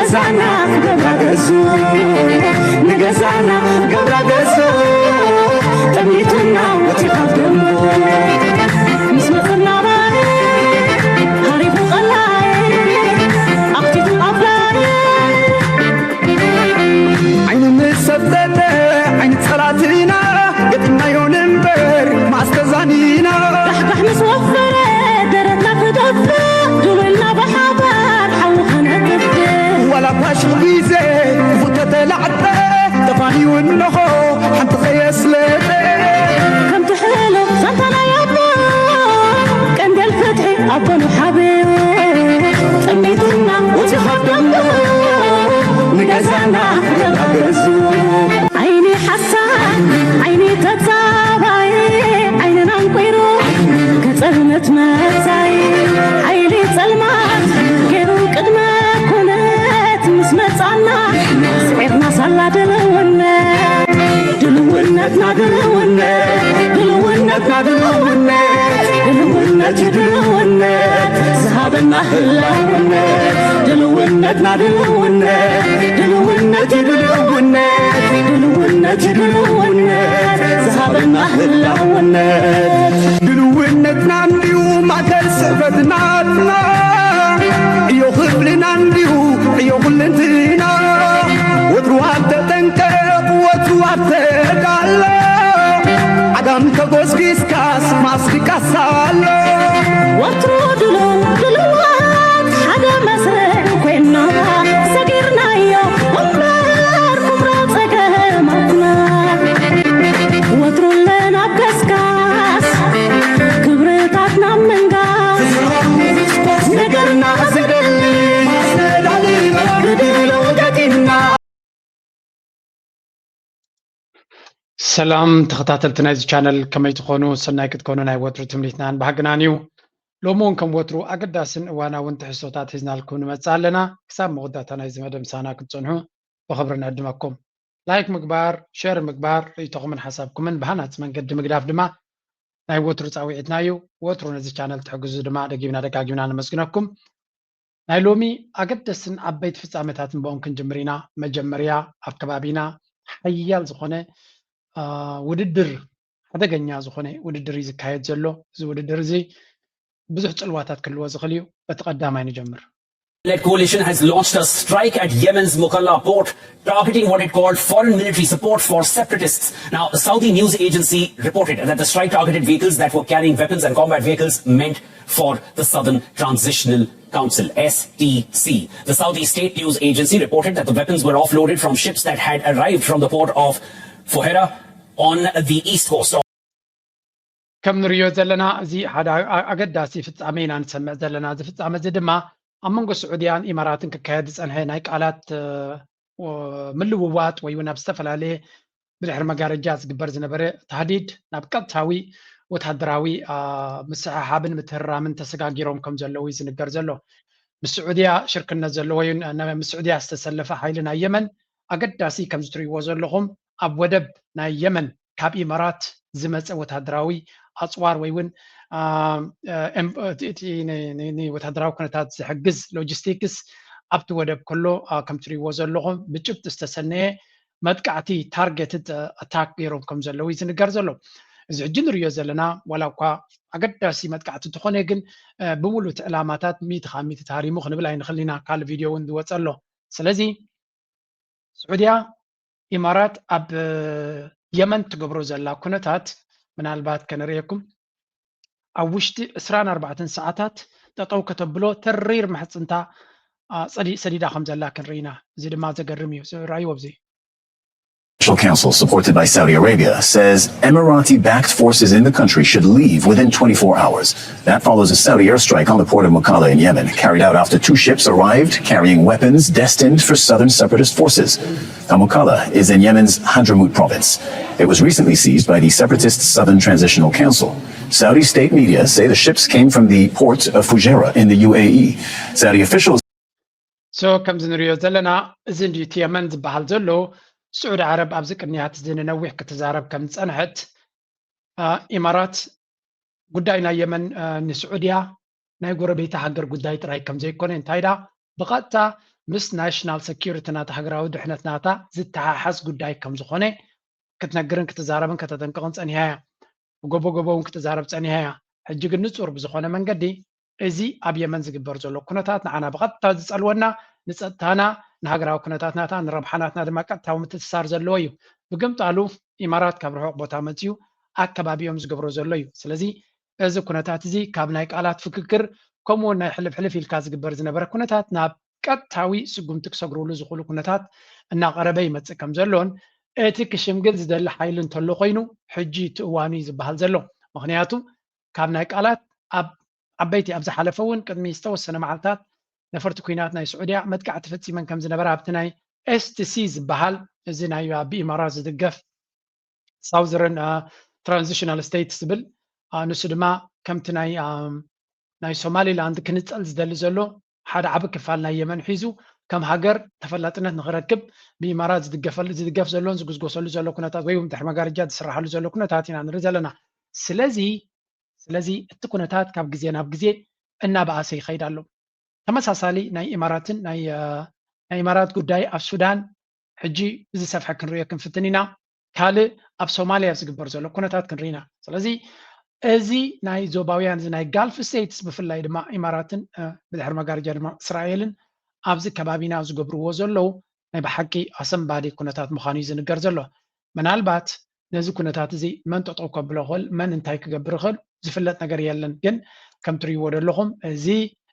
ገዛና ገብራ ገዙ፣ ንገዛና ገብራ ገዙ፣ ጠሚቱና ወፂ ካብ ደንቡ። ምስ መፅና ማይ ሃሪፉ ቀላይ ኣኽቲቱ ኣፍላይ። ዓይኑ ምስ ሰብተተ ዓይኒ ጸላእትና ገጢምናዮ ንንበር ማስተዛኒና። ካሕካሕ ምስ ወፈረ ደረትና ክደፍእ፣ ድሉልና ብሓባር ሓዊ ከነጥፍእ። ዋላ ፋሽኽ ግዜ ክፉት ተተላዕጠ፣ ተፋንዩ እንሆ ሓንቲ ከየስለጠ። ከምቲ ሕሉፍ ዛንታ ናይ ኣቦ፣ ቀንደል ፍትሒ ኣቦ ንሓብኡ። ጠሚቱና ወፂ ካብ ደንቡ፣ ንገዛና ገዛ ገዙ። ዓይኒ ሓሳድ ዓይኒ ተጻባይ ዓይንና ኣንቂሩ ገጸ እምነት መጻይ ሓይሊ ጸልማት ገይሩ ቅድመ ኩነት ምስ መጻና ስዒርና ሳላ ድልውነት ድልውነትና ድልውነት ድልውነትና ድልውነት ድልውነት እዩ ድልውነት ዝሃበና ህላውነት ድልውነትና ድልውነት ድልውነት እዩ ድልውነት ድልውነት እዩ ድልውነት ዝሃበና ህላውነት ድልውነትና እንዲሁ ማእከል ስሕበት ናትና ዕዮ ክብልና እንዲሁ ዕዮ ኩልንትና ወትሩ ኣብ ተጠንቀቕ ወትሩ ኣብ ተዳሎ ዓጋም ተጎስጊስካስ ማስቲካስ ኣሎ ወትሩ ድሉው ድሉዋት ሓደ መስርዕ ኮይና ሰጊርናዮ እምበር ኩምራ ጸገማትና ወትሩ ኣለና ኣብ ገስጋስ ክብርታትና ምንጋስ ነገርና ዘደሊ ርድእ ለውጠጢና ሰላም ተኸታተልቲ ናይዚ ቻነል ከመይ ትኾኑ? ሰናይ ክትኮኑ ናይ ወትሩ ትምኒትናን ባህግናን እዩ። ሎሚ እውን ከም ወትሩ ኣገዳስን እዋናውን ትሕዝቶታት ሒዝናልኩም ንመጽእ ኣለና። ክሳብ መወዳእታ ናይዚ መደብ ምሳና ክትጸንሑ ብኽብሪ ንዕድመኩም። ላይክ ምግባር፣ ሸር ምግባር፣ ርእይቶኹምን ሓሳብኩምን ብሃናጺ መንገዲ ምግዳፍ ድማ ናይ ወትሩ ጻውዒትና እዩ። ወትሩ ነዚ ቻነል ትሕግዙ ድማ ደጊምና ደጋጊምና ነመስግነኩም። ናይ ሎሚ ኣገደስትን ዓበይቲ ፍጻመታትን ብኦም ክንጅምር ኢና። መጀመርያ ኣብ ከባቢና ሓያል ዝኾነ አ፣ ውድድር ሓደገኛ ዝኾነ ውድድር እዩ ዝካየድ ዘሎ። እዚ ውድድር እዚ ብዙሕ ጽልዋታት ክህልዎ ዝኽእል እዩ። በቲ ቀዳማይ ንጀምር። Led coalition has launched a strike at Yemen's Mukalla port, targeting what it called foreign military support for separatists. Now, a Saudi news agency reported that the strike targeted vehicles that were carrying weapons and combat vehicles meant for the Southern Transitional Council, S T C. The Saudi state news agency reported that the weapons were offloaded from ships that had arrived from the port of Fujairah on the east coast of ከም ንሪኦ ዘለና እዚ ሓደ ኣ- ኣገዳሲ ፍጻመ ኢና ንሰምዕ ዘለና። እዚ ፍጻመ እዚ ድማ ኣብ መንጎ ስዑድያን ኢማራትን ክካየድ ዝጸንሐ ናይ ቃላት እ፣ ወ- ምልውዋጥ ወይ እውን ኣብ ዝተፈላለየ ብድሕሪ መጋረጃ ዝግበር ዝነበረ ታህዲድ ናብ ቀጥታዊ ወታደራዊ አ፣ ምስሕሓብን ምትህራምን ተሰጋጊሮም ከም ዘለዉ እዩ ዝንገር ዘሎ። ምስ ስዑድያ ሽርክነት ዘለዎ ወይ ን- ን- ምስ ስዑድያ ዝተሰለፈ ሓይሊ ናይ የመን ኣገዳሲ ከምዚ ትርእይዎ ዘለኹም ኣብ ወደብ ናይ የመን ካብ ኢማራት ዝመፀ ወታደራዊ ኣፅዋር ወይ እውን አ፣ አ፣ ኤም- እቲ እቲ ን- ን- ንወታደራዊ ኩነታት ዝሕግዝ ሎጂስቲክስ ኣብቲ ወደብ ከሎ አ፣ ከም ትርእይዎ ዘለኹም ብጭብጢ ዝተሰነየ መጥቃዕቲ ታርጌትድ ኣታክ ገይሮም ከም ዘለዉ እዩ ዝንገር ዘሎ። እዚ ሕጂ ንሪኦ ዘለና ዋላ እኳ ኣገዳሲ መጥቃዕቲ እንተኾነ ግን እ፣ ብምሉእ እቲ ዕላማታት ሚእቲ ካብ ሚእቲ ተሃሪሙ ክንብል ኣይንኽእል ኢና። ካልእ ቪድዮ እውን ዝወፀ ኣሎ። ስለዚ ስዑድያ ኢማራት ኣብ እ፣ የመን ትገብሮ ዘላ ኩነታት ምናልባት ከነርእየኩም ኣብ ውሽጢ ዕስራን ኣርባዕተን ሰዓታት ጠጠው ከተብሎ ተሪር ምሕፅንታ አ፣ ጸዲ- ሰዲዳ ከም ዘላ ክንርኢ ኢና። እዚ ድማ ዘገርም እዩ። ስ- ረኣይዎ ኣብዚ Special Council, supported by Saudi Arabia, says Emirati backed forces in the country should leave within twenty-four hours. That follows a Saudi airstrike on the port of Mukalla in Yemen, carried out after two ships arrived carrying weapons destined for southern separatist forces. Now, Mukalla is in Yemen's Hadramaut province. It was recently seized by the separatist Southern Transitional Council. Saudi state media say the ships came from the port of Fujairah in the U A E. Saudi officials so ከምዚ ንሪኦ ዘለና እዚ እንድዩ እቲ የመን ዝበሃል ዘሎ። ስዑዲ ዓረብ ኣብዚ ቅንያት እዚ ንነዊሕ ክትዛረብ ከም ዝጸንሐት አ፣ ኢማራት ጉዳይ ናይ የመን አ፣ ንስዑድያ ናይ ጎረቤታ ሃገር ጉዳይ ጥራይ ከም ዘይኮነ እንታይ ዳ ብቐጥታ ምስ ናሽናል ሰኪሪቲ ናታ፣ ሃገራዊ ድሕነት ናታ ዝተሓሓዝ ጉዳይ ከም ዝኾነ ክትነግርን ክትዛረብን ከተጠንቅቕን ጸኒሓ እያ። ጎቦ ጎቦ እውን ክትዛረብ ጸኒሓ እያ። ሕጂ ግን ንጹር ብዝኾነ መንገዲ እዚ ኣብ የመን ዝግበር ዘሎ ኩነታት ንዓና ብቐጥታ ዝጸልወና፣ ንጸጥታና፣ ንሃገራዊ ኩነታት ናታ፣ ንረብሓ ናትና ድማ ቀጥታዊ ምትእስሳር ዘለዎ እዩ። ብግምጣሉ ኢማራት ካብ ርሑቕ ቦታ መጺኡ ኣከባቢኦም ዝገብሮ ዘሎ እዩ። ስለዚ እዚ ኩነታት እዚ ካብ ናይ ቃላት ፍክክር ከምኡ እውን ናይ ሕልፍ ሕልፍ ኢልካ ዝግበር ዝነበረ ኩነታት ናብ ቀጥታዊ ስጉምቲ ክሰግርሉ ዝኽእሉ ኩነታት እናቐረበ ይመጽእ ከም ዘሎን እቲ ክሽምግል ዝደሊ ሓይሊ እንተሎ ኮይኑ ሕጂ እቲ እዋኑ እዩ ዝበሃል ዘሎ። ምኽንያቱ ካብ ናይ ቃላት ኣብ ዓበይቲ ኣብ ዝሓለፈ እውን ቅድሚ ዝተወሰነ መዓልታት ነፈርቲ ኩናት ናይ ስዑድያ መጥቃዕቲ ፈጺመን ከም ዝነበራ ኣብቲ ናይ ኤስቲሲ ዝበሃል እዚ ናይ ብኢማራት ዝድገፍ ሳውዘርን ትራንዚሽናል ስቴትስ ዝብል ንሱ ድማ ከምቲ ናይ ናይ ሶማሊላንድ ክንጸል ዝደሊ ዘሎ ሓደ ዓቢ ክፋል ናይ የመን ሒዙ ከም ሃገር ተፈላጥነት ንኽረክብ ብኢማራት ዝድገፍ ዘሎን ዝጉስጎሰሉ ዘሎ ኩነታት ወይ እውን ድሕሪ መጋረጃ ዝስራሓሉ ዘሎ ኩነታት ኢና ንርኢ ዘለና። ስለዚ ስለዚ እቲ ኩነታት ካብ ግዜ ናብ ግዜ እናበኣሰ ይኸይድ ኣሎ። ተመሳሳሊ ናይ ኢማራትን ናይ ኢማራት ጉዳይ ኣብ ሱዳን ሕጂ ብዝሰፍሐ ክንሪኦ ክንፍትን ኢና። ካልእ ኣብ ሶማልያ ዝግበር ዘሎ ኩነታት ክንርኢ ኢና። ስለዚ እዚ ናይ ዞባውያን እዚ ናይ ጋልፍ ስቴትስ ብፍላይ ድማ ኢማራትን ብድሕሪ መጋረጃ ድማ እስራኤልን ኣብዚ ከባቢና ዝገብርዎ ዘለዉ ናይ ብሓቂ ኣሰንባዲ ኩነታት ምዃኑ እዩ ዝንገር ዘሎ። ምናልባት ነዚ ኩነታት እዚ መን ጠጠው ከብሎ ይኽእል፣ መን እንታይ ክገብር ይኽእል ዝፍለጥ ነገር የለን። ግን ከም ትርእይዎ ዘለኹም እዚ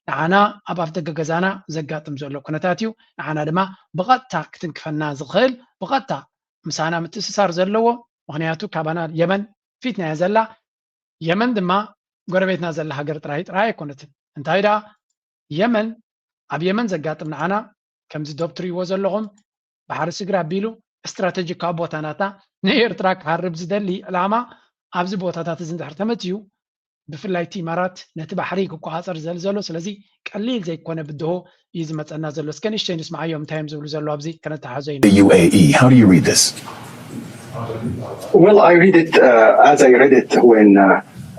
ንዓና ኣብ ኣፍደገ ገዛና ዘጋጥም ዘሎ ኩነታት እዩ። ንዓና ድማ ብቐጥታ ክትንክፈና ዝኽእል ብቐጥታ ምሳና ምትእስሳር ዘለዎ፣ ምኽንያቱ ካባና የመን ፊትና እያ ዘላ። የመን ድማ ጎረቤትና ዘላ ሃገር ጥራይ ጥራይ ኣይኮነትን። እንታይ ደኣ የመን ኣብ የመን ዘጋጥም ንዓና ከምዚ ዶብ ትርእይዎ ዘለኹም ባሕሪ ስግር ኣቢሉ ስትራቴጂካዊ ቦታ ናታ ንኤርትራ ክሃርብ ዝደሊ ዕላማ ኣብዚ ቦታታት እዚ እንድሕር ተመፅዩ ብፍላይ እቲ ኢማራት ነቲ ባሕሪ ክቆፃፀር ዝደሊ ዘሎ። ስለዚ ቀሊል ዘይኮነ ብድሆ እዩ ዝመፀና ዘሎ። እስከ ንእሽተይ ንስምዓዮም እንታይ እዮም ዝብሉ ዘለዉ ኣብዚ ከነተሓዞ ኢና። The U A E, how do you read this? Well, I read it uh, as I read it when uh,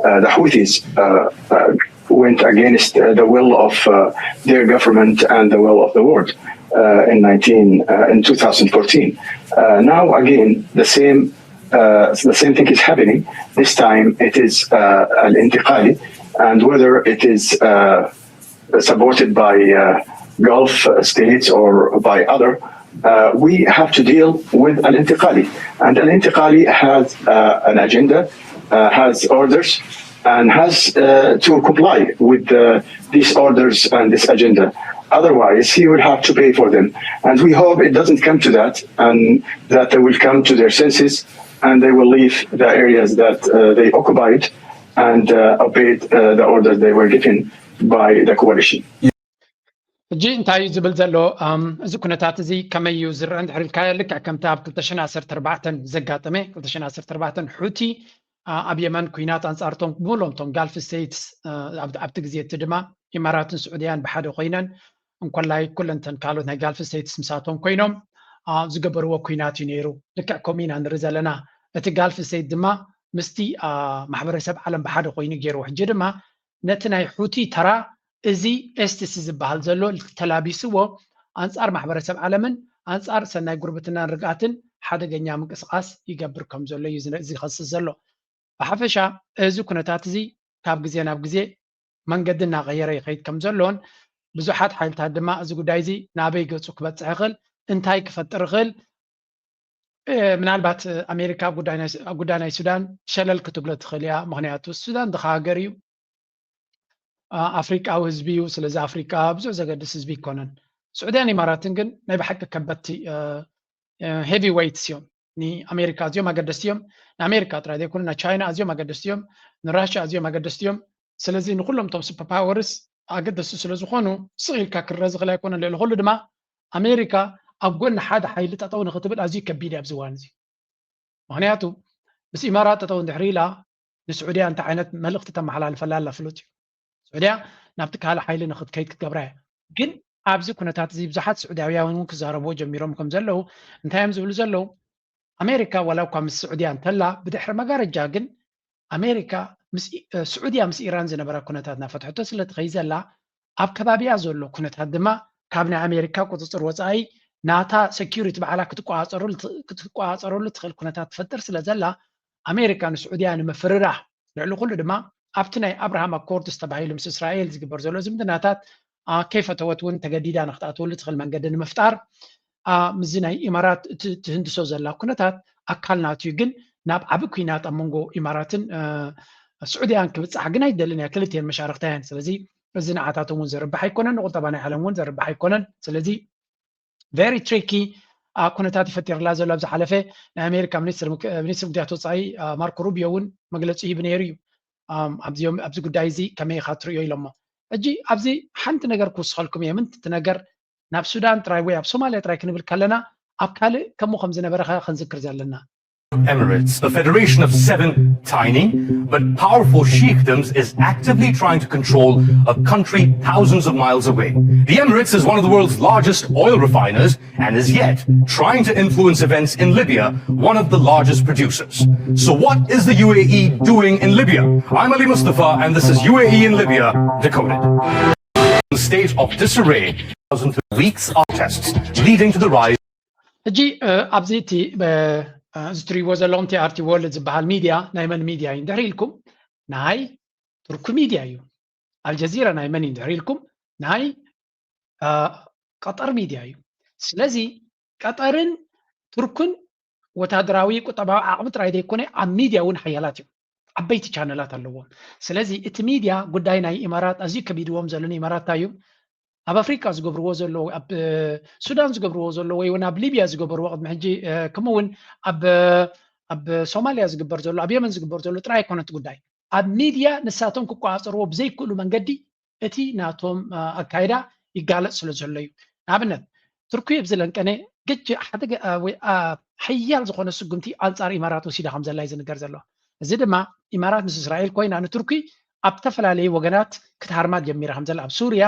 uh, the Houthis uh, uh, went against uh, the will of uh, their government and the will of the world uh, in nineteen uh, in two thousand fourteen. Uh, now again, the same uh, the same thing is happening. This time it is uh, al-intiqali, and whether it is uh, supported by uh, Gulf states or by other, uh, we have to deal with al-intiqali. And al-intiqali has uh, an agenda, uh, has orders, and has uh, to comply with uh, these orders and this agenda. Otherwise, he will have to pay for them. And we hope it doesn't come to that, and that they will come to their senses and they will leave the areas that uh, they occupied and uh, obeyed uh, the orders they were given by the coalition. ሕጂ እንታይ እዩ ዝብል ዘሎ? እዚ ኩነታት እዚ ከመይ እዩ ዝረአ እንድሕር ኢልካዮ፣ ልክዕ ከምቲ ኣብ ክልተ ሽሕን ዓሰርተ ኣርባዕተን ዘጋጠመ፣ ክልተ ሽሕን ዓሰርተ ኣርባዕተን ሑቲ ኣብ የመን ኩናት ኣንጻርቶም ብምሎም እቶም ጋልፍ ስቴትስ ኣብቲ ግዜ እቲ ድማ ኢማራትን ስዑድያን ብሓደ ኮይነን እንኮላይ ኩለንተን ካልኦት ናይ ጋልፍ ስቴትስ ምሳቶም ኮይኖም ዝገበርዎ ኩናት እዩ ነይሩ። ልክዕ ከምኡ ኢና ንርኢ ዘለና። እቲ ጋልፍ ስቴት ድማ ምስቲ ማሕበረሰብ ዓለም ብሓደ ኮይኑ ገይርዎ። ሕጂ ድማ ነቲ ናይ ሑቲ ተራ እዚ ኤስቲሲ ዝበሃል ዘሎ ተላቢስዎ ኣንጻር ማሕበረሰብ ዓለምን ኣንጻር ሰናይ ጉርብትናን ርግኣትን ሓደገኛ ምንቅስቃስ ይገብር ከም ዘሎ እዩ ዝኸስስ ዘሎ። ብሓፈሻ እዚ ኩነታት እዚ ካብ ግዜ ናብ ግዜ መንገዲ እናቐየረ ይኸይድ ከም ዘሎን ብዙሓት ሓይልታት ድማ እዚ ጉዳይ እዚ ናበይ ገፁ ክበፅሕ ይኽእል፣ እንታይ ክፈጥር ይኽእል፣ ምናልባት ኣሜሪካ ኣብ ጉዳይ ናይ ሱዳን ሸለል ክትብሎ ትኽእል እያ። ምክንያቱ ሱዳን ድኻ ሃገር እዩ። ኣፍሪቃዊ ህዝቢ እዩ። ስለዚ ኣፍሪቃ ብዙሕ ዘገድስ ህዝቢ ይኮነን። ስዑድያን ኢማራትን ግን ናይ ብሓቂ ከበድቲ ሄቪ ዌይትስ እዮም። ንኣሜሪካ ኣዝዮም ኣገደስቲ እዮም። ንኣሜሪካ ጥራይ ዘይኮነ ንቻይና ኣዝዮም ኣገደስቲ እዮም። ንራሽያ ኣዝዮም ኣገደስቲ እዮም። ስለዚ ንኩሎም እቶም ሱፐር ፓወርስ ኣገደስቲ ስለዝኾኑ ስቕ ኢልካ ክረአ ዝኽእል ኣይኮነን። ልዕሊ ኩሉ ድማ ኣሜሪካ ኣብ ጎኒ ሓደ ሓይሊ ጠጠው ንክትብል ኣዝዩ ከቢድ እዩ ኣብዚ እዋን እዚ። ምክንያቱ ምስ ኢማራት ጠጠው እንድሕር ኢላ ንስዑድያ እንታይ ዓይነት መልእኽቲ ተመሓላልፈላ ኣላ ፍሉጥ እዩ። ስዑድያ ናብቲ ካልእ ሓይሊ ንክትከይድ ክትገብራ እያ። ግን ኣብዚ ኩነታት እዚ ብዙሓት ስዑድያውያን እውን ክዛረብዎ ጀሚሮም ከም ዘለዉ እንታይ እዮም ዝብሉ ዘለዉ? ኣሜሪካ ዋላ እኳ ምስ ስዑድያ እንተላ ብድሕሪ መጋረጃ ግን ኣሜሪካ ስዑድያ ምስ ኢራን ዝነበራ ኩነታት እናፈትሐቶ ስለትኸይ ዘላ ኣብ ከባቢያ ዘሎ ኩነታት ድማ ካብ ናይ ኣሜሪካ ቁፅፅር ወፃኢ ናታ ሴኩሪቲ ባዕላ ክትቆፃፀረሉ ትኽእል ኩነታት ትፈጥር ስለ ዘላ ኣሜሪካ ንስዑድያ ንምፍርራህ፣ ልዕሊ ኩሉ ድማ ኣብቲ ናይ ኣብርሃም ኣኮርድስ ተባሂሉ ምስ እስራኤል ዝግበር ዘሎ ዝምድናታት ከይፈተወት እውን ተገዲዳ ንክትኣትወሉ ትኽእል መንገዲ ንምፍጣር ምስዚ ናይ ኢማራት ትህንድሶ ዘላ ኩነታት ኣካል ናት እዩ። ግን ናብ ዓቢ ኩናት ኣብ መንጎ ኢማራትን ስዑድያን ክብፃሕ ግን ኣይደልን እያ። ክልትኤን መሻርክታ እየን። ስለዚ እዚ ንዓታቶም እውን ዘርብሕ ኣይኮነን፣ ንቁጠባ ናይ ዓለም እውን ዘርብሕ ኣይኮነን። ስለዚ very tricky ኩነታት ይፈጢርላ ዘሎ። ኣብ ዝሓለፈ ናይ ኣሜሪካ ሚኒስትር ጉዳያት ወፃኢ ማርኮ ሩቢዮ እውን መግለፂ ሂቡ ነይሩ እዩ። ኣብዚ ጉዳይ እዚ ከመይ ኢኻ ትርእዮ ኢሎሞ። ሕጂ ኣብዚ ሓንቲ ነገር ክውስኸልኩም እየ። ምንቲ ነገር ናብ ሱዳን ጥራይ ወይ ኣብ ሶማልያ ጥራይ ክንብል ከለና ኣብ ካልእ ከምኡ ከም ዝነበረ ክንዝክር ዘለና። Emirates, a federation of seven tiny but powerful sheikdoms, is actively trying to control a country thousands of miles away. The Emirates is one of the world's largest oil refiners and is yet trying to influence events in Libya, one of the largest producers. So what is the U A E doing in Libya? I'm Ali Mustafa and this is U A E in Libya Decoded. State of disarray, weeks of protests leading to the rise ሕጂ ኣብዚ እቲ እዚ ትሪእዎ ዘለኹም ቲ ኣር ቲ ወርልድ ዝበሃል ሚድያ ናይ መን ሚድያ እዩ እንድሕር ኢልኩም ናይ ቱርኪ ሚድያ እዩ። ኣልጀዚራ ናይ መን እዩ እንድሕር ኢልኩም ናይ ቀጠር ሚድያ እዩ። ስለዚ ቀጠርን ቱርክን ወታደራዊ ቁጠባዊ ዓቕሚ ጥራይ ዘይኮነ ኣብ ሚድያ እውን ሓያላት እዮም። ዓበይቲ ቻነላት ኣለዎም። ስለዚ እቲ ሚድያ ጉዳይ ናይ ኢማራት ኣዝዩ ከቢድዎም ዘሎ ንኢማራት እንታይ እዩ ኣብ ኣፍሪቃ ዝገብርዎ ዘለዉ ኣብ ሱዳን ዝገብርዎ ዘለዉ ወይ እውን ኣብ ሊብያ ዝገበርዎ ቅድሚ ሕጂ ከምኡ እውን ኣብ ኣብ ሶማልያ ዝግበር ዘሎ ኣብ የመን ዝግበር ዘሎ ጥራይ ኣይኮነን እቲ ጉዳይ ኣብ ሚድያ ንሳቶም ክቆፃፀርዎ ብዘይክእሉ መንገዲ እቲ ናቶም ኣካይዳ ይጋለፅ ስለ ዘሎ እዩ። ንኣብነት ቱርኪ ኣብዚ ለንቀነ ግጭ ሓደ ወይ ሓያል ዝኾነ ስጉምቲ ኣንፃር ኢማራት ወሲዳ ከም ዘላ እዩ ዝንገር ዘሎ። እዚ ድማ ኢማራት ምስ እስራኤል ኮይና ንቱርኪ ኣብ ዝተፈላለዩ ወገናት ክትሃርማ ጀሚራ ከም ዘላ ኣብ ሱርያ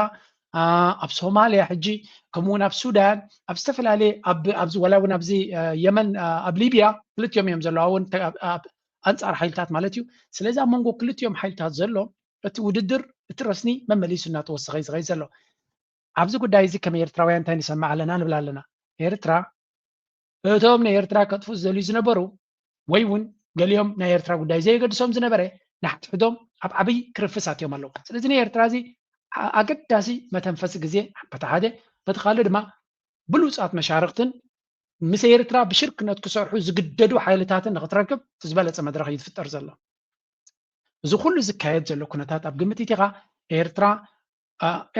ኣብ ሶማልያ ሕጂ ከምኡ እውን ኣብ ሱዳን ኣብ ዝተፈላለየ ኣብዚ ወላ እውን ኣብዚ የመን ኣብ ሊብያ ክልቲኦም እዮም ዘለዋ እውን ኣንፃር ሓይልታት ማለት እዩ። ስለዚ ኣብ መንጎ ክልቲኦም ሓይልታት ዘሎ እቲ ውድድር እቲ ረስኒ መመሊሱ እናተወሰኸ እዩ ዝኸይድ ዘሎ። ኣብዚ ጉዳይ እዚ ከም ኤርትራውያን እንታይ ንሰምዕ ኣለና ንብል ኣለና። ኤርትራ እቶም ንኤርትራ ከጥፉ ዝደልዩ ዝነበሩ ወይ እውን ገሊኦም ናይ ኤርትራ ጉዳይ ዘየገድሶም ዝነበረ ንሓድሕዶም ኣብ ዓብይ ክርፍስ ኣትዮም ኣለዉ። ስለዚ ንኤርትራ እዚ ኣገዳሲ መተንፈሲ ግዜ በቲ ሓደ፣ በቲ ካልእ ድማ ብሉፃት መሻርክትን ምስ ኤርትራ ብሽርክነት ክሰርሑ ዝግደዱ ሓይልታትን ንክትረክብ እቲ ዝበለፀ መድረክ እዩ ዝፍጠር ዘሎ። እዚ ኩሉ ዝካየድ ዘሎ ኩነታት ኣብ ግምት ኢትኻ ኤርትራ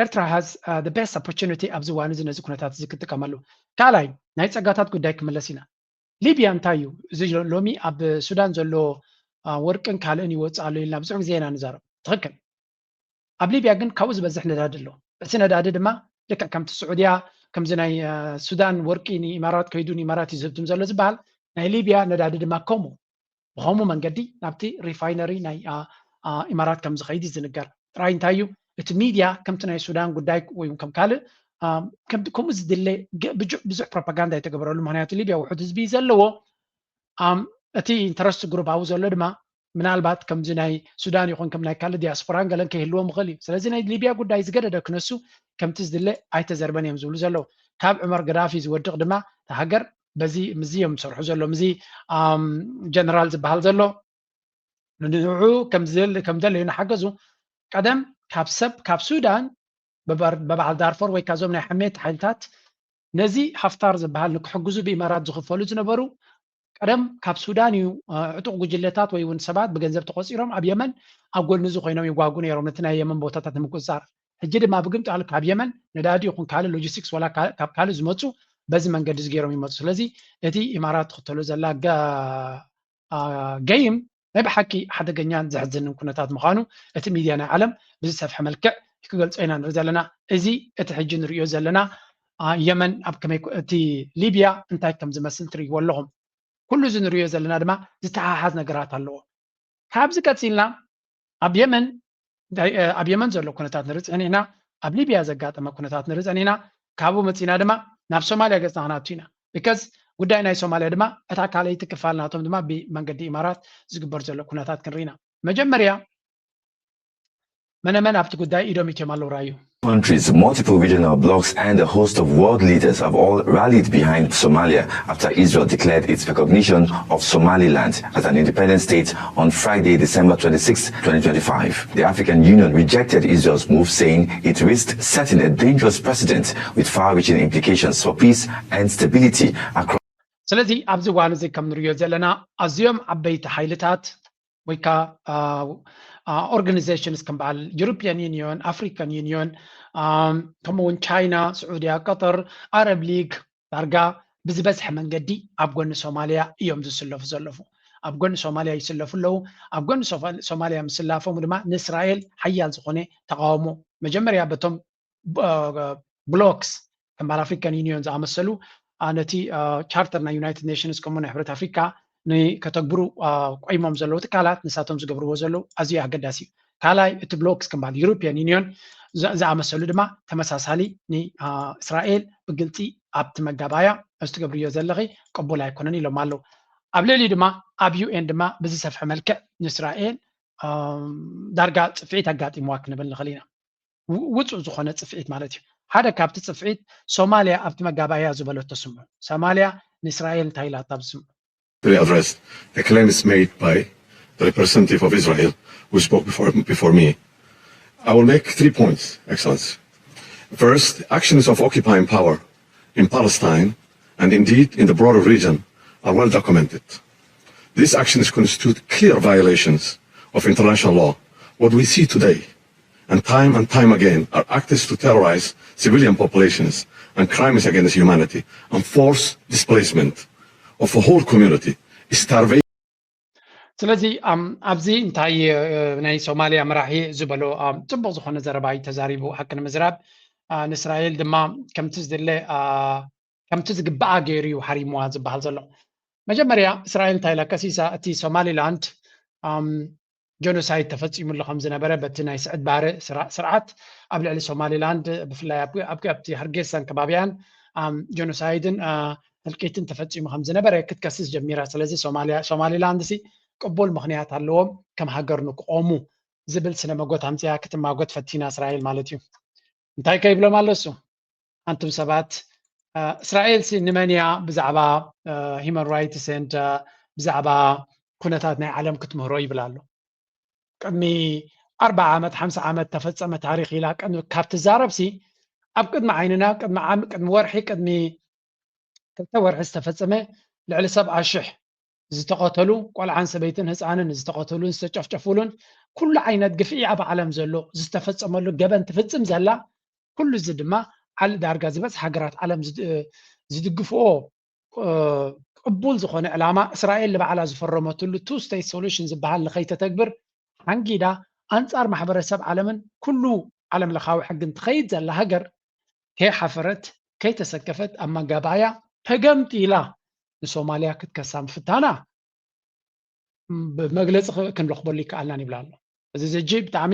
ኤርትራ has the best opportunity ኣብዚ እዋን እዚ ነዚ ኩነታት እዚ ክጥቀመሉ። ካልኣይ ናይ ፀጋታት ጉዳይ ክምለስ ኢና። ሊብያ እንታይ እዩ እዚ ሎሚ ኣብ ሱዳን ዘሎ ወርቅን ካልእን ይወፅእ ኣሎ ኢልና ብዙሕ ግዜ ኢና ንዛረብ። ትኽክል። ኣብ ሊብያ ግን ካብኡ ዝበዝሕ ነዳዲ ኣሎ። እቲ ነዳዲ ድማ ልክዕ ከምቲ ስዑድያ ከምዚ ናይ ሱዳን ወርቂ ንኢማራት ከይዱ ንኢማራት እዩ ዝህብትም ዘሎ ዝበሃል ናይ ሊብያ ነዳዲ ድማ ከምኡ ብኸምኡ መንገዲ ናብቲ ሪፋይነሪ ናይ ኢማራት ከም ዝኸይድ እዩ ዝንገር። ጥራይ እንታይ እዩ እቲ ሚድያ ከምቲ ናይ ሱዳን ጉዳይ ወይ ከም ካልእ ከምኡ ዝድለ ብዙሕ ፕሮፓጋንዳ ይተገበረሉ። ምክንያቱ ሊብያ ውሑድ ህዝቢ እዩ ዘለዎ። እቲ ኢንተረስት ግሩፕ ኣብኡ ዘሎ ድማ ምናልባት ከምዚ ናይ ሱዳን ይኹን ከም ናይ ካልእ ዲያስፖራን ገለን ከይህልዎም ይኽእል እዩ። ስለዚ ናይ ሊብያ ጉዳይ ዝገደደ ክነሱ ከምቲ ዝድለ ኣይተዘርበን እዮም ዝብሉ ዘለዉ። ካብ ዑመር ገዳፊ ዝወድቕ ድማ እታ ሃገር በዚ ምዚ እዮም ዝሰርሑ ዘሎ ምዚ ጀነራል ዝበሃል ዘሎ ንንዑ ከምዘለዩ ንሓገዙ ቀደም ካብ ሰብ ካብ ሱዳን በበዓል ዳርፎር ወይ ካብዞም ናይ ሕሜት ሓይልታት ነዚ ሃፍታር ዝበሃል ንክሕግዙ ብኢማራት ዝኽፈሉ ዝነበሩ ቀደም ካብ ሱዳን እዩ ዕጡቕ ጉጅለታት ወይ እውን ሰባት ብገንዘብ ተቆፂሮም ኣብ የመን ኣብ ጎድኒ እዚ ኮይኖም ይዋጉ ነይሮም ነቲ ናይ የመን ቦታታት ንምቁፅፃር። ሕጂ ድማ ብግምጣል ካብ የመን ነዳዲ ይኹን ካልእ ሎጂስቲክስ ወላ ካብ ካልእ ዝመፁ በዚ መንገዲ እዚ ገይሮም ይመፁ። ስለዚ እቲ ኢማራት ትኽተሎ ዘላ ገይም ናይ ብሓቂ ሓደገኛን ዘሕዝንን ኩነታት ምዃኑ እቲ ሚድያ ናይ ዓለም ብዝሰፍሐ መልክዕ ክገልፆ ኢና ንርኢ ዘለና። እዚ እቲ ሕጂ ንርእዮ ዘለና የመን ኣብ ከመይ እቲ ሊብያ እንታይ ከም ዝመስል ትርእይዎ ኣለኹም። ኩሉ እዚ ንርእዮ ዘለና ድማ ዝተሓሓዝ ነገራት ኣለዎ። ካብዚ ቀፂልና ኣብ የመን ኣብ የመን ዘሎ ኩነታት ንርኢ ፀኒሕና፣ ኣብ ሊብያ ዘጋጠመ ኩነታት ንርኢ ፀኒሕና፣ ካብኡ መፂና ድማ ናብ ሶማልያ ገፅና ክነኣቱ ኢና። ቢካዝ ጉዳይ ናይ ሶማልያ ድማ እታ ካልኣይቲ ክፋል ናቶም ድማ ብመንገዲ ኢማራት ዝግበር ዘሎ ኩነታት ክንርኢ ኢና። መጀመርያ መነመን ኣብቲ ጉዳይ ኢዶም እትዮም ኣለዉ ራዩ Countries, multiple regional blocs, and a host of world leaders have all rallied behind Somalia after Israel declared its recognition of Somaliland as an independent state on Friday, December twenty-sixth, twenty twenty-five. The African Union rejected Israel's move, saying it risked setting a dangerous precedent with far-reaching implications for peace and stability across ስለዚ ኣብዚ እዋን እዚ ከም ንሪኦ ዘለና ኣዝዮም ዓበይቲ ሓይልታት ወይ ከዓ ኦርጋኒዜሽንስ ከም በዓል ዩሮፒያን ዩኒዮን፣ ኣፍሪካን ዩኒዮን፣ ከምኡ እውን ቻይና፣ ስዑድያ፣ ቀጠር፣ ኣረብ ሊግ ዳርጋ ብዝበዝሐ መንገዲ ኣብ ጎኒ ሶማልያ እዮም ዝስለፉ ዘለፉ። ኣብ ጎኒ ሶማልያ ይስለፉ ኣለዉ። ኣብ ጎኒ ሶማልያ ምስላፎም ድማ ንእስራኤል ሓያል ዝኾነ ተቃውሞ መጀመርያ በቶም ብሎክስ ከም በዓል ኣፍሪካን ዩኒዮን ዝኣመሰሉ ነቲ ቻርተር ናይ ዩናይትድ ኔሽንስ ከምኡ ናይ ሕብረት ኣፍሪካ ንከተግብሩ ቆይሞም ዘለዉ ትካላት ንሳቶም ዝገብርዎ ዘለዉ ኣዝዩ ኣገዳሲ እዩ። ካልኣይ እቲ ብሎክስ ከም በዓል ዩሮፒያን ዩኒዮን ዝኣመሰሉ ድማ ተመሳሳሊ ንእስራኤል ብግልፂ ኣብቲ መጋባያ እዚ ትገብርዮ ዘለኺ ቅቡል ኣይኮነን ኢሎም ኣለዉ። ኣብ ልዕሊኡ ድማ ኣብ ዩኤን ድማ ብዝሰፍሐ መልክዕ ንእስራኤል ዳርጋ ፅፍዒት ኣጋጢምዋ ክንብል ንኽእል ኢና። ውፁእ ዝኾነ ፅፍዒት ማለት እዩ። ሓደ ካብቲ ፅፍዒት ሶማልያ ኣብቲ መጋባእያ ዝበለቶ ስምዑ። ሶማልያ ንእስራኤል እንታይ ኢላታ ኣብዚ ስምዑ። Addressed the claims made by the representative of Israel who spoke before, before me. I will make three points, Excellency. First, actions of occupying power in Palestine and indeed in the broader region are well documented. These actions constitute clear violations of international law. What we see today and time and time again are acts to terrorize civilian populations and crimes against humanity and force displacement of a whole community, starvation. ስለዚ ኣብዚ እንታይ ናይ ሶማልያ መራሒ ዝበሎ ፅቡቅ ዝኾነ ዘረባ እዩ ተዛሪቡ። ሓቂ ንምዝራብ ንእስራኤል ድማ ከምቲ ዝድለ ከምቲ ዝግባኣ ገይሩ እዩ ሓሪምዋ ዝበሃል ዘሎ። መጀመርያ እስራኤል እንታይ ኢላ ከሲሳ? እቲ ሶማሊላንድ ጀኖሳይድ ተፈፂሙ ኣሎ ከም ዝነበረ በቲ ናይ ስዕድ ባረ ስርዓት ኣብ ልዕሊ ሶማሊላንድ ብፍላይ ኣብቲ ሃርጌሳን ከባቢያን ጀኖሳይድን ህልቂትን ተፈፂሙ ከም ዝነበረ ክትከስስ ጀሚራ። ስለዚ ሶማሊላንድ ሲ ቅቡል ምኽንያት ኣለዎም ከም ሃገር ንክቆሙ ዝብል ስነ መጎት ኣምፅያ ክትማጎት ፈቲና እስራኤል ማለት እዩ። እንታይ ከይብሎም ኣሎ እሱ ኣንቱም ሰባት እስራኤል ሲ ንመን እያ ብዛዕባ ሂማን ራይትስ ን ብዛዕባ ኩነታት ናይ ዓለም ክትምህሮ ይብል ኣሎ። ቅድሚ ኣርባዓ ዓመት ሓምሳ ዓመት ተፈፀመ ታሪክ ኢላ ካብ ትዛረብ ሲ ኣብ ቅድሚ ዓይንና ቅድሚ ዓሚ ቅድሚ ወርሒ ቅድሚ ክልተ ወርሒ ዝተፈፀመ ልዕሊ ሰብዓ ሽሕ ዝተቐተሉ ቆልዓን ሰበይትን ህፃንን ዝተቐተሉን ዝተጨፍጨፉሉን ኩሉ ዓይነት ግፍዒ ኣብ ዓለም ዘሎ ዝተፈፀመሉ ገበን ትፍፅም ዘላ ኩሉ እዚ ድማ ዓሊ ዳርጋ ዝበዝሕ ሃገራት ዓለም ዝድግፍኦ ቅቡል ዝኾነ ዕላማ እስራኤል ንባዕላ ዝፈረመትሉ two state solution ዝበሃል ንኸይተተግብር ሓንጊዳ ኣንፃር ማሕበረሰብ ዓለምን ኩሉ ዓለም ለኻዊ ሕግን ትኸይድ ዘላ ሃገር ከይሓፈረት ከይተሰከፈት ኣብ መጋባእያ ተገምጢላ ንሶማልያ ክትከሳ ምፍታና ብመግለፂ ክንረኽበሉ ይከኣልናን ይብላ ኣሎ። እዚ ሕጂ ብጣዕሚ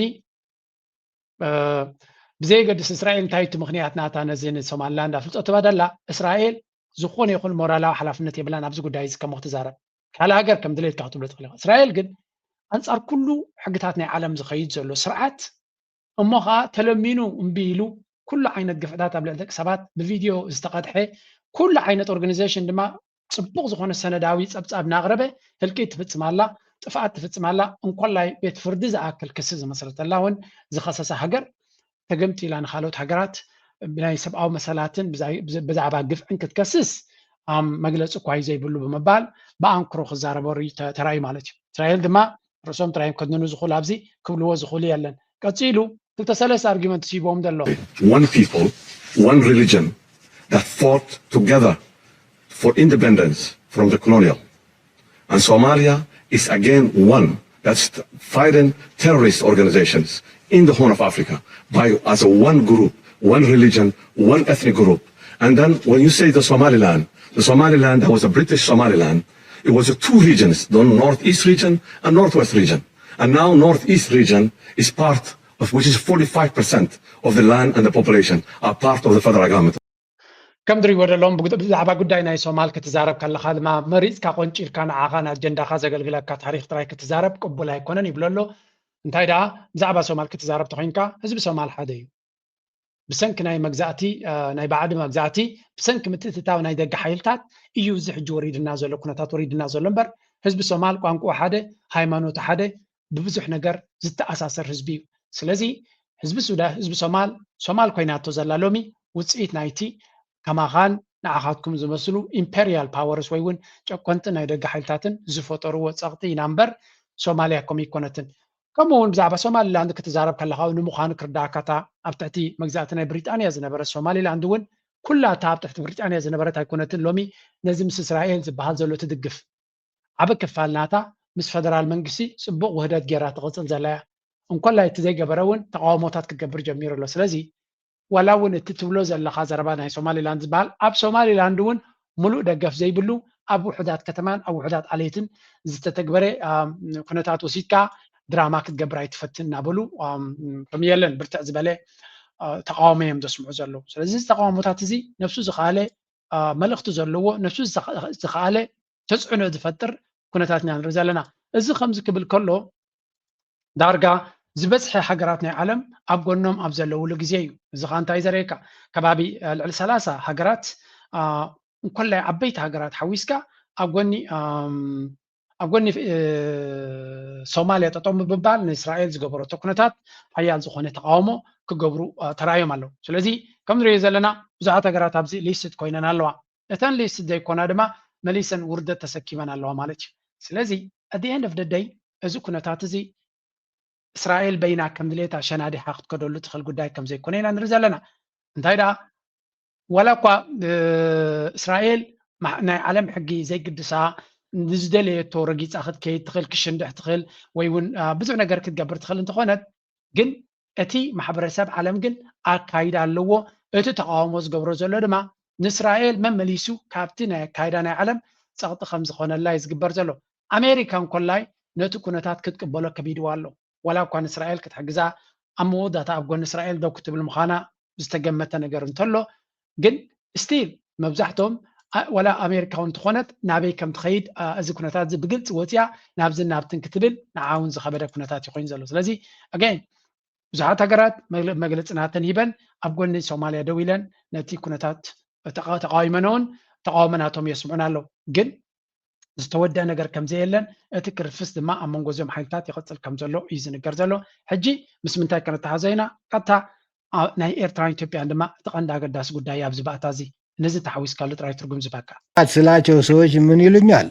ብዘየገድስ እስራኤል እንታይ እቲ ምኽንያት ናታ ነዚ ንሶማሊላንድ ኣፍልጦ ትህባ ደላ እስራኤል ዝኾነ ይኹን ሞራላዊ ሓላፍነት የብላን ኣብዚ ጉዳይ እዚ ከም ክትዛረብ ካልእ ሃገር ከም ድሌትካ ክትብሎ ትኽእል እስራኤል ግን ኣንፃር ኩሉ ሕግታት ናይ ዓለም ዝኸይድ ዘሎ ስርዓት እሞ ከዓ ተለሚኑ እምቢ ኢሉ ኩሉ ዓይነት ግፍዕታት ኣብ ልዕሊ ደቂ ሰባት ብቪድዮ ዝተቐድሐ ኩሉ ዓይነት ኦርጋኒዜሽን ድማ ፅቡቕ ዝኾነ ሰነዳዊ ፀብፃብ እናቕረበ ህልቂት ትፍፅም ኣላ፣ ጥፍኣት ትፍፅም ኣላ፣ እንኮላይ ቤት ፍርዲ ዝኣክል ክሲ ዝመስረተላ እውን ዝኸሰሳ ሃገር ተገምጢላ ንካልኦት ሃገራት ብናይ ሰብኣዊ መሰላትን ብዛዕባ ግፍዕን ክትከስስ መግለፂ እኳ እዩ ዘይብሉ ብምባል ብኣንክሮ ክዛረበሩ ተራእዩ ማለት እዩ። እስራኤል ድማ ርእሶም ጥራይ እዮም ከድንኑ ዝኽእሉ ኣብዚ ክብልዎ ዝኽእሉ የለን። ቀፂሉ ክልተ ሰለስተ ኣርጊመንት ሂቦም ዘለዉ። One people, one religion that fought together for independence from the colonial. And Somalia is again one that's fighting terrorist organizations in the Horn of Africa by as a one group, one religion, one ethnic group. And then when you say the Somaliland, the Somaliland that was a British Somaliland, it was a two regions, the northeast region and northwest region. And now northeast region is part of which is forty-five percent of the land and the population are part of the federal government. ከም ድሪዎ ደሎም ብዛዕባ ጉዳይ ናይ ሶማል ክትዛረብ ከለካ ድማ መሪፅካ ቆንጪልካ ንዓኻን ኣጀንዳካ ዘገልግለካ ታሪክ ጥራይ ክትዛረብ ቅቡል ኣይኮነን ይብሎ ኣሎ። እንታይ ደኣ ብዛዕባ ሶማል ክትዛረብ ተኮይንካ ህዝቢ ሶማል ሓደ እዩ። ብሰንኪ ናይ መግዛእቲ ናይ ባዕዲ መግዛእቲ ብሰንኪ ምትእትታው ናይ ደገ ሓይልታት እዩ እዚ ሕጂ ወሪድና ዘሎ ኩነታት ወሪድና ዘሎ እምበር ህዝቢ ሶማል ቋንቋ ሓደ ሃይማኖት ሓደ ብብዙሕ ነገር ዝተኣሳሰር ህዝቢ እዩ። ስለዚ ህዝቢ ሱዳን ህዝቢ ሶማል ሶማል ኮይናቶ ዘላ ሎሚ ውፅኢት ናይቲ ከማኻን ንዓኻትኩም ዝመስሉ ኢምፔሪያል ፓወርስ ወይ እውን ጨቆንቲ ናይ ደገ ሓይልታትን ዝፈጠርዎ ፀቕጢ ኢና እምበር ሶማልያ ከምኡ ይኮነትን። ከምኡ እውን ብዛዕባ ሶማሊላንድ ክትዛረብ ከለኻ ንምዃኑ ክርዳእካ እታ ኣብ ትሕቲ መግዛእቲ ናይ ብሪጣንያ ዝነበረት ሶማሊላንድ እውን ኩላ እታ ኣብ ትሕቲ ብሪጣንያ ዝነበረት ኣይኮነትን። ሎሚ ነዚ ምስ እስራኤል ዝበሃል ዘሎ ትድግፍ ዓቢ ክፋል ናታ ምስ ፈደራል መንግስቲ ጽቡቕ ውህደት ጌራ ትቕጽል ዘላ እያ። እንኮላይ እቲ ዘይገበረ እውን ተቃውሞታት ክገብር ጀሚሩ ኣሎ። ስለዚ ዋላ እውን እቲ ትብሎ ዘለኻ ዘረባ ናይ ሶማሊላንድ ዝበሃል ኣብ ሶማሊላንድ እውን ሙሉእ ደገፍ ዘይብሉ ኣብ ውሑዳት ከተማን ኣብ ውሑዳት ዓሌትን ዝተተግበረ ኩነታት ወሲድካ ድራማ ክትገብር ኣይትፈትን እናበሉ ከም የለን ብርትዕ ዝበለ ተቃውሞ እዮም ዘስምዑ ዘለዉ። ስለዚ እዚ ተቃውሞታት እዚ ነብሱ ዝኸኣለ መልእኽቲ ዘለዎ ነብሱ ዝኸኣለ ተፅዕኖ ዝፈጥር ኩነታት ኢና ንርኢ ዘለና። እዚ ከምዚ ክብል ከሎ ዳርጋ ዝበዝሐ ሃገራት ናይ ዓለም ኣብ ጎኖም ኣብ ዘለውሉ ግዜ እዩ። እዚ ከዓ እንታይ ዘርእየካ? ከባቢ ልዕሊ ሰላሳ ሃገራት እንኮላይ ዓበይቲ ሃገራት ሓዊስካ ኣብ ጎኒ ኣብ ጎኒ ሶማልያ ጠጠው ምብባል ንእስራኤል ዝገበረቶ ኩነታት ሓያል ዝኾነ ተቃውሞ ክገብሩ ተራእዮም ኣለዉ። ስለዚ ከም ንሪኦ ዘለና ብዙሓት ሃገራት ኣብዚ ሊስት ኮይነን ኣለዋ። እተን ሊስት ዘይኮና ድማ መሊሰን ውርደት ተሰኪመን ኣለዋ ማለት እዩ። ስለዚ at the end of the day እዚ ኩነታት እዚ እስራኤል በይና ከም ድሌታ ሸናዲሓ ክትከደሉ ትኽእል ጉዳይ ከም ዘይኮነ ኢና ንርኢ ዘለና። እንታይ ደኣ ዋላ እኳ እስራኤል ናይ ዓለም ሕጊ ዘይግድሳ ንዝደለየቶ ረጊፃ ክትከይድ ትኽእል ክሽንድሕ ትኽእል ወይ እውን ብዙሕ ነገር ክትገብር ትኽእል እንተኾነት ግን እቲ ማሕበረሰብ ዓለም ግን ኣካይዳ ኣለዎ። እቲ ተቃውሞ ዝገብሮ ዘሎ ድማ ንእስራኤል መመሊሱ ካብቲ ናይ ኣካይዳ ናይ ዓለም ፀቕጢ ከም ዝኾነላ እዩ ዝግበር ዘሎ። ኣሜሪካ እንኮላይ ነቲ ኩነታት ክትቅበሎ ከቢድዋ ኣሎ። ዋላ እኳ ንእስራኤል ክትሕግዛ ኣብ መወዳእታ ኣብ ጎኒ እስራኤል ደው ክትብል ምዃና ዝተገመተ ነገር እንተሎ ግን ስቲል መብዛሕቶም ዋላ ኣሜሪካ እውን እንተኾነት ናበይ ከም ትኸይድ እዚ ኩነታት እዚ ብግልፂ ወፂኣ ናብዝን ናብትን ክትብል ንዓ እውን ዝኸበደ ኩነታት እዩ ኮይኑ ዘሎ። ስለዚ ኣገን ብዙሓት ሃገራት መግለፂ ናተን ሂበን ኣብ ጎኒ ሶማልያ ደው ኢለን ነቲ ኩነታት ተቃዊመን እውን ተቃውሞ ናቶም የስምዑን ኣለዉ። ግን ዝተወደአ ነገር ከም ዘየለን እቲ ክርፍስ ድማ ኣብ መንጎ እዚኦም ሓይልታት ይቕፅል ከም ዘሎ እዩ ዝንገር ዘሎ። ሕጂ ምስ ምንታይ ከነተሓዞ ኢና? ቀጥታ ናይ ኤርትራን ኢትዮጵያን ድማ እቲ ቀንዲ ኣገዳሲ ጉዳይ ኣብዚ ባእታ እዚ ነዚ ተሓዊስካሉ ጥራይ ትርጉም ዝበካ ስላቸው ሰዎች ምን ይሉኛል?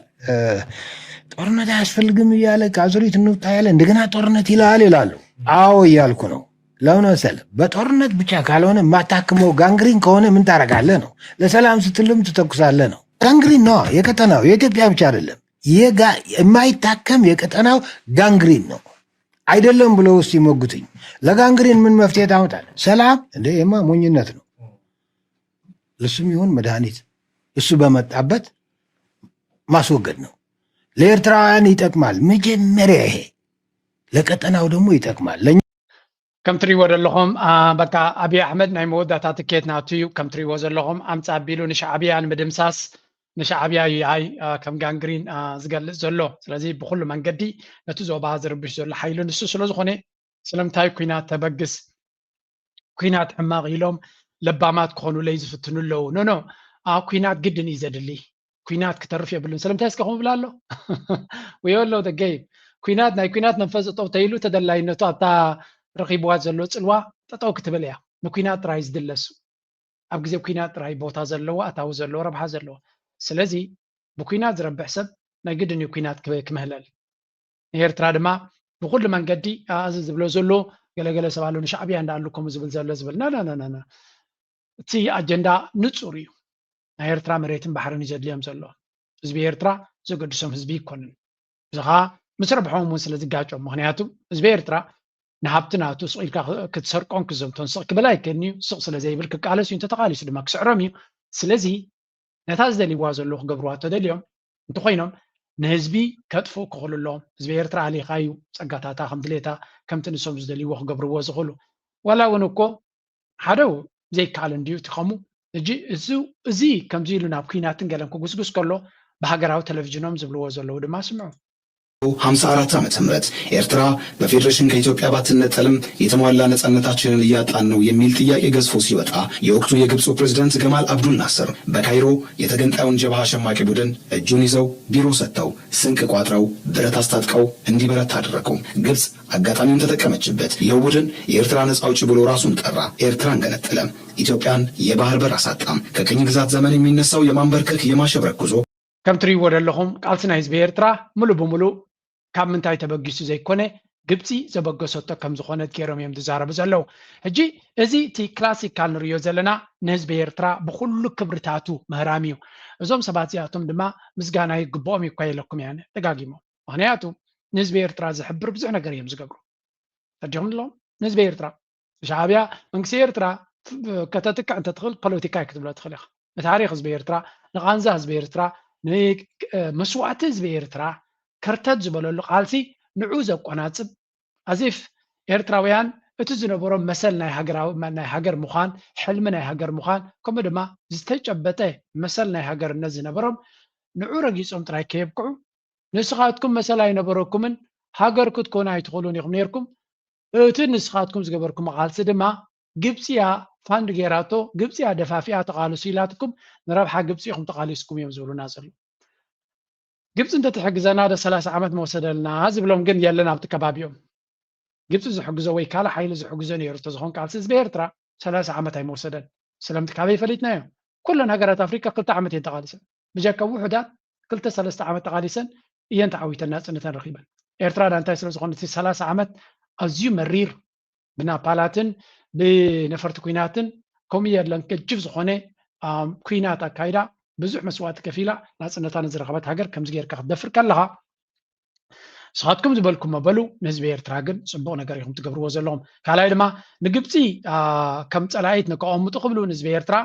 ጦርነት አያስፈልግም እያለ ከአዙሪት እንውጣ ያለ እንደገና ጦርነት ይላል ይላሉ። አዎ እያልኩ ነው። ለምን መሰለህ? በጦርነት ብቻ ካልሆነ የማታክመው ጋንግሪን ከሆነ ምን ታረጋለህ ነው። ለሰላም ስትልም ትተኩሳለህ ነው። ጋንግሪን ነው የቀጠናው፣ የኢትዮጵያ ብቻ አይደለም። የማይታከም የቀጠናው ጋንግሪን ነው። አይደለም ብለው እስቲ ሞግቱኝ። ለጋንግሪን ምን መፍትሄ ታመጣለህ? ሰላም እንደ የማ ሞኝነት ነው። ለሱም ይሁን መድኃኒት እሱ በመጣበት ማስወገድ ነው። ለኤርትራውያን ይጠቅማል መጀመሪያ ይሄ፣ ለቀጠናው ደግሞ ይጠቅማል። ለእኛ ከም ትሪእዎ ዘለኹም በቃ ኣብይ ኣሕመድ ናይ መወዳእታ ትኬት ናቱ እዩ። ከም ትሪእዎ ዘለኹም ኣምፃ ኣቢሉ ንሻዕብያ ንምድምሳስ ንሻዕብያ እዩ ይሃይ ከም ጋንግሪን ዝገልፅ ዘሎ። ስለዚ ብኩሉ መንገዲ ነቲ ዞባ ዝርብሽ ዘሎ ሓይሊ ንሱ ስለዝኾነ ስለምንታይ ኩናት ተበግስ ኩናት ሕማቕ ኢሎም ለባማት ክኾኑለይ ዝፍትኑ ኣለዉ። ኖ ኖ ኩናት ግድን እዩ ዘድሊ። ኩናት ክተርፍ የብሉን። ስለምንታይ እስከ ከምብል ኣሎ ወዮ ኣሎ ደገይ ኩናት ናይ ኩናት መንፈስ ጠጠው ተይሉ ተደላይነቱ ኣብታ ረኺብዋ ዘሎ ፅልዋ ጠጠው ክትብል እያ። ንኩናት ጥራይ ዝድለሱ ኣብ ግዜ ኩናት ጥራይ ቦታ ዘለዎ ኣታዊ ዘለዎ ረብሓ ዘለዎ። ስለዚ ብኩናት ዝረብሕ ሰብ ናይ ግድን እዩ ኩናት ክምህለል። ንኤርትራ ድማ ብኩሉ መንገዲ እዚ ዝብሎ ዘሎ ገለገለ ሰብ ኣሎ ንሻዕብያ እንዳኣሉ ከምኡ ዝብል ዘሎ ዝብል ናናናና እቲ ኣጀንዳ ንፁር እዩ። ናይ ኤርትራ መሬትን ባሕርን እዩ ዘድልዮም ዘሎ። ህዝቢ ኤርትራ ዘገድሶም ህዝቢ ይኮንን። እዚ ከዓ ምስ ረብሖም እውን ስለ ዝጋጮም ምክንያቱ ህዝቢ ኤርትራ ንሃብቲ ናቱ ስቕ ኢልካ ክትሰርቆን ክዘምቶን ስቕ ክብል ኣይክእልን እዩ። ስቕ ስለ ዘይብል ክቃለስ እዩ። እንተተቃሊሱ ድማ ክስዕሮም እዩ። ስለዚ ነታ ዝደልይዋ ዘለዉ ክገብርዋ እንተደልዮም እንተኮይኖም ንህዝቢ ከጥፍኡ ክኽእሉ ኣለዎም። ህዝቢ ኤርትራ ኣሊኻ እዩ ጸጋታታ ከም ድሌታ ከምቲ ንሶም ዝደልይዎ ክገብርዎ ዝኽእሉ። ዋላ እውን እኮ ሓደው ዘይከኣል እንድዩ እቲ ከምኡ። ሕጂ እዚ ከምዚ ኢሉ ናብ ኩናትን ገለን ክጉስጉስ ከሎ ብሃገራዊ ቴሌቪዥኖም ዝብልዎ ዘለዉ ድማ ስምዑ። ሃምሳ አራት ዓመተ ምህረት ኤርትራ በፌዴሬሽን ከኢትዮጵያ ባትነጠልም የተሟላ ነጻነታችንን እያጣን ነው የሚል ጥያቄ ገዝፎ ሲወጣ የወቅቱ የግብፁ ፕሬዝዳንት ገማል አብዱል ናስር በካይሮ የተገንጣዩን ጀብሃ ሸማቂ ቡድን እጁን ይዘው ቢሮ ሰጥተው ስንቅ ቋጥረው ብረት አስታጥቀው እንዲበረታ አደረጉ። ግብፅ አጋጣሚውን ተጠቀመችበት። ይኸው ቡድን የኤርትራ ነጻ አውጪ ብሎ ራሱን ጠራ። ኤርትራን ገነጠለ። ኢትዮጵያን የባህር በር አሳጣም። ከቅኝ ግዛት ዘመን የሚነሳው የማንበርከክ የማሸብረክ ጉዞ ከም ትሪእዎ ዘለኹም ቃልሲ ናይ ህዝቢ ኤርትራ ሙሉ ብሙሉ ካብ ምንታይ ተበጊሱ ዘይኮነ ግብፂ ዘበገሰቶ ከም ዝኾነት ገይሮም እዮም ዝዛረቡ ዘለዉ። ሕጂ እዚ እቲ ክላሲካል ንሪኦ ዘለና ንህዝቢ ኤርትራ ብኩሉ ክብርታቱ ምህራም እዩ። እዞም ሰባት እዚኣቶም ድማ ምስጋና ይግብኦም እዩ እኳ ኢለኩም እየ ኣነ ደጋጊሞም። ምክንያቱ ንህዝቢ ኤርትራ ዝሕብር ብዙሕ ነገር እዮም ዝገብሩ። ተረዲኹም ኣለኹም? ንህዝቢ ኤርትራ ሻዕብያ መንግስቲ ኤርትራ ከተጥቅዕ እንተትኽእል ፖለቲካ እዩ ክትብሎ ትኽእል ኢኻ። ንታሪኽ ህዝቢ ኤርትራ፣ ንቓንዛ ህዝቢ ኤርትራ፣ ንመስዋእቲ ህዝቢ ኤርትራ ከርተት ዝበለሉ ቃልሲ ንዑ ዘቆናጽብ ኣዚፍ ኤርትራውያን እቲ ዝነበሮም መሰል ናይ ሃገራዊ ናይ ሃገር ምዃን ሕልሚ ናይ ሃገር ምዃን ከምኡ ድማ ዝተጨበጠ መሰል ናይ ሃገርነት ዝነበሮም ንዑ ረጊጾም ጥራይ ከየብቅዑ ንስኻትኩም መሰል ኣይነበረኩምን ሃገር ክትኮኑ ኣይትኽእሉን ኢኹም ነይርኩም እቲ ንስኻትኩም ዝገበርኩም ቃልሲ ድማ ግብፂ እያ ፋንድ ገይራቶ ግብፂ እያ ደፋፊኣ ተቓልሱ ኢላትኩም ንረብሓ ግብፂ ኢኹም ተቓሊስኩም እዮም ዝብሉና ዘለዉ ግብፂ እንተትሕግዘና ዶ ሰላሳ ዓመት መወሰደልና ዝብሎም ግን የለን ኣብቲ ከባቢኦም ግብፂ ዝሕግዞ ወይ ካልእ ሓይሊ ዝሕግዞ ነይሩ ተዝኾን ቃልሲ ህዝቢ ኤርትራ ሰላሳ ዓመት ኣይመወሰደን ስለምቲ ካበይ ፈሊጥናዮ ኩለን ሃገራት ኣፍሪካ ክልተ ዓመት እየን ተቓሊሰን ብጀካ ውሑዳት ክልተ ሰለስተ ዓመት ተቓሊሰን እየን ተዓዊተን ናፅነተን ረኺበን ኤርትራ ዳ እንታይ ስለዝኾነ እቲ ሰላሳ ዓመት ኣዝዩ መሪር ብናፓላትን ብነፈርቲ ኩናትን ከምኡ የለን ገጅፍ ዝኾነ ኩናት ኣካይዳ ብዙሕ መስዋእቲ ከፊላ ናፅነታ ንዝረኸበት ሃገር ከምዚ ጌርካ ክትደፍር ከለኻ ንስኻትኩም ዝበልኩሞ በሉ ንህዝቢ ኤርትራ ግን ፅቡቕ ነገር ኢኹም ትገብርዎ ዘለኹም ካልኣይ ድማ ንግብፂ ከም ፀላኢት ንከቐምጡ ክብሉ ንህዝቢ ኤርትራ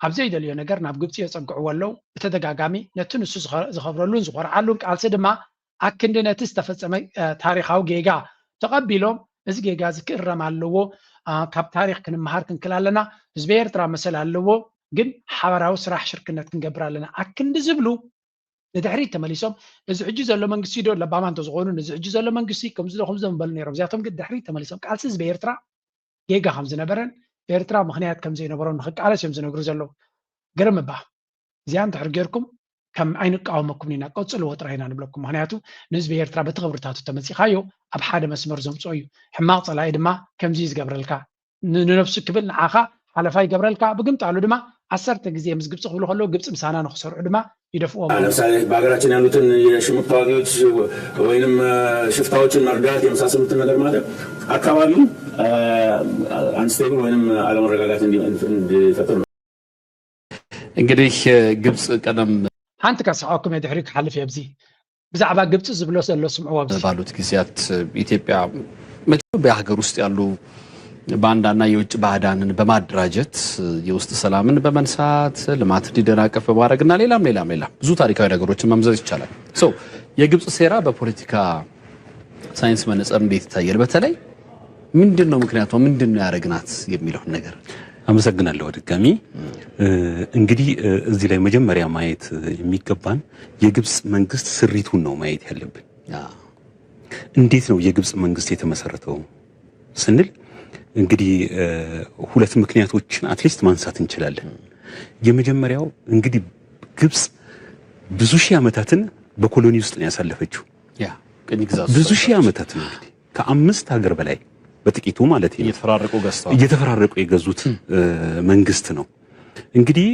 ኣብ ዘይደልዮ ነገር ናብ ግብፂ የፀግዕዎ ኣለዉ ብተደጋጋሚ ነቲ ንሱ ዝኸብረሉን ዝኾርዓሉን ቃልሲ ድማ ኣክንዲ ነቲ ዝተፈፀመ ታሪካዊ ጌጋ ተቐቢሎም እዚ ጌጋ እዚ ክእረም ኣለዎ ካብ ታሪክ ክንመሃር ክንክል ኣለና ህዝቢ ኤርትራ መሰል ኣለዎ ግን ሓበራዊ ስራሕ ሽርክነት ክንገብር ኣለና ኣክንዲ ዝብሉ ንድሕሪት ተመሊሶም እዚ ሕጂ ዘሎ መንግስቲ ዶ ለባማ እንተዝኾኑ ነዚ ሕጂ ዘሎ መንግስቲ ከምዚ ዶ ከምዚ ዶ ምበሉ ነይሮም እዚኣቶም ግን ድሕሪት ተመሊሶም ቃልሲ ህዝቢ ኤርትራ ጌጋ ከም ዝነበረን ኤርትራ ምኽንያት ከም ዘይነበሮም ንኽቃለስ እዮም ዝነግሩ ዘለዉ። ግርም እባ እዚኣ እንድሕር ጌርኩም ከም ኣይንቃወመኩም ኢና ቀፅልዎ ጥራይ ኢና ንብለኩም ምክንያቱ ንህዝቢ ኤርትራ በቲ ክብርታቱ ተመፂኻዮ ኣብ ሓደ መስመር ዘምፅኦ እዩ ሕማቕ ፀላኢ ድማ ከምዚ እዩ ዝገብረልካ ንነብሱ ክብል ንዓኻ ሓለፋ ይገብረልካ ብግምጣሉ ድማ ዓሰርተ ግዜ ምስ ግብፂ ክብሉ ከለዉ ግብፂ ምሳና ንክሰርሑ ድማ ይደፍዎም ኣለዉ። ለምሳሌ በሀገራችን ያሉትን የሽምቅ ተዋጊዎች ወይንም ሽፍታዎችን መርዳት የመሳሰሉትን ነገር ማድረግ አካባቢውን unstable ወይንም አለመረጋጋት እንዲፈጥር ነው። እንግዲህ ግብፅ ቀደም ሓንቲ ከስሕቐኩም እየ ድሕሪኡ ክሓልፍ እየ ኣብዚ ብዛዕባ ግብፂ ዝብሎ ዘሎ ስምዕዎ ኣብዚ ባሉት ጊዜያት ኢትዮጵያ መቼም በሀገር ውስጥ ያሉ ባንዳና የውጭ ባዕዳንን በማደራጀት የውስጥ ሰላምን በመንሳት ልማት እንዲደናቀፍ በማድረግና ሌላም ሌላም ሌላም ብዙ ታሪካዊ ነገሮችን መምዘዝ ይቻላል። So የግብፅ ሴራ በፖለቲካ ሳይንስ መነጽር እንዴት ይታያል? በተለይ ምንድን ነው ምክንያቷ ምንድን ነው ያደረግናት የሚለውን ነገር አመሰግናለሁ ድጋሚ እንግዲህ እዚህ ላይ መጀመሪያ ማየት የሚገባን የግብፅ መንግስት ስሪቱን ነው ማየት ያለብን። እንዴት ነው የግብፅ መንግስት የተመሰረተው ስንል እንግዲህ ሁለት ምክንያቶችን at least ማንሳት እንችላለን። የመጀመሪያው እንግዲህ ግብፅ ብዙ ሺህ ዓመታትን በኮሎኒ ውስጥ ነው ያሳለፈችው። ቅኝ ግዛት ብዙ ሺህ ዓመታት ነው እንግዲህ ከአምስት ሀገር በላይ በጥቂቱ ማለት ነው እየተፈራረቁ ገዝተዋል። እየተፈራረቁ የገዙት መንግስት ነው። እንግዲህ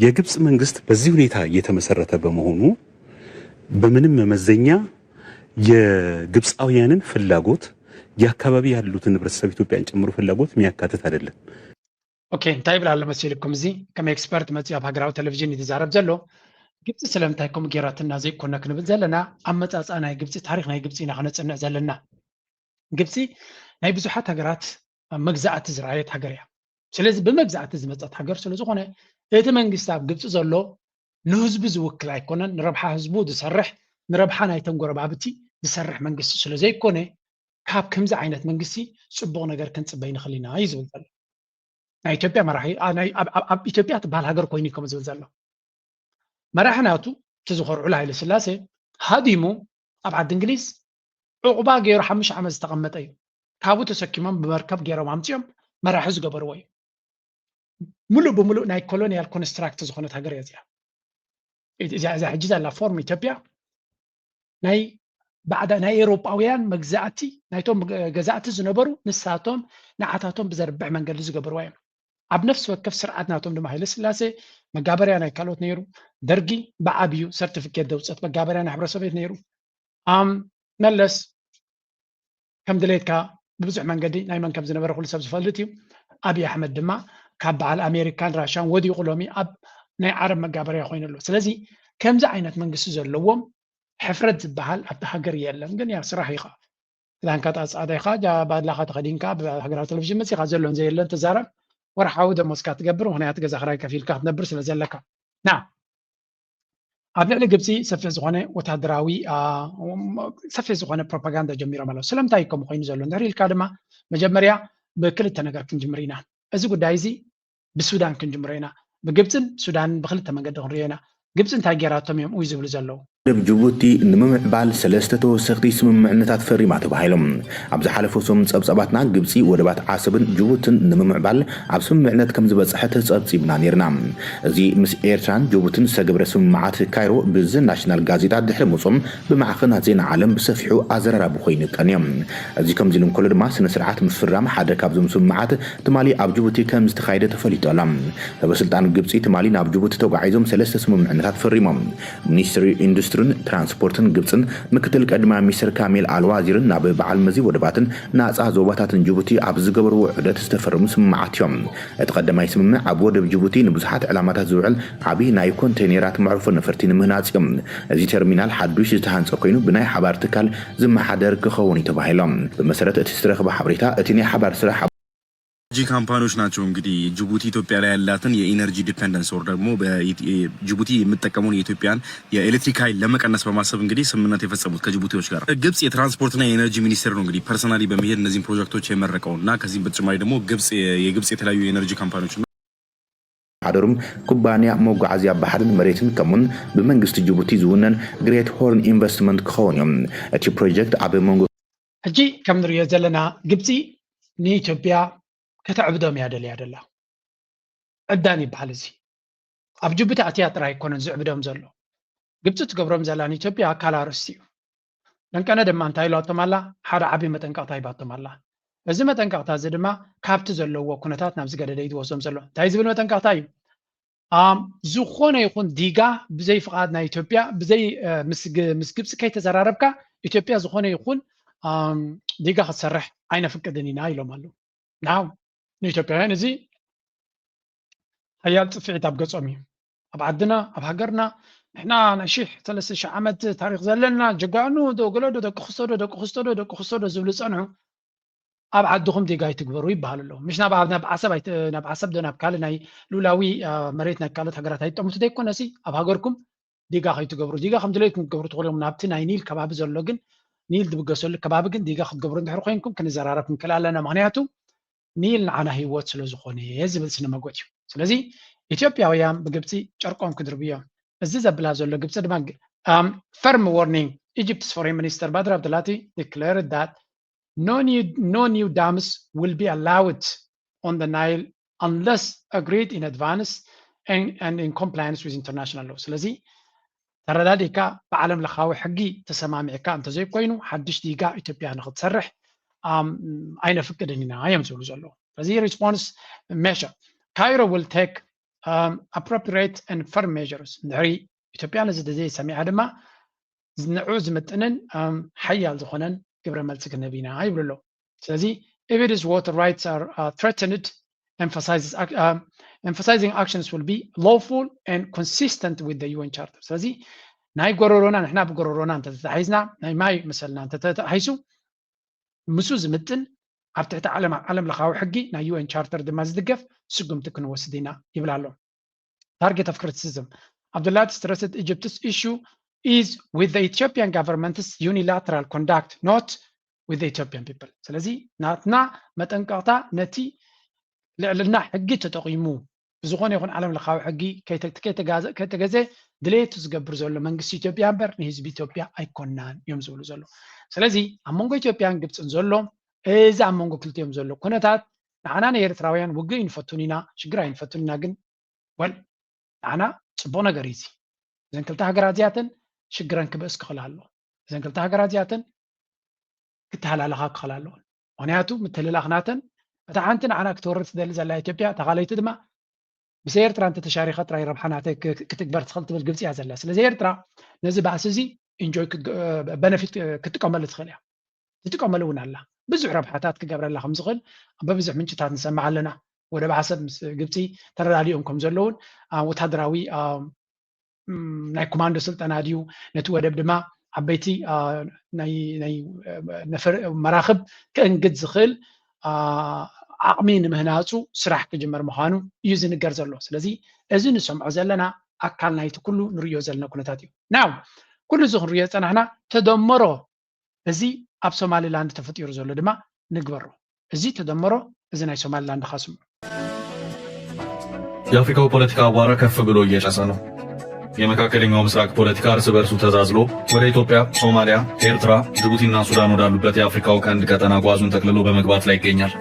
የግብፅ መንግስት በዚህ ሁኔታ እየተመሰረተ በመሆኑ በምንም መመዘኛ የግብፃውያንን ፍላጎት የአካባቢ ያሉትን ህብረተሰብ ኢትዮጵያን ጨምሮ ፍላጎት የሚያካትት አይደለም። ኦኬ እንታይ ይብል ኣሎ መሲልኩም እዚ ከም ኤክስፐርት መፅኡ ኣብ ሃገራዊ ቴሌቪዥን እዩ ዝዛረብ ዘሎ ግብፂ ስለምንታይ ከምኡ ጌራትና ዘይኮነ ክንብል ዘለና ኣመፃፅኣ ናይ ግብፂ ታሪክ ናይ ግብፂ ኢና ክነፅንዕ ዘለና ግብፂ ናይ ብዙሓት ሃገራት መግዛእቲ ዝረኣየት ሃገር እያ ስለዚ ብመግዛእቲ ዝመፀት ሃገር ስለዝኾነ እቲ መንግስቲ ኣብ ግብፂ ዘሎ ንህዝቡ ዝውክል ኣይኮነን ንረብሓ ህዝቡ ዝሰርሕ ንረብሓ ናይቶም ጎረባብቲ ዝሰርሕ መንግስቲ ስለዘይኮነ ካብ ከምዚ ዓይነት መንግስቲ ፅቡቕ ነገር ክንፅበይ ንኽእል ኢና እዩ ዝብል ዘሎ ናይ ኢትዮጵያ መራሒ ኣብ ኢትዮጵያ ትበሃል ሃገር ኮይኑ እዩ ከም ዝብል ዘሎ መራሒ ናቱ እቲ ዝኮርዑሉ ሃይለ ስላሴ ሃዲሙ ኣብ ዓዲ እንግሊዝ ዑቕባ ገይሩ ሓሙሽተ ዓመት ዝተቐመጠ እዩ። ካብኡ ተሰኪሞም ብመርከብ ገይሮም ኣምፂኦም መራሒ ዝገበርዎ እዩ። ሙሉእ ብሙሉእ ናይ ኮሎኒያል ኮንስትራክት ዝኾነት ሃገር እያ እዚኣ። እዚኣ እዛ ሕጂ ዘላ ፎርም ኢትዮጵያ ናይ ባዕዳ ናይ ኤውሮጳውያን መግዛእቲ ናይቶም ገዛእቲ ዝነበሩ ንሳቶም ንዓታቶም ብዘርብሕ መንገዲ ዝገበርዋ እዮም። ኣብ ነፍሲ ወከፍ ስርዓት ናቶም ድማ ሃይለ ስላሴ መጋበርያ ናይ ካልኦት ነይሩ። ደርጊ ብዓብዩ ሰርቲፊኬት ዘውፀት መጋበርያ ናይ ሕብረተሰብ ነይሩ። ኣም መለስ ከም ድሌትካ ብብዙሕ መንገዲ ናይ መን ከም ዝነበረ ኩሉ ሰብ ዝፈልጥ እዩ። ኣብይ ኣሕመድ ድማ ካብ በዓል ኣሜሪካን ራሻን ወዲቑ ሎሚ ኣብ ናይ ዓረብ መጋበርያ ኮይኑ ኣሎ። ስለዚ ከምዚ ዓይነት መንግስቲ ዘለዎም ሕፍረት ዝበሃል ኣብቲ ሃገር የለን። ግን ያ ስራሕ ኢኻ ክዳንካ ጣጻዕዳ ኢኻ ጃ ባድላኻ ተኸዲንካ ኣብ ሃገራዊ ቴሌቪዥን መጺኻ ዘሎን ዘየለን ትዛረብ። ወርሓዊ ደሞዝካ ትገብር፣ ምኽንያቱ ገዛ ክራይ ከፊልካ ክትነብር ስለ ዘለካ። ና ኣብ ልዕሊ ግብፂ ሰፊሕ ዝኾነ ወታደራዊ ሰፊሕ ዝኾነ ፕሮፓጋንዳ ጀሚሮም ኣለዉ። ስለምንታይ እዩ ከምኡ ኮይኑ ዘሎ እንድሕር ኢልካ ድማ መጀመርያ ብክልተ ነገር ክንጅምር ኢና። እዚ ጉዳይ እዚ ብሱዳን ክንጅምሮ ኢና። ብግብፅን ሱዳንን ብክልተ መንገዲ ክንሪኦ ኢና። ግብፂ እንታይ ገይራቶም እዮም ውይ ዝብሉ ዘለዉ? ወደብ ጅቡቲ ንምምዕባል ሰለስተ ተወሰኽቲ ስምምዕነታት ፈሪማ ተባሂሎም። ኣብ ዝሓለፉ ሰሙን ፀብፃባትና ግብፂ ወደባት ዓሰብን ጅቡትን ንምምዕባል ኣብ ስምምዕነት ከም ዝበፅሐት ፀብፂብና ነይርና። እዚ ምስ ኤርትራን ጅቡትን ዝተገብረ ስምምዓት ካይሮ ብዘ ናሽናል ጋዜጣ ድሕሪ ምውፅኦም ብማዕኸናት ዜና ዓለም ብሰፊሑ ኣዘራራቢ ኮይኑ ቀንዮም። እዚ ከምዚ ኢሉ እንከሎ ድማ ስነ ስርዓት ምፍራም ሓደ ካብዞም ስምምዓት ትማሊ ኣብ ጅቡቲ ከም ዝተኻየደ ተፈሊጡ ኣሎ። ሰበስልጣን ግብፂ ትማሊ ናብ ጅቡቲ ተጓዒዞም ሰለስተ ስምምዕነታት ፈሪሞም። ሚኒስትሪ ኢንዱስትሪን ትራንስፖርትን ግብፅን ምክትል ቀዳማይ ሚኒስትር ካሚል ኣልዋዚርን ናብ በዓል መዚ ወደባትን ናፃ ዞባታትን ጅቡቲ ኣብ ዝገበርዎ ዑደት ዝተፈረሙ ስምምዓት እዮም። እቲ ቀዳማይ ስምምዕ ኣብ ወደብ ጅቡቲ ንብዙሓት ዕላማታት ዝውዕል ዓብዪ ናይ ኮንቴይነራት መዕርፎ ነፈርቲ ንምህናፅ እዩ። እዚ ተርሚናል ሓዱሽ ዝተሃንፀ ኮይኑ ብናይ ሓባር ትካል ዝመሓደር ክኸውን እዩ ተባሂሎም። ብመሰረት እቲ ዝተረኽበ ሓበሬታ እቲ ናይ ሓባር ስራሕ ኣብ ጂ ካምፓኒዎች ናቸው እንግዲህ ጅቡቲ ኢትዮጵያ ላይ ያላትን የ energy dependence or ደግሞ ጅቡቲ የምትጠቀመውን የኢትዮጵያን የኤሌክትሪክ ኃይል ለመቀነስ በማሰብ እንግዲህ ስምምነት የፈጸሙት ከጅቡቲዎች ጋር። ግብጽ የትራንስፖርትና የ energy ሚኒስቴር ነው እንግዲህ personally በመሄድ እነዚህን ፕሮጀክቶች የመረቀው እና ከዚህም በተጨማሪ ደግሞ ግብጽ የግብጽ የተለያዩ የ energy ካምፓኒዎች እና ሓደሩም ኩባንያ መጓዓዝያ ባሕርን መሬትን ከምኡን ብመንግስቲ ጅቡቲ ዝውነን ግሬት ሆርን ኢንቨስትመንት ክኸውን እዮም። እቲ ፕሮጀክት ኣብ መንጎ ሕጂ ከም ንሪኦ ዘለና ግብፂ ንኢትዮጵያ ከተዕብዶም እያ ደልያ ደላ። ዕብዳን ይበሃል እዚ። ኣብ ጅቡቲ ኣትያ ጥራይ ኣይኮነን ዝዕብዶም ዘሎ። ግብፂ ትገብሮም ዘላ ንኢትዮጵያ ኣካል ኣርእስቲ እዩ። ለንቀነ ድማ እንታይ ኢላቶም ኣላ? ሓደ ዓብዪ መጠንቀቕታ ሂባቶም ኣላ። እዚ መጠንቀቕታ እዚ ድማ ካብቲ ዘለዎ ኩነታት ናብ ዝገደደ እዩ ዝወስዶም ዘሎ። እንታይ ዝብል መጠንቀቕታ እዩ? ኣም፣ ዝኾነ ይኹን ዲጋ ብዘይ ፍቓድ ናይ ኢትዮጵያ ብዘይ እ፣ ምስ ግ- ምስ ግብፂ ከይተዘራረብካ ኢትዮጵያ ዝኾነ ይኹን ኣም፣ ዲጋ ክትሰርሕ ኣይነፍቅድን ኢና ኢሎም ኣለዉ። ናው ንኢትዮጵያውያን እዚ ሓያል ፅፍዒት ኣብ ገፆም እዩ። ኣብ ዓድና ኣብ ሃገርና ንሕና ናይ ሽሕ ሰለስተ ሽሕ ዓመት ታሪክ ዘለና ጀጋኑ ዶ ገለ ዶ ደቂ ክስቶ ዶ ደቂ ክስቶ ዶ ደቂ ክስቶ ዶ ዝብሉ ዝፀንሑ ኣብ ዓድኹም ዲጋ ኣይትግበሩ ይበሃሉ ኣለዉ። ምሽ ናብ ናብ ዓሰብ ኣይት- ናብ ዓሰብ ዶ ናብ ካልእ ናይ ሉላዊ አ፣ መሬት ናይ ካልኦት ሃገራት ኣይትጠምቱ ዘይኮነሲ ኣብ ሃገርኩም ዲጋ ከይትገብሩ ዲጋ ከም ድሌትኩም ክትገብሩ ትኽእሉ እዮም። ናብቲ ናይ ኒል ከባቢ ዘሎ ግን ኒል ዝብገሰሉ ከባቢ ግን ዲጋ ክትገብሩ እንድሕር ኮይንኩም ክንዘራረብ ክንክእል ኣለና። ምክንያቱ ኒል ንዓና ህይወት ስለ ዝኾነ ዝብል ስነ መጎት እዩ። ስለዚ ኢትዮጵያውያን ብግብፂ ጨርቆም ክድርቡ እዮም። እዚ ዘብላ ዘሎ ግብፂ ድማ ግ- um, firm warning Egypt's foreign minister Badr Abdulati declared that no new, no new dams will be allowed on the Nile unless agreed in advance and, and in compliance with international law. ስለዚ ተረዳዲእካ ብዓለም ለኻዊ ሕጊ ተሰማሚዕካ እንተዘይኮይኑ ሓድሽ ዲጋ ኢትዮጵያ ንክትሰርሕ ኣም፣ ኣይነፍቅድን ኢና እዮም ዝብሉ ዘለዉ። ስለዚ response measure Cairo will take um, appropriate and firm measures እንድሕሪ ኢትዮጵያ ነዚ ተዘይሰሚዓ ድማ ንዑ ዝምጥንን ሓያል ዝኾነን ግብረ መልሲ ክንህብ ኢና ይብሉ ኣለዉ። ስለዚ if it is water rights are uh, threatened emphasizes ac- um, emphasizing actions will be lawful and consistent with the U N Charter. ስለዚ ናይ ጎረሮና ንሕና ብጎረሮና እንተተታሒዝና ናይ ማይ መሰልና እንተተታሒሱ ምስኡ ዝምጥን ኣብ ትሕቲ ዓለም ዓለም ለኻዊ ሕጊ ናይ U N Charter ድማ ዝድገፍ ስጉምቲ ክንወስድ ኢና ይብል ኣሎ። Target of criticism Abdullah stressed Egypt's issue is with the Ethiopian government's unilateral conduct, not with the Ethiopian people. ስለዚ ናትና መጠንቀቕታ ነቲ ልዕልና ሕጊ ተጠቒሙ ብዝኾነ ይኹን ዓለም ለኻዊ ሕጊ ከይተገዘ ድሌቱ ዝገብር ዘሎ መንግስቲ ኢትዮጵያ እምበር ንህዝቢ ኢትዮጵያ ኣይኮናን እዮም ዝብሉ ዘሎ። ስለዚ ኣብ መንጎ ኢትዮጵያን ግብፅን ዘሎ እዚ ኣብ መንጎ ክልቲኦም ዘሎ ኩነታት ንዓና ንኤርትራውያን ውግእ ኣይንፈቱን ኢና፣ ሽግር ኣይንፈቱን ኢና። ግን ወል ንዓና ፅቡቕ ነገር እዩ እዚ። እዘን ክልተ ሃገራት እዚኣተን ሽግረን ክብእስ ክኽእል ኣለዎ። እዘን ክልተ ሃገራት እዚኣተን ክተሃላለኻ ክኽእል ኣለዎን። ምኽንያቱ ምትልላኽ ናተን እታ ሓንቲ ንዓና ክትወርድ ትደሊ ዘላ ኢትዮጵያ፣ እታ ካልኣይቲ ድማ ምስ ኤርትራ እንተተሻሪኸ ጥራይ ረብሓ ናተይ ክትግበር ትኽእል ትብል ግብፂ እያ ዘላ። ስለዚ ኤርትራ ነዚ ባእሲ እዚ ኢንጆይ በነፊት ክትጥቀመሉ ትኽእል እያ። ትጥቀመሉ እውን ኣላ። ብዙሕ ረብሓታት ክገብረላ ከም ዝኽእል በብዙሕ ምንጭታት ንሰምዕ ኣለና። ወደብ ዓሰብ ምስ ግብፂ ተረዳዲኦም ከም ዘለውን ወታደራዊ ናይ ኮማንዶ ስልጠና ድዩ፣ ነቲ ወደብ ድማ ዓበይቲ መራኽብ ከእንግድ ዝኽእል ዓቕሚ ንምህናፁ ስራሕ ክጅመር ምዃኑ እዩ ዝንገር ዘሎ። ስለዚ እዚ ንሰምዖ ዘለና ኣካል ናይቲ ኩሉ ንርእዮ ዘለና ኩነታት እዩ። ናው ኩሉ እዚ ክንርእዮ ዝፀናሕና ተደመሮ እዚ ኣብ ሶማሊላንድ ተፈጢሩ ዘሎ ድማ ንግበሮ። እዚ ተደመሮ እዚ ናይ ሶማሊላንድ ኻስሙ። የአፍሪካው ፖለቲካ አቧራ ከፍ ብሎ እየጨሰ ነው። የመካከለኛው ምስራቅ ፖለቲካ እርስ በርሱ ተዛዝሎ ወደ ኢትዮጵያ፣ ሶማሊያ፣ ኤርትራ፣ ጅቡቲና ሱዳን ወዳሉበት የአፍሪካው ቀንድ ቀጠና ጓዙን ጠቅልሎ በመግባት ላይ ይገኛል።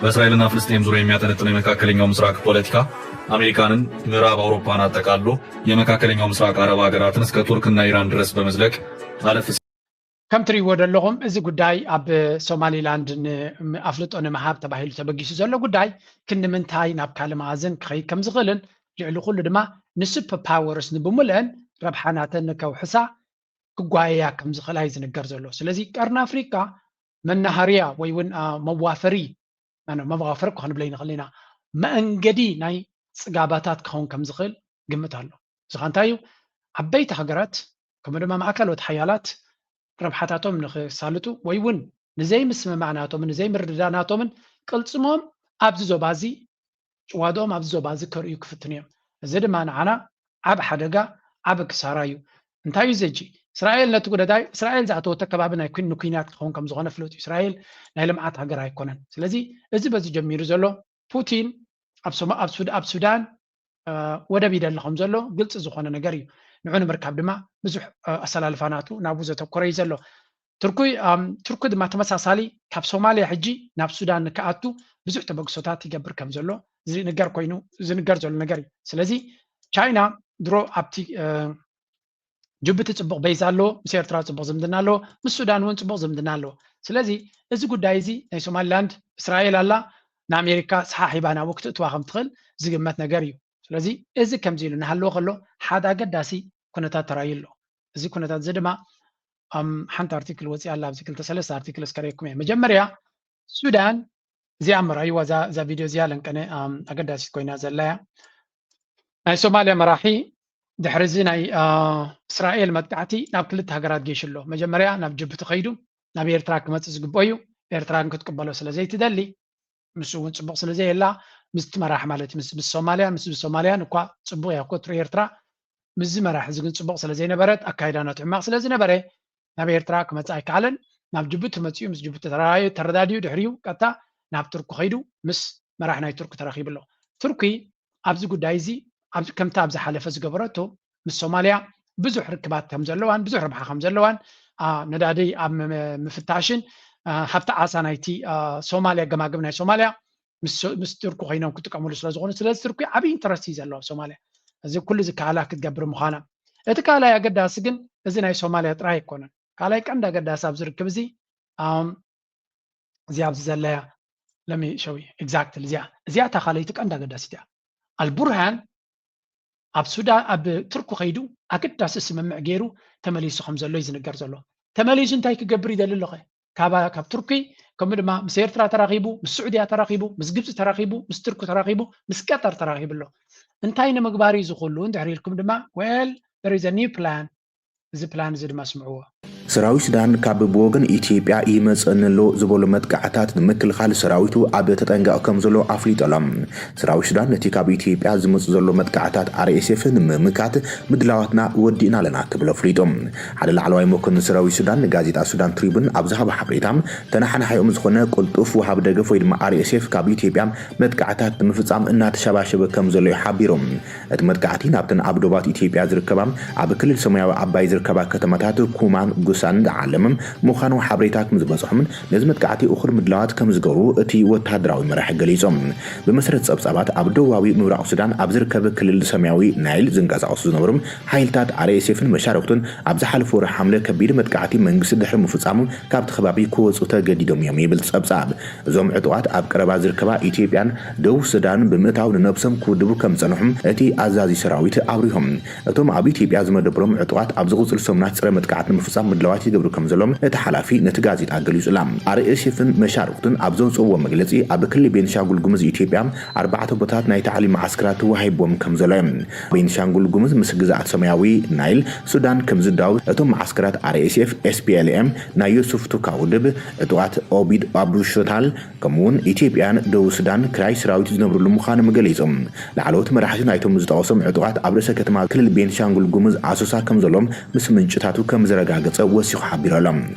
በእስራኤልና ፍልስጤም ዙሪያ የሚያጠነጥነው የመካከለኛው ምስራቅ ፖለቲካ አሜሪካንን ምዕራብ አውሮፓን አጠቃሎ የመካከለኛው ምስራቅ አረብ ሀገራትን እስከ ቱርክና ኢራን ድረስ በመዝለቅ አለፍ ከም ትሪእዎ ዘለኹም እዚ ጉዳይ ኣብ ሶማሊላንድ ኣፍልጦ ንምሃብ ተባሂሉ ተበጊሱ ዘሎ ጉዳይ ክንዲ ምንታይ ናብ ካልእ መኣዝን ክኸይድ ከም ዝኽእልን ልዕሊ ኩሉ ድማ ንሱፐር ፓወርስ ንብምልአን ረብሓ ናተን ንከውሕሳ ክጓየያ ከም ዝኽእላ እዩ ዝንገር ዘሎ። ስለዚ ቀርኒ ኣፍሪቃ መናሃርያ ወይ እውን መዋፈሪ መዋፈሪ እኳ ክንብለ ይንኽእል ኢና መእንገዲ ናይ ፅጋባታት ክኸውን ከም ዝኽእል ግምት ኣሎ። እዚ ኸ እንታይ እዩ? ዓበይቲ ሃገራት ከምኡ ድማ ማእከሎት ሓያላት ረብሓታቶም ንኽሳልጡ ወይ እውን ንዘይምስምማዕ ናቶምን ንዘይምርድዳእ ናቶምን ቅልፅሞም ኣብዚ ዞባ እዚ ጭዋድኦም ኣብዚ ዞባ እዚ ከርእዩ ክፍትኑ እዮም። እዚ ድማ ንዓና ዓብ ሓደጋ ዓብ ክሳራ እዩ። እንታይ እዩ ዘጂ እስራኤል ነቲ ጉዳይ እስራኤል ዝኣተወቶ ከባቢ ናይ ኩን- ንኩናት ክኸውን ከም ዝኾነ ፍሉጥ እዩ። እስራኤል ናይ ልምዓት ሃገር ኣይኮነን። ስለዚ እዚ በዚ ጀሚሩ ዘሎ ፑቲን ኣብ ሶማ- ኣብ ሱድ- ኣብ ሱዳን እ፣ ወደብ ይደሊ ከም ዘሎ ግልፂ ዝኾነ ነገር እዩ። ንዑ ንምርካብ ድማ ብዙሕ እ፣ ኣሰላልፋ ናቱ ናብኡ ዘተኮረ እዩ ዘሎ። ትርኩይ ኣም፣ ቱርኪ ድማ ተመሳሳሊ ካብ ሶማሊያ ሕጂ ናብ ሱዳን ንክኣቱ ብዙሕ ተበግሶታት ይገብር ከም ዘሎ ዝንገር ኮይኑ ዝንገር ዘሎ ነገር እዩ። ስለዚ ቻይና ድሮ ኣብቲ እ፣ ጅቡቲ ፅቡቕ ቤዝ ኣለዎ፣ ምስ ኤርትራ ፅቡቕ ዝምድና ኣለዎ፣ ምስ ሱዳን እውን ፅቡቕ ዝምድና ኣለዎ። ስለዚ እዚ ጉዳይ እዚ ናይ ሶማሊላንድ እስራኤል ኣላ ንኣሜሪካ ሰሓሒባ ናብኡ ክትእትዋ ከም ትኽእል ዝግመት ነገር እዩ። ስለዚ እዚ ከምዚ ኢሉ እናሃለወ ከሎ ሓደ ኣገዳሲ ኩነታት ተራእዩ ኣሎ። እዚ ኩነታት እዚ ድማ ኣም፣ ሓንቲ ኣርቲክል ወፂኣ ኣላ ኣብዚ ክልተ ሰለስተ ኣርቲክል እስከረየኩም እየ። መጀመርያ ሱዳን እዚኣ ምርኣይዋ እዛ እዛ ቪድዮ እዚኣ ለንቀነ ኣም፣ ኣገዳሲት ኮይና ዘላ እያ። ናይ ሶማልያ መራሒ ድሕሪ እዚ ናይ አ፣ እስራኤል መጥቃዕቲ ናብ ክልተ ሃገራት ገይሹ ኣሎ። መጀመርያ ናብ ጅቡቲ ከይዱ ናብ ኤርትራ ክመፅእ ዝግብኦ እዩ። ኤርትራ ግን ክትቅበሎ ስለ ዘይትደሊ ንሱ እውን ፅቡቕ ስለ ዘየላ ምስቲ መራሕ ማለት ምስ ምስ ሶማልያን ምስ ሶማልያን እኳ ፅቡቕ እያ ክትርኢ ኤርትራ ምስዚ መራሕ እዚ ግን ፅቡቕ ስለ ዘይነበረት ኣካይዳ ናቱ ሕማቕ ስለ ዝነበረ ናብ ኤርትራ ክመፅእ ኣይከኣለን። ናብ ጅቡቲ መፂኡ ምስ ጅቡቲ ተራዩ ተረዳዲኡ ድሕሪኡ ቀጥታ ናብ ቱርኪ ከይዱ ምስ መራሕ ናይ ቱርኪ ተራኺቡ ኣሎ። ቱርኪ ኣብዚ ጉዳይ እዚ ኣብ- ከምቲ ኣብ ዝሓለፈ ዝገበረቶ ምስ ሶማልያ ብዙሕ ርክባት ከም ዘለዋን ብዙሕ ረብሓ ከም ዘለዋን አ፣ ነዳዲ ኣብ ም- ምፍታሽን አ፣ ሃብቲ ዓሳ ናይቲ አ፣ ሶማልያ ገማግም ናይ ሶማልያ ምስ ምስ ቱርኪ ኮይኖም ክጥቀምሉ ስለ ዝኾኑ ስለዚ ቱርኪ ዓብዪ ኢንተረስት እዩ ዘለዎ ኣብ ሶማልያ እዚ ኩሉ እዚ ካላ ክትገብር ምዃና እቲ ካልኣይ ኣገዳሲ ግን እዚ ናይ ሶማልያ ጥራይ ኣይኮነን ካልኣይ ቀንዲ ኣገዳሲ ኣብ ዝርክብ እዚ ኣም፣ እዚኣ ኣብዚ ዘለያ ለሚ ሸዊ ኤግዛክትሊ እዚኣ እዚኣ እታ ካልኣይቲ ቀንዲ ኣገዳሲት እያ ኣልቡርሃን ኣብ ሱዳን ኣብ ቱርኪ ከይዱ ኣገዳሲ ስምምዕ ገይሩ ተመሊሱ ከም ዘሎ እዩ ዝንገር ዘሎ ተመሊሱ እንታይ ክገብር ይደሊ ኣለኸ ካብ ካብ ቱርኪ ከምኡ ድማ ምስ ኤርትራ ተራኺቡ ምስ ስዑድያ ተራኺቡ ምስ ግብፂ ተራኺቡ ምስ ቱርኪ ተራኺቡ ምስ ቀጠር ተራኺቡ ኣሎ እንታይ ንምግባር እዩ ዝኽሉ እንድሕር ኢልኩም ድማ well there is a new plan እዚ ፕላን እዚ ድማ ስምዕዎ ሰራዊት ሱዳን ካብ ብወገን ኢትዮጵያ ይመጽእኒ ኣሎ ዝበሎ መጥቃዕታት ንምክልኻል ሰራዊቱ ኣብ ተጠንቀቕ ከም ዘሎ ኣፍሊጡ ኣሎ። ሰራዊት ሱዳን ነቲ ካብ ኢትዮጵያ ዝመጽእ ዘሎ መጥቃዕታት ኣር ኤስ ኤፍ ንምምካት ምድላዋትና ወዲእና ኣለና ክብል ኣፍሊጡ። ሓደ ላዕለዋይ መኮንን ሰራዊት ሱዳን ንጋዜጣ ሱዳን ትሪቡን ኣብ ዝሃቦ ሓበሬታ፣ ተናሓናሒኦም ዝኾነ ቅልጡፍ ወሃቢ ደገፍ ወይ ድማ ኣር ኤስ ኤፍ ካብ ኢትዮጵያ መጥቃዕታት ንምፍጻም እናተሸባሸበ ከም ዘሎ እዩ ሓቢሩ። እቲ መጥቃዕቲ ናብተን ኣብ ዶባት ኢትዮጵያ ዝርከባ ኣብ ክልል ሰማያዊ ኣባይ ዝርከባ ከተማታት ኩማን ጉሳን ዝዓለመ ምዃኑ ሓበሬታ ከም ዝበጽሖምን ነዚ መጥቃዕቲ እኹል ምድላዋት ከም ዝገብሩ እቲ ወተሃደራዊ መራሒ ገሊጹ። ብመሰረት ጸብጻባት ኣብ ደቡባዊ ምብራቕ ሱዳን ኣብ ዝርከብ ክልል ሰማያዊ ናይል ዝንቀሳቐሱ ዝነበሩ ሓይልታት ኣር ኤስ ኤፍን መሻርክቱን ኣብ ዝሓለፈ ወርሒ ሓምለ ከቢድ መጥቃዕቲ መንግስቲ ድሕሪ ምፍጻሙ ካብቲ ከባቢ ክወጹ ተገዲዶም እዮም ይብል ጸብጻብ። እዞም ዕጡቓት ኣብ ቀረባ ዝርከባ ኢትዮጵያን ደቡብ ሱዳን ብምእታው ንነብሶም ክውድቡ ከም ዝጸንሑ እቲ ኣዛዚ ሰራዊት ኣብሪሆም። እቶም ኣብ ኢትዮጵያ ዝመደብሮም ዕጡቓት ኣብ ዝቕጽሉ ሰሙናት ጸረ መጥቃዕቲ ንምፍጻም ምድላዋት ይገብሩ ከም ዘሎም እቲ ሓላፊ ነቲ ጋዜጣ ገሊጹላ። ኣር ኤስ ኤፍን መሻርክቱን ኣብ ዘውጽእዎ መግለጺ ኣብ ክልል ቤንሻንጉል ጉሙዝ ኢትዮጵያ ኣርባዕተ ቦታት ናይ ታዕሊም መዓስከራት ተዋሂቦም ከም ዘሎ እዮም። ቤንሻንጉል ጉሙዝ ምስ ግዝኣት ሰማያዊ ናይል ሱዳን ከም ዝዳወብ እቶም መዓስከራት ኣር ኤስ ኤፍ፣ ኤስ ፒ ኤል ኤም ናይ ዮሱፍ ቱካ ውድብ፣ ዕጡቓት ኦቢድ ኣቡሾታል ከምኡውን ኢትዮጵያን ደቡብ ሱዳን ክራይ ሰራዊት ዝነብርሉ ምዃኖም ገሊጾም። ላዕለዎት መራሕቲ ናይቶም ዝጠቐሶም ዕጡቓት ኣብ ርእሰ ከተማ ክልል ቤንሻንጉል ጉሙዝ ኣሶሳ ከም ዘሎም ምስ ምንጭታቱ ከም ዘረጋገጸ ወሲኹ ሓቢሩ ኣሎ።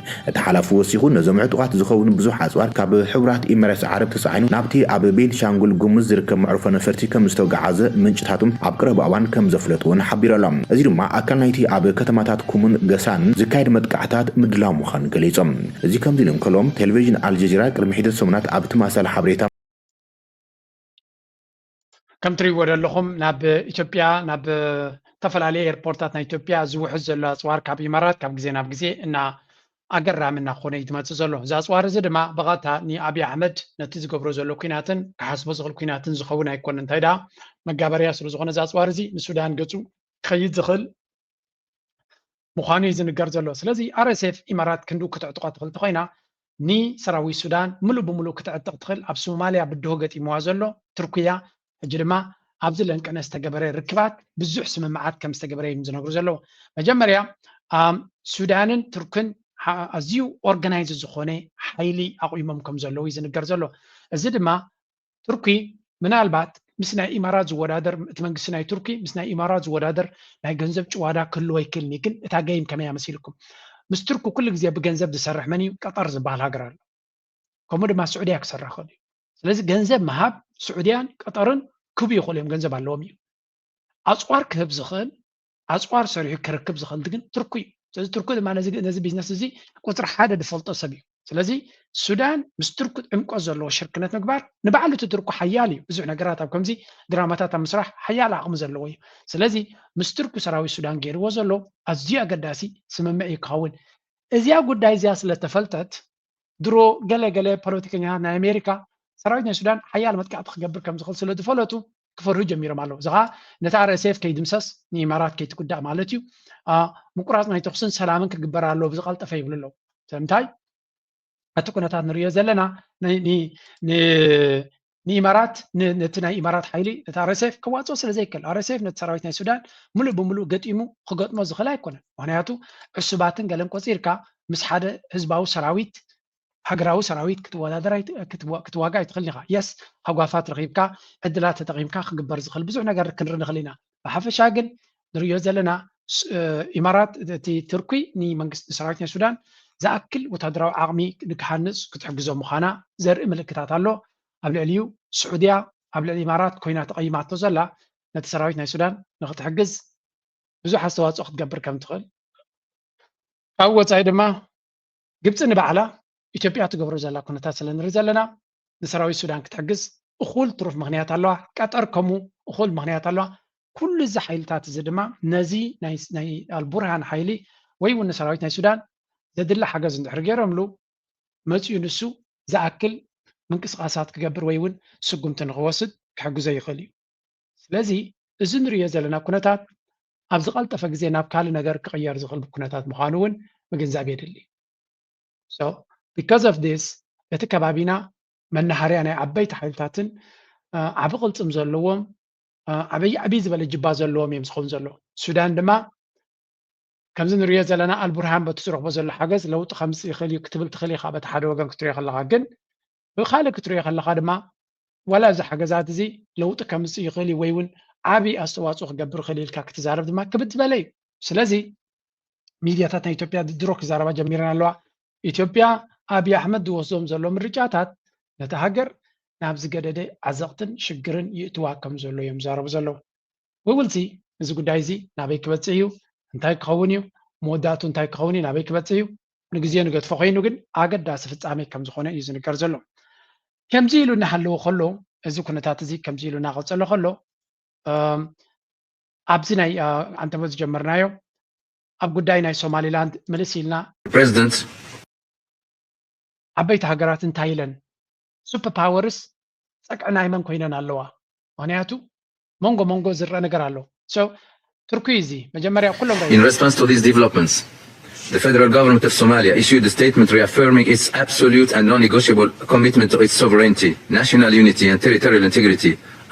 እቲ ሓላፊ ወሲኹ ነዞም ዕጡቓት ዝኸውን ብዙሕ ኣጽዋር ካብ ሕቡራት ኢሚሬትስ ዓረብ ተጻዒኑ ናብቲ ኣብ ቤንሻንጉል ጉሙዝ ዝርከብ መዕርፎ ነፈርቲ ከም ዝተጓዓዘ ምንጭታቱ ኣብ ቀረባ እዋን ከም ዘፍለጡ እውን ሓቢሩ ኣሎ። እዚ ድማ ኣካል ናይቲ ኣብ ከተማታት ኩሙን ገሳን ዝካየድ መጥቃዕታት ምድላው ምዃኑ ገሊጾም። እዚ ከምዚ ኢሉ እንከሎ ቴሌቪዥን ኣልጀዚራ ቅድሚ ሒደት ሰሙናት ኣብ ተመሳሳሊ ሓበሬታ ከም ትሪእዎ ዘለኹም ናብ ኢትዮጵያ ናብ ዝተፈላለዩ ኤርፖርታት ናይ ኢትዮጵያ ዝውሕዝ ዘሎ ኣፅዋር ካብ ኢማራት ካብ ግዜ ናብ ግዜ እና ኣገራሚ እናኾነ እዩ ዝመፅእ ዘሎ። እዚ ኣፅዋር እዚ ድማ ብቐጥታ ንኣብይ ኣሕመድ ነቲ ዝገብሮ ዘሎ ኩናትን ክሓስቦ ዝኽእል ኩናትን ዝኸውን ኣይኮነን። እንታይ ደኣ መጋበርያ ስለ ዝኾነ እዚ ኣፅዋር እዚ ንሱዳን ገፁ ክኸይድ ዝኽእል ምዃኑ እዩ ዝንገር ዘሎ። ስለዚ ኣር ኤስ ኤፍ ኢማራት ክንድኡ ክትዕጥቓ ትኽእል እንተኾይና ንሰራዊት ሱዳን ምሉእ ብምሉእ ክትዕጥቕ ትኽእል። ኣብ ሶማልያ ብድሆ ገጢምዋ ዘሎ ቱርክያ ሕጂ ድማ ኣብዚ ለንቀነ ዝተገበረ ርክባት ብዙሕ ስምምዓት ከም ዝተገበረ እዮም ዝነግሩ ዘለዉ። መጀመርያ ሱዳንን ቱርክን ኣዝዩ ኦርጋናይዝ ዝኾነ ሓይሊ ኣቑሞም ከም ዘለዉ እዩ ዝንገር ዘሎ። እዚ ድማ ቱርኪ ምናልባት ምስ ናይ ኢማራት ዝወዳደር እቲ መንግስቲ ናይ ቱርኪ ምስ ናይ ኢማራት ዝወዳደር ናይ ገንዘብ ጭዋዳ ክህልዎ ይክእልኒ ግን እታ ገይም ከመይ መሲልኩም ምስ ቱርኪ ኩሉ ግዜ ብገንዘብ ዝሰርሕ መን እዩ ቀጠር ዝበሃል ሃገር ኣሎ ከምኡ ድማ ስዑድያ ክሰርሕ ክእል እዩ ስለዚ ገንዘብ ምሃብ ስዑድያን ቀጠርን ክቡ ይኽእሉ እዮም ገንዘብ ኣለዎም እዩ ኣፅዋር ክህብ ዝኽእል ኣፅዋር ሰሪሑ ክርክብ ዝኽእል ግን ቱርኪ እዩ ስለዚ ቱርኪ ድማ ነዚ ቢዝነስ እዚ ቁፅሪ ሓደ ዝፈልጦ ሰብ እዩ ስለዚ ሱዳን ምስ ቱርኪ ዕምቆት ዘለዎ ሽርክነት ምግባር ንባዕሉ እቲ ቱርኪ ሓያል እዩ ብዙሕ ነገራት ኣብ ከምዚ ድራማታት ኣብ ምስራሕ ሓያል ዓቕሚ ዘለዎ እዩ ስለዚ ምስ ቱርኪ ሰራዊት ሱዳን ገይርዎ ዘሎ ኣዝዩ ኣገዳሲ ስምምዕ እዩ ክኸውን እዚያ ጉዳይ እዚኣ ስለተፈልጠት ድሮ ገለ ገለ ፖለቲከኛታት ናይ ኣሜሪካ ሰራዊት ናይ ሱዳን ሓያል መጥቃዕቲ ክገብር ከም ዝኽእል ስለ ዝፈለጡ ክፈርሁ ጀሚሮም ኣለዉ እዚ ከዓ ነቲ ኣር ኤስ ኤፍ ከይድምሰስ ንኢማራት ከይትጉዳእ ማለት እዩ ምቁራፅ ናይ ተኩስን ሰላምን ክግበር ኣለዎ ብዝቐልጠፈ ይብሉ ኣለዉ ስለምንታይ እቲ ኩነታት ንሪኦ ዘለና ንኢማራት ነቲ ናይ ኢማራት ሓይሊ ነቲ ኣር ኤስ ኤፍ ከዋፅኦ ስለ ዘይክእል ኣር ኤስ ኤፍ ነቲ ሰራዊት ናይ ሱዳን ሙሉእ ብሙሉእ ገጢሙ ክገጥሞ ዝኽእል ኣይኮነን ምክንያቱ ዕሱባትን ገለን ቆፂርካ ምስ ሓደ ህዝባዊ ሰራዊት ሃገራዊ ሰራዊት ክትወዳደር ክትዋጋ ኣይትኽእል ኢኻ የስ ሃጓፋት ረኺብካ ዕድላት ተጠቒምካ ክግበር ዝኽእል ብዙሕ ነገር ክንርኢ ንኽእል ኢና ብሓፈሻ ግን ንሪኦ ዘለና ኢማራት እቲ ቱርኪ ንመንግስቲ ሰራዊት ናይ ሱዳን ዝኣክል ወታደራዊ ዓቕሚ ንክሃንፅ ክትሕግዞ ምዃና ዘርኢ ምልክታት ኣሎ ኣብ ልዕሊኡ ስዑድያ ኣብ ልዕሊ ኢማራት ኮይና ተቐይማቶ ዘላ ነቲ ሰራዊት ናይ ሱዳን ንክትሕግዝ ብዙሕ ኣስተዋፅኦ ክትገብር ከም ትኽእል ካብ ወፃኢ ድማ ግብፂ ንባዕላ ኢትዮጵያ ትገብሮ ዘላ ኩነታት ስለ ንርኢ ዘለና ንሰራዊት ሱዳን ክትሕግዝ እኹል ትሩፍ ምኽንያት ኣለዋ ቀጠር ከምኡ እኹል ምኽንያት ኣለዋ ኩሉ እዚ ሓይልታት እዚ ድማ ነዚ ናይ ኣልቡርሃን ሓይሊ ወይ እውን ንሰራዊት ናይ ሱዳን ዘድሊ ሓገዝ እንድሕር ገይሮምሉ መፅኡ ንሱ ዝኣክል ምንቅስቃሳት ክገብር ወይ እውን ስጉምቲ ንክወስድ ክሕግዞ ይኽእል እዩ ስለዚ እዚ ንሪኦ ዘለና ኩነታት ኣብ ዝቐልጠፈ ግዜ ናብ ካልእ ነገር ክቕየር ዝኽእል ኩነታት ምዃኑ እውን ምግንዛብ የድሊ because of this እቲ ከባቢና መናሃርያ ናይ ዓበይቲ ሓይልታትን ዓቢ ቅልፅም ዘለዎም ዓበይ ዓብይ ዝበለ ጅባ ዘለዎም እዮም ዝኸውን ዘለዉ ሱዳን ድማ ከምዚ ንሪኦ ዘለና ኣልቡርሃን በቲ ዝረኽቦ ዘሎ ሓገዝ ለውጢ ከምፅእ ይኽእል እዩ ክትብል ትኽእል ኢኻ። በቲ ሓደ ወገን ክትሪኦ ከለኻ ግን ብካልእ ክትሪኦ ከለኻ ድማ ዋላ እዚ ሓገዛት እዚ ለውጢ ከምፅእ ይኽእል እዩ ወይ እውን ዓብዪ ኣስተዋፅኦ ክገብር ይኽእል ኢልካ ክትዛረብ ድማ ክብድ ዝበለ እዩ። ስለዚ ሚድያታት ናይ ኢትዮጵያ ድሮ ክዛረባ ጀሚረን ኣለዋ። ኢትዮጵያ ኣብይ ኣሕመድ ዝወስዶም ዘሎ ምርጫታት ነታ ሃገር ናብ ዝገደደ ዓዘቕትን ሽግርን ይእትዋ ከም ዘሎ እዮም ዝዛረቡ ዘለዉ። ውብልሲ እዚ ጉዳይ እዚ ናበይ ክበፅሕ እዩ? እንታይ ክኸውን እዩ? መወዳእቱ እንታይ ክኸውን እዩ? ናበይ ክበፅሕ እዩ? ንግዜ ንገድፎ ኮይኑ ግን ኣገዳሲ ፍጻሜ ከም ዝኾነ እዩ ዝንገር ዘሎ። ከምዚ ኢሉ እናሃለወ ከሎ፣ እዚ ኩነታት እዚ ከምዚ ኢሉ እናቐጸለ ከሎ፣ ኣብዚ ናይ ኣንተቦ ዝጀመርናዮ ኣብ ጉዳይ ናይ ሶማሊላንድ ምልስ ኢልና ፕሬዚደንት ዓበይቲ ሃገራት እንታይ ኢለን? ሱፐር ፓወርስ ጸግዒ ናይ መን ኮይነን ኣለዋ? ምክንያቱ መንጎ መንጎ ዝረአ ነገር ኣሎ። ሶ ትርኩይ እዚ መጀመርያ ኩሎም In response to these developments, the federal government of Somalia issued a statement reaffirming its absolute and non-negotiable commitment to its sovereignty, national unity and territorial integrity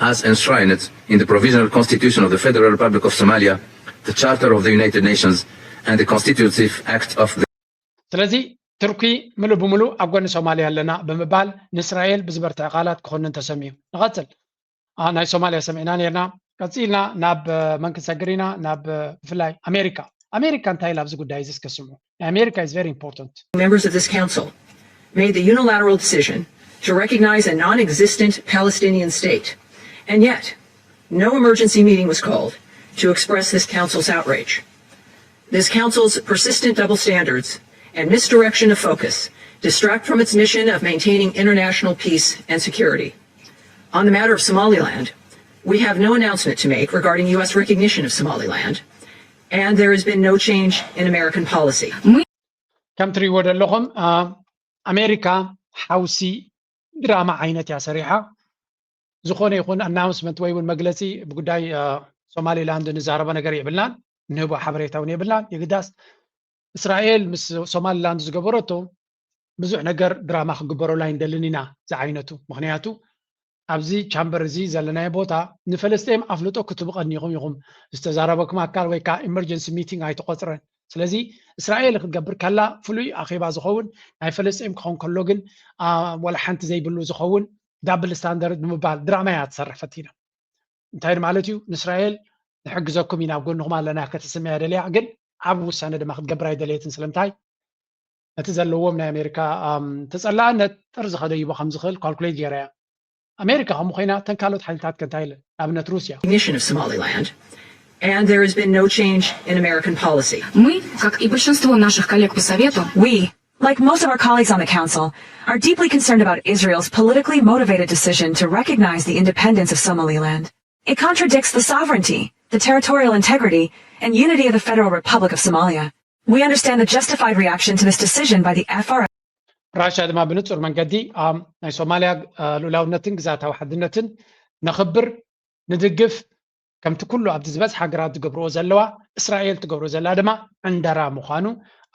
as enshrined in the provisional constitution of the Federal Republic of Somalia, the Charter of the United Nations and the Constitutive Act of the ስለዚ ትርኩይ ምሉእ ብምሉእ ኣብ ጎኒ ሶማልያ ኣለና ብምባል ንእስራኤል ብዝበርትዐ ቃላት ክኾንን ተሰሚዩ። ንቐጽል። ናይ ሶማልያ ሰሚዕና ነርና። ቀጺልና ናብ መን ክንሰግር ኢና? ናብ ብፍላይ ኣሜሪካ። ኣሜሪካ እንታይ ኢላ ኣብዚ ጉዳይ እዚ እስከ ስምዑ። ናይ ኣሜሪካ is very important. Members of this council made the unilateral decision to recognize a non-existent Palestinian state, and yet no emergency meeting was called to express this council's outrage. This council's persistent double standards and misdirection of focus distract from its mission of maintaining international peace and security. On the matter of Somaliland, we have no announcement to make regarding U S recognition of Somaliland, and there has been no change in American policy. ከም ትሪእዎ ዘለኹም ኣሜሪካ ሓውሲ ድራማ ዓይነት እያ ሰሪሓ። ዝኾነ ይኹን ኣናውንስመንት ወይ እውን መግለፂ ብጉዳይ ሶማሊላንድ ንዛረቦ ነገር የብልናን፣ ንህቦ ሓበሬታ እውን የብልናን። የግዳስ እስራኤል ምስ ሶማሊላንድ ዝገበረቶ ብዙሕ ነገር ድራማ ክግበረሉ ኣይንደልን ኢና ዝዓይነቱ። ምክንያቱ ኣብዚ ቻምበር እዚ ዘለናዮ ቦታ ንፈለስጤም ኣፍልጦ ክትብቐኒ ኢኹም ኢኹም ዝተዛረበኩም ኣካል ወይ ከዓ ኢመርጀንሲ ሚቲንግ ኣይተቆፅረን። ስለዚ እስራኤል ክትገብር ከላ ፍሉይ ኣኼባ ዝኸውን ናይ ፈለስጤም ክኸውን ከሎ ግን ወላ ሓንቲ ዘይብሉ ዝኸውን ዳብል ስታንዳርድ ብምባል ድራማ እያ ትሰርሕ ፈቲና። እንታይ ማለት እዩ? ንእስራኤል ንሕግዘኩም ኢና ኣብ ጎንኹም ኣለና ከተስምያ ደልያ ግን ዓብ ውሳነ ድማ ክትገብር ኣይደለየትን። ስለምንታይ? ነቲ ዘለዎም ናይ ኣሜሪካ ተጸላእነት ጥርዚ ከደይቦ ከም ዝኽእል ካልኩሌት ገይራ እያ። ኣሜሪካ ከምኡ ኮይና እተን ካልኦት ሓይልታት ከ እንታይ ኢለን? ንኣብነት ሩስያ። Recognition of Somaliland, and there has been no change in American policy. Мы, как и большинство наших коллег по Совету, We, like most of our colleagues on the Council, are deeply concerned about Israel's politically motivated decision to recognize the independence of Somaliland. It contradicts the sovereignty, the territorial integrity, and unity of the Federal Republic of Somalia. We understand the justified reaction to this decision by the F R S. ራሽያ ድማ ብንጹር መንገዲ ናይ ሶማልያ ልኡላውነትን ግዛታዊ ሓድነትን ነኽብር፣ ንድግፍ፣ ከምቲ ኩሉ ኣብዚ ዝበዝሕ ሃገራት ዝገብርዎ ዘለዋ፣ እስራኤል ትገብሮ ዘላ ድማ ዕንደራ ምዃኑ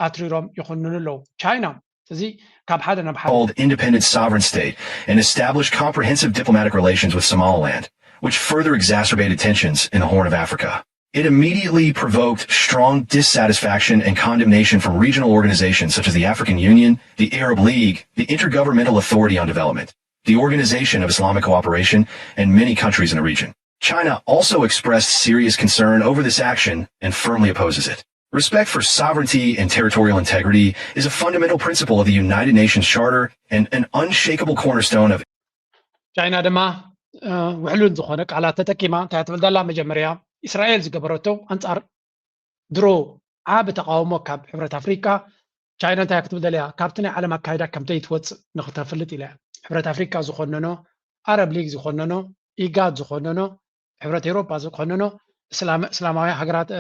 ኣትሪሮም ይኹንኑ ኣለዉ። ቻይና እዚ ካብ ሓደ ናብ ሓደ called independent sovereign state and established comprehensive diplomatic relations with Somaliland, which further exacerbated tensions in the Horn of Africa. It immediately provoked strong dissatisfaction and condemnation from regional organizations such as the African Union, the Arab League, the Intergovernmental Authority on Development, the Organization of Islamic Cooperation, and many countries in the region. China also expressed serious concern over this action and firmly opposes it. Respect for sovereignty and territorial integrity is a fundamental principle of the United Nations Charter and an unshakable cornerstone of ቻይና ድማ ውሕሉል ዝኾነ ቃላት ተጠቂማ እንታይ ትብል ዘላ? መጀመርያ እስራኤል ዝገበረቶ ኣንጻር ድሮ ዓቢ ተቃውሞ ካብ ሕብረት ኣፍሪቃ፣ ቻይና እንታይ ክትብል ደልያ? ካብቲ ናይ ዓለም ኣካይዳ ከምተይ ትወፅእ ንክተፍልጥ ኢላ። ሕብረት ኣፍሪቃ ዝኾነኖ፣ ኣረብ ሊግ ዝኾነኖ፣ ኢጋድ ዝኾነኖ፣ ሕብረት ኤውሮጳ ዝኾነኖ፣ እስላማውያን ሃገራት፣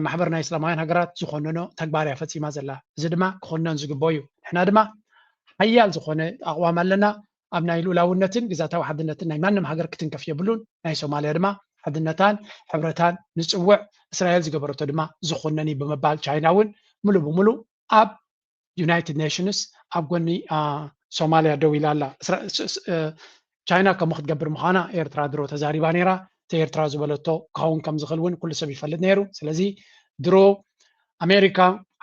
ማሕበር ናይ እስላማውያን ሃገራት ዝኾነኖ ተግባር እያ ፈፂማ ዘላ። እዚ ድማ ክኾነን ዝግበኦ እዩ። ንሕና ድማ ሓያል ዝኾነ ኣቕዋም ኣለና። ኣብ ናይ ልኡላውነትን ግዛታዊ ሓድነትን ናይ ማንም ሃገር ክትንከፍ የብሉን። ናይ ሶማልያ ድማ ሓድነታን ሕብረታን ንፅውዕ፣ እስራኤል ዝገበረቶ ድማ ዝኾነን እዩ ብምባል ቻይና እውን ሙሉ ብሙሉ ኣብ ዩናይትድ ኔሽንስ ኣብ ጎኒ ሶማልያ ደው ኢላ ኣላ። ቻይና ከምኡ ክትገብር ምዃና ኤርትራ ድሮ ተዛሪባ ነይራ። እቲ ኤርትራ ዝበለቶ ክኸውን ከም ዝኽእል እውን ኩሉ ሰብ ይፈልጥ ነይሩ። ስለዚ ድሮ ኣሜሪካ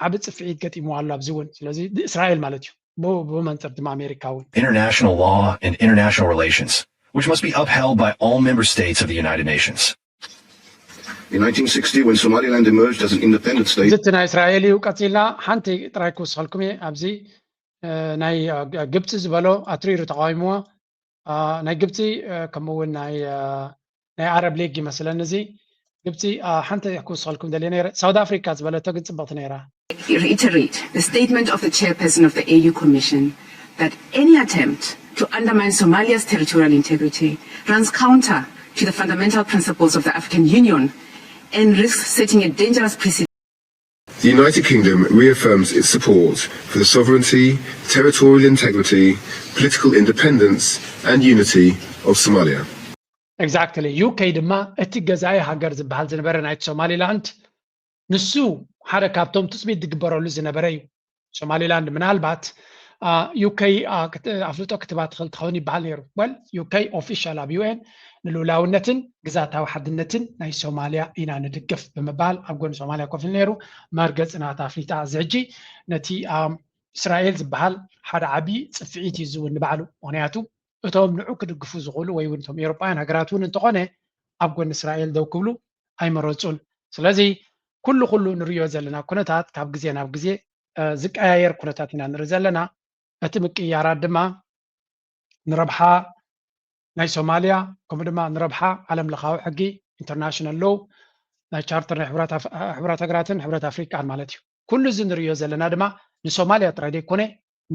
ዓቢ ጽፍዒት ገጢምዋ ኣሎ ኣብዚ እውን። ስለዚ እስራኤል ማለት እዩ። ብኡ መንጽር ድማ ኣሜሪካ እውን። International law and international relations, which must be upheld by all member states of the United Nations. In nineteen sixty, when Somaliland emerged as an independent state, እዚ ናይ እስራኤል እዩ። ቀጺልና ሓንቲ ጥራይ ክውስኸልኩም እየ ኣብዚ ናይ ግብፂ ዝበሎ ኣትሪሩ ተቃዊምዎ። ናይ ግብፂ ከምኡ እውን ናይ ዓረብ ሊግ ይመስለኒ እዚ ግብፂ ሓንቲ ክውስኸልኩም ደልየ ነይረ። ሳውት ኣፍሪካ ዝበለቶ ግን ፅብቕቲ ነይራ። Reiterate the statement of the chairperson of the A U Commission that any attempt to undermine Somalia's territorial integrity runs counter to the fundamental principles of the African Union and risks setting a dangerous precedent. The United Kingdom reaffirms its support for the sovereignty, territorial integrity, political independence, and unity of Somalia. Exactly. ዩ ኬ ድማ እቲ ገዛኢ ሃገር ዝበሃል ዝነበረ ናይቲ ሶማሊላንድ ንሱ ሓደ ካብቶም ትፅቢት ዝግበረሉ ዝነበረ እዩ። ሶማሊላንድ ምናልባት ዩ ኬ ኣፍልጦ ክትባ ትኽእል ትኸውን ይበሃል ነይሩ። ወል ዩ ኬ ኦፊሻል ኣብ ዩ ኤን ንልኡላውነትን ግዛታዊ ሓድነትን ናይ ሶማሊያ ኢና ንድግፍ ብምባል ኣብ ጎኒ ሶማሊያ ኮፍ ኢሉ ነይሩ። መርገፂ ናታ ኣፍሊጣ። እዚ ሕጂ ነቲ እስራኤል ዝበሃል ሓደ ዓቢ ፅፍዒት እዩ ዝውን ንባዕሉ። ምክንያቱ እቶም ንዑ ክድግፉ ዝኽእሉ ወይ እውን እቶም ኤውሮጳውያን ሃገራት እውን እንተኾነ ኣብ ጎኒ እስራኤል ደው ክብሉ ኣይመረፁን። ስለዚ ኩሉ ኩሉ ንሪኦ ዘለና ኩነታት ካብ ግዜ ናብ ግዜ ዝቀያየር ኩነታት ኢና ንርኢ ዘለና። እቲ ምቅያራት ድማ ንረብሓ ናይ ሶማልያ ከምኡ ድማ ንረብሓ ዓለም ለኻዊ ሕጊ፣ ኢንተርናሽናል ሎው፣ ናይ ቻርተር ናይ ሕቡራት ሃገራትን ሕብረት ኣፍሪቃን ማለት እዩ። ኩሉ እዚ ንሪኦ ዘለና ድማ ንሶማልያ ጥራይ ዘይኮነ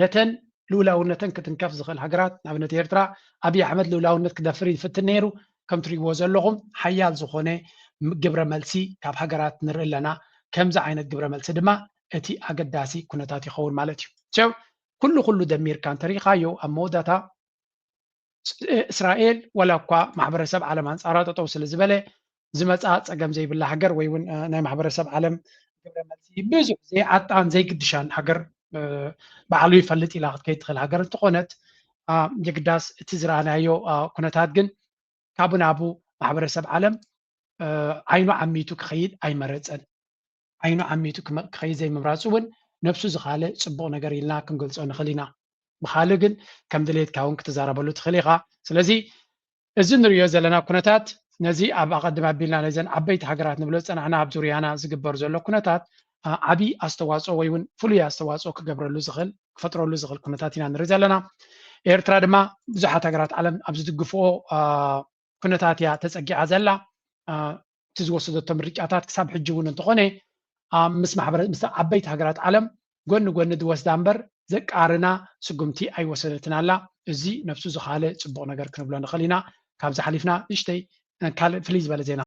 ነተን ልኡላውነተን ክትንከፍ ዝኽእል ሃገራት ንኣብነት ኤርትራ ኣብይ ኣሕመድ ልኡላውነት ክደፍር ይፍትን ነይሩ። ከም ትሪእዎ ዘለኹም ሓያል ዝኾነ ግብረ መልሲ ካብ ሃገራት ንርኢ ኣለና። ከምዚ ዓይነት ግብረ መልሲ ድማ እቲ ኣገዳሲ ኩነታት ይኸውን ማለት እዩ። ኩሉ ኩሉ ደሚርካ እንተሪኢኻዮ ኣብ መወዳእታ እስራኤል ዋላ እኳ ማሕበረሰብ ዓለም ኣንፃራ ጠጠው ስለ ዝበለ ዝመፃ ፀገም ዘይብላ ሃገር ወይ እውን ናይ ማሕበረሰብ ዓለም ግብረ መልሲ ብዙሕ ዘይዓጣን ዘይግድሻን ሃገር ባዕሉ ይፈልጥ ኢላ ክትከይድ ትኽእል ሃገር እንትኾነት የግዳስ እቲ ዝረኣናዮ ኩነታት ግን ካብኡ ናብኡ ማሕበረሰብ ዓለም ዓይኑ ዓሚቱ ክኸይድ ኣይመረፀን። ዓይኑ ዓሚቱ ክኸይድ ዘይምምራፁ እውን ነብሱ ዝኻለ ፅቡቕ ነገር ኢልና ክንገልፆ ንኽእል ኢና። ብኻልእ ግን ከም ድሌትካ እውን ክትዛረበሉ ትኽእል ኢኻ። ስለዚ እዚ ንሪኦ ዘለና ኩነታት ነዚ ኣብ ኣቐድም ኣቢልና ነዘን ዓበይቲ ሃገራት ንብሎ ዝፀናሕና ኣብ ዙርያና ዝግበር ዘሎ ኩነታት ዓብዪ ኣስተዋፅኦ ወይ እውን ፍሉይ ኣስተዋፅኦ ክገብረሉ ዝኽእል ክፈጥረሉ ዝኽእል ኩነታት ኢና ንርኢ ዘለና። ኤርትራ ድማ ብዙሓት ሃገራት ዓለም ኣብ ዝድግፍኦ ኩነታት እያ ተፀጊዓ ዘላ። እቲ ዝወሰደቶ ምርጫታት ክሳብ ሕጂ እውን እንተኾነ ምስ ማሕበረ ምስ ዓበይቲ ሃገራት ዓለም ጎኒ ጎኒ ዝወስዳ እምበር ዘቃርና ስጉምቲ ኣይወሰደትን ኣላ። እዚ ነብሱ ዝኻለ ፅቡቕ ነገር ክንብሎ ንኽእል ኢና። ካብዚ ሓሊፍና ንእሽተይ ካልእ ፍልይ ዝበለ ዜና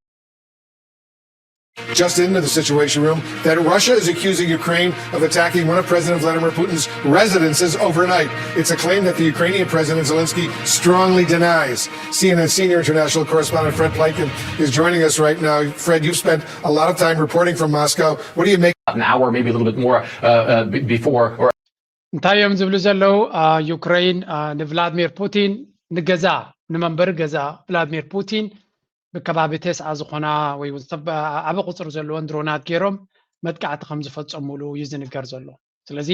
Just into the Situation Room that Russia is accusing Ukraine of attacking one of President Vladimir Putin's residences overnight. It's a claim that the Ukrainian President Zelensky strongly denies. C N N senior international correspondent Fred Pleitgen is joining us right now. Fred, you've spent a lot of time reporting from Moscow. What do you make? An hour, maybe a little bit more uh, uh, before. Or... እንታይ እዮም ዝብሉ ዘለዉ? ዩክሬን ንቭላድሚር ፑቲን ንገዛ ንመንበሪ ገዛ ቭላድሚር ፑቲን ብከባቢ ተስዓ ዝኾና ወይ ዓቢ ቁፅሪ ዘለዎን ድሮናት ገይሮም መጥቃዕቲ ከም ዝፈፀሙሉ እዩ ዝንገር ዘሎ። ስለዚ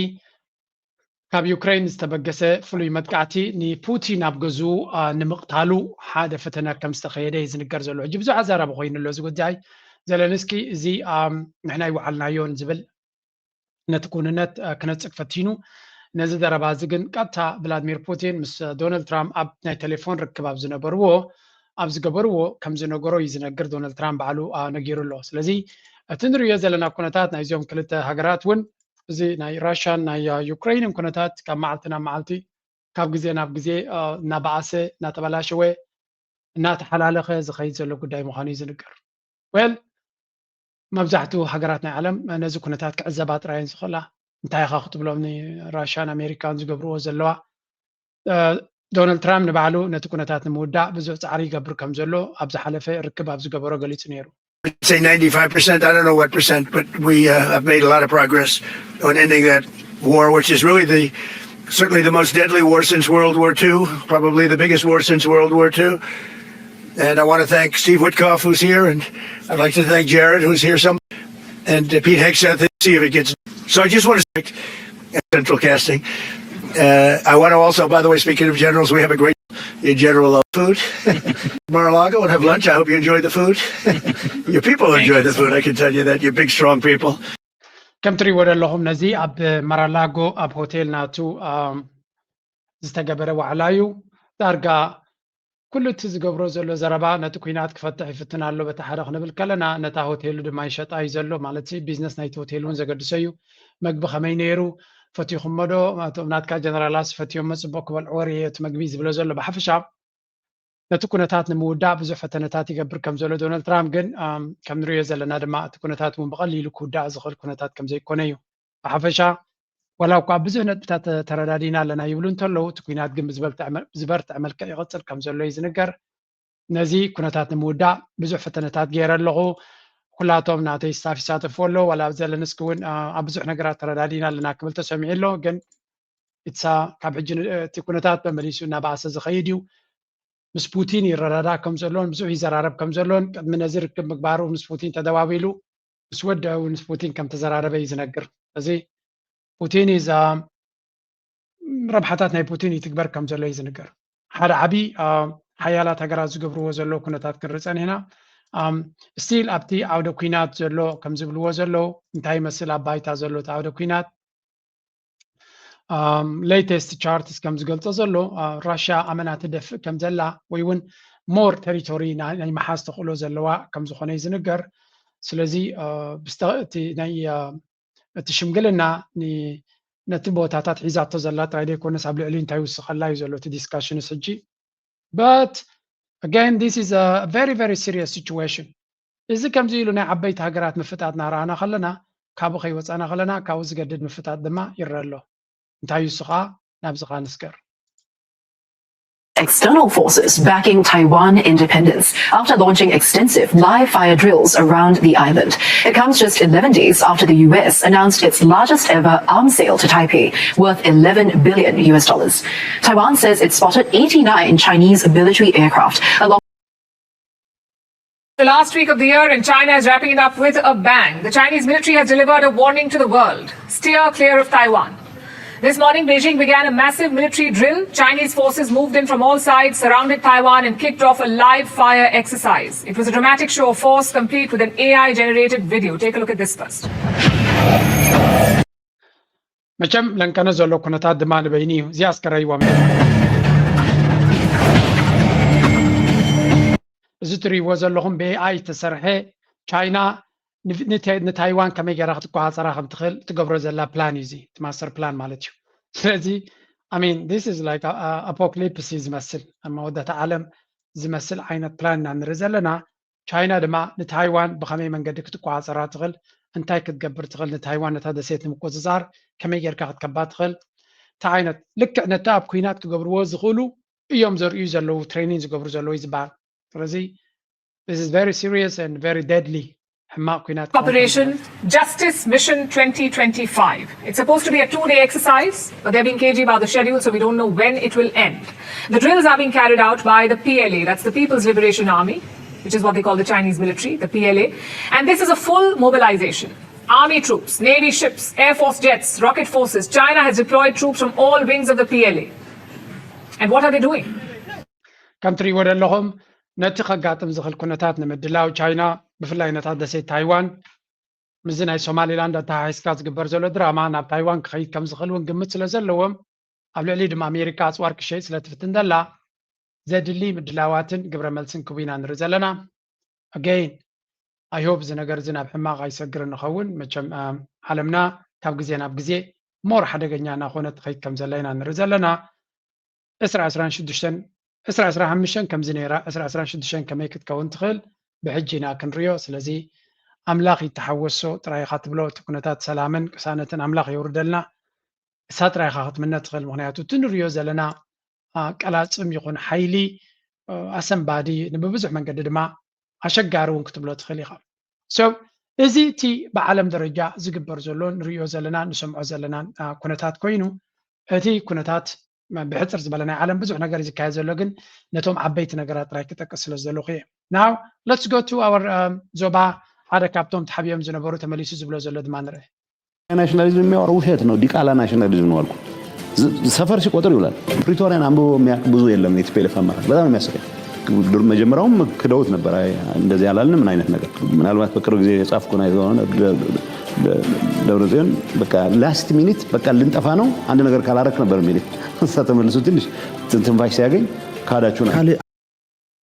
ካብ ዩክሬን ዝተበገሰ ፍሉይ መጥቃዕቲ ንፑቲን ኣብ ገዝኡ ንምቕታሉ ሓደ ፈተነ ከም ዝተኸየደ እዩ ዝንገር ዘሎ። ሕጂ ብዙሕ ኣዛራቢ ኮይኑ ኣሎ እዚ ጉዳይ። ዘለንስኪ እዚ ንሕና ይወዓልናዮን ዝብል ነቲ ክውንነት ክነጽግ ፈቲኑ። ነዚ ዘረባ እዚ ግን ቀጥታ ቭላድሚር ፑቲን ምስ ዶናልድ ትራምፕ ኣብ ናይ ቴሌፎን ርክብ ኣብ ዝነበርዎ ኣብ ዝገበርዎ ከም ዝነገሮ እዩ ዝነግር። ዶናልድ ትራምፕ ባዕሉ ነጊሩ ኣሎ። ስለዚ እቲ ንሪኦ ዘለና ኩነታት ናይዚኦም ክልተ ሃገራት እውን እዚ ናይ ራሽያን ናይ ዩክሬንን ኩነታት ካብ መዓልቲ ናብ መዓልቲ ካብ ግዜ ናብ ግዜ እናበኣሰ እናተበላሸወ እናተሓላለኸ ዝኸይድ ዘሎ ጉዳይ ምዃኑ እዩ ዝንገር። ወል መብዛሕትኡ ሃገራት ናይ ዓለም ነዚ ኩነታት ክዕዘባ ጥራየን ዝኽእላ። እንታይ ኢኻ ክትብሎም ንራሽያን ኣሜሪካን ዝገብርዎ ዘለዋ? ዶናልድ ትራምፕ ንባዕሉ ነቲ ኩነታት ንምውዳእ ብዙሕ ጻዕሪ ይገብር ከም ዘሎ ኣብ ዝሓለፈ ርክብ ኣብ ዝገበሮ ገሊጹ ነይሩ። Say ninety-five percent, I don't know what percent, but we uh, have made a lot of progress on ending that war, which is really the certainly the most deadly war since World War Two, probably the biggest war since World War Two. And I want to thank Steve Witkoff, who's here, and I'd like to thank Jared, who's here some, and uh, Pete Hegseth. see if it gets. So I just want to stick at central casting. Uh, I want to also, by the way, speaking of generals, we have a great in general of food. Mar-a-Lago and have lunch. I hope you enjoy the food. Your people enjoy the food. I can tell you that. You're big, strong people. ከም ትሪእዎ ዘለኹም ነዚ ኣብ ማራላጎ ኣብ ሆቴል ናቱ ዝተገበረ ዋዕላ እዩ። ዳርጋ ኩሉ እቲ ዝገብሮ ዘሎ ዘረባ ነቲ ኩናት ክፈትሕ ይፍትን ኣሎ። በቲ ሓደ ክንብል ከለና ነታ ሆቴሉ ድማ ይሸጣ እዩ ዘሎ ማለት ቢዝነስ ናይቲ ሆቴል እውን ዘገድሶ እዩ። መግቢ ከመይ ነይሩ ፈቲኹሞ ዶ? እቶም ናትካ ጀነራላስ ፈትዮሞ ጽቡቅ ክበልዕዎ ርእየ እቲ መግቢ ዝብሎ ዘሎ ብሓፈሻ ነቲ ኩነታት ንምውዳእ ብዙሕ ፈተነታት ይገብር ከም ዘሎ ዶናልድ ትራምፕ ግን ከም ንሪኦ ዘለና ድማ እቲ ኩነታት እውን ብቐሊሉ ክውዳእ ዝኽእል ኩነታት ከም ዘይኮነ እዩ። ብሓፈሻ ዋላ እኳ ብዙሕ ነጥብታት ተረዳዲና ኣለና ይብሉ እንተለዉ እቲ ኩናት ግን ብዝበርትዐ መልክዕ ይቕፅል ከም ዘሎ እዩ ዝንገር። ነዚ ኩነታት ንምውዳእ ብዙሕ ፈተነታት ገይረ ኣለኹ። ኩላቶም ናተይ ስታፍ ይሳተፉ ኣለዉ። ዋላ ዘለንስኪ እውን ኣብ ብዙሕ ነገራት ተረዳዲና ኣለና ክብል ተሰሚዑ ኣሎ። ግን ኢትሳ ካብ ሕጂ እቲ ኩነታት መመሊሱ እናበኣሰ ዝኸይድ እዩ። ምስ ፑቲን ይረዳዳእ ከም ዘሎን ብዙሕ ይዘራረብ ከም ዘሎን ቅድሚ ነዚ ርክብ ምግባሩ ምስ ፑቲን ተደዋዊሉ ምስ ወደኡ ምስ ፑቲን ከም ተዘራረበ እዩ ዝነግር። እዚ ፑቲን is ረብሓታት ናይ ፑቲን ይትግበር ከም ዘሎ እዩ ዝንገር። ሓደ ዓብዪ ሓያላት ሃገራት ዝገብርዎ ዘለዉ ኩነታት ክንርኢ ጸኒሕና። ስቲል ኣብቲ ዓውደ ኲናት ዘሎ ከም ዝብልዎ ዘለዉ እንታይ ይመስል ኣብ ባይታ ዘሎ እቲ ዓውደ ኲናት ሌተስት ቻርትስ ከም ዝገልጾ ዘሎ ራሽያ ኣመና ትደፍእ ከም ዘላ ወይ እውን ሞር ቴሪቶሪ ናይ ምሓዝ ተኽእሎ ዘለዋ ከም ዝኾነ እዩ ዝንገር። ስለዚ ብስተ- እቲ ናይ እቲ ሽምግልና ን- ነቲ ቦታታት ሒዛቶ ዘላ ጥራይ ዘይኮነስ ኣብ ልዕሊ እንታይ ይውስኸላ እዩ ዘሎ እቲ ዲስካሽንስ ሕጂ። But again, this is a very, very serious situation. እዚ ከምዚ ኢሉ ናይ ዓበይቲ ሃገራት ምፍጣጥ እናረኣና ከለና ካብኡ ከይወፃና ከለና ካብኡ ዝገድድ ምፍጣጥ ድማ ይረአ ኣሎ። እንታይ እዩ እሱ ከዓ ናብዚ ከዓ ንስገር። External forces backing Taiwan independence after launching extensive live fire drills around the island. It comes just eleven days after the U S announced its largest ever arms sale to Taipei, worth eleven billion U S dollars. Taiwan says it spotted eighty-nine Chinese military aircraft along The last week of the year, and China is wrapping it up with a bang. The Chinese military has delivered a warning to the world: steer clear of Taiwan. This morning, Beijing began a massive military drill. Chinese forces moved in from all sides, surrounded Taiwan, and kicked off a live fire exercise. It was a dramatic show of force, complete with an A I generated video. Take a look at this first. መቸም ለንቀነ ዘሎ ኩነታት ድማ ንበይኒ እዩ። እዚኣስ ከረይዎም እየ። እዚ ትርእይዎ ዘለኹም ብኤኣይ ዝተሰርሐ ቻይና ንታይዋን ከመይ ገይራ ክትቆፃፀራ ከም ትኽእል ትገብሮ ዘላ ፕላን እዩ። እዚ እቲ ማስተር ፕላን ማለት እዩ። ስለዚ ኣሜን this is like ኣፖክሊፕስ እዩ ዝመስል፣ ኣብ መወዳእታ ዓለም ዝመስል ዓይነት ፕላን ኢና ንርኢ ዘለና። ቻይና ድማ ንታይዋን ብኸመይ መንገዲ ክትቆፃፀራ ትኽእል፣ እንታይ ክትገብር ትኽእል፣ ንታይዋን ነታ ደሴት ንምቁፅፃር ከመይ ጌርካ ክትከባ ትኽእል፣ እንታይ ዓይነት ልክዕ ነቲ ኣብ ኩናት ክገብርዎ ዝኽእሉ እዮም ዘርእዩ ዘለዉ፣ ትሬኒንግ ዝገብሩ ዘለዉ እዩ ዝበሃል። ስለዚ this is very serious and very deadly ሕማቕ ኩናት ክኸውን ከም Operation Justice Mission twenty twenty-five. It's supposed to be a two-day exercise, but they're being cagey about the schedule, so we don't know when it will end. The drills are being carried out by the P L A, that's the People's Liberation Army, which is what they call the Chinese military, the P L A. And this is a full mobilization. Army troops, navy ships, air force jets, rocket forces. China has deployed troops from all wings of the P L A. And what are they doing? ከም ትርእይዎ ዘለኹም ነቲ ከጋጥም ዝኽእል ኩነታት ንምድላው ቻይና ብፍላይ ነታ ደሴት ታይዋን ምስዚ ናይ ሶማሊላንድ ኣተሓሒዝካ ዝግበር ዘሎ ድራማ ናብ ታይዋን ክኸይድ ከም ዝኽእል እውን ግምት ስለ ዘለዎም ኣብ ልዕሊ ድማ ኣሜሪካ ኣፅዋር ክሸይጥ ስለ ትፍትን ዘላ ዘድሊ ምድላዋትን ግብረ መልስን ክቡ ኢና ንርኢ ዘለና። ኣገይን ኣይ ሆፕ እዚ ነገር እዚ ናብ ሕማቕ ኣይሰግርን ንኸውን። መቸም ዓለምና ካብ ግዜ ናብ ግዜ ሞር ሓደገኛ እናኾነት ትኸይድ ከም ዘላ ኢና ንርኢ ዘለና። ዕስራ ዕስራን ሽዱሽተን ዕስራ ዕስራ ሓሙሽተን ከምዚ ነይራ ዕስራ ዕስራን ሽዱሽተን ከመይ ክትከውን ትኽእል ብሕጂ ኢና ክንሪኦ። ስለዚ ኣምላኽ ይተሓወሶ ጥራይ ኢኻ ትብሎ፣ እቲ ኩነታት ሰላምን ቅሳነትን ኣምላኽ የውርደልና። እሳ ጥራይ ኢኻ ክትምነ ትኽእል። ምኽንያቱ እቲ ንሪኦ ዘለና ቀላፅም ይኹን ሓይሊ ኣሰንባዲ ንብብዙሕ መንገዲ ድማ ኣሸጋሪ እውን ክትብሎ ትኽእል ኢኻ። So እዚ እቲ ብዓለም ደረጃ ዝግበር ዘሎ ንሪኦ ዘለና ንሰምዖ ዘለና ኩነታት ኮይኑ እቲ ኩነታት ብሕፅር ዝበለ ናይ ዓለም ብዙሕ ነገር እዩ ዝካየድ ዘሎ፣ ግን ነቶም ዓበይቲ ነገራት ጥራይ ክጠቅስ ስለ ዝደለኹ እየ። Now let's go to our ዞባ ሓደ ካብቶም ተሓቢኦም ዝነበሩ ተመሊሱ ዝብሎ ዘሎ ድማ ንርኢ። ናሽናሊዝም የሚያወራው ውሸት ነው። ዲቃላ ናሽናሊዝም ነው አልኩ። ዝ- ሰፈር ሲቆጥር ይውላል። ፕሪቶሪያን አንብቦ የሚያውቅ ብዙ የለም። የቲፒኤልኤፍ አመራር በጣም የሚያስቀኝ። ድሮ መጀመሪያውም ክደውት ነበር። አይ እንደዚህ አላልንም ምን አይነት ነገር። ምናልባት በቅርብ ጊዜ የጻፍኩ ነው የሆነ ደ- ደ- ደብረ ጽዮን በቃ ላስት ሚኒት በቃ ልንጠፋ ነው አንድ ነገር ካላረክ ነበር የሚል እሳ ተመልሶ ትንሽ ትንፋሽ ሲያገኝ ካዳችሁ ነው። ካልእ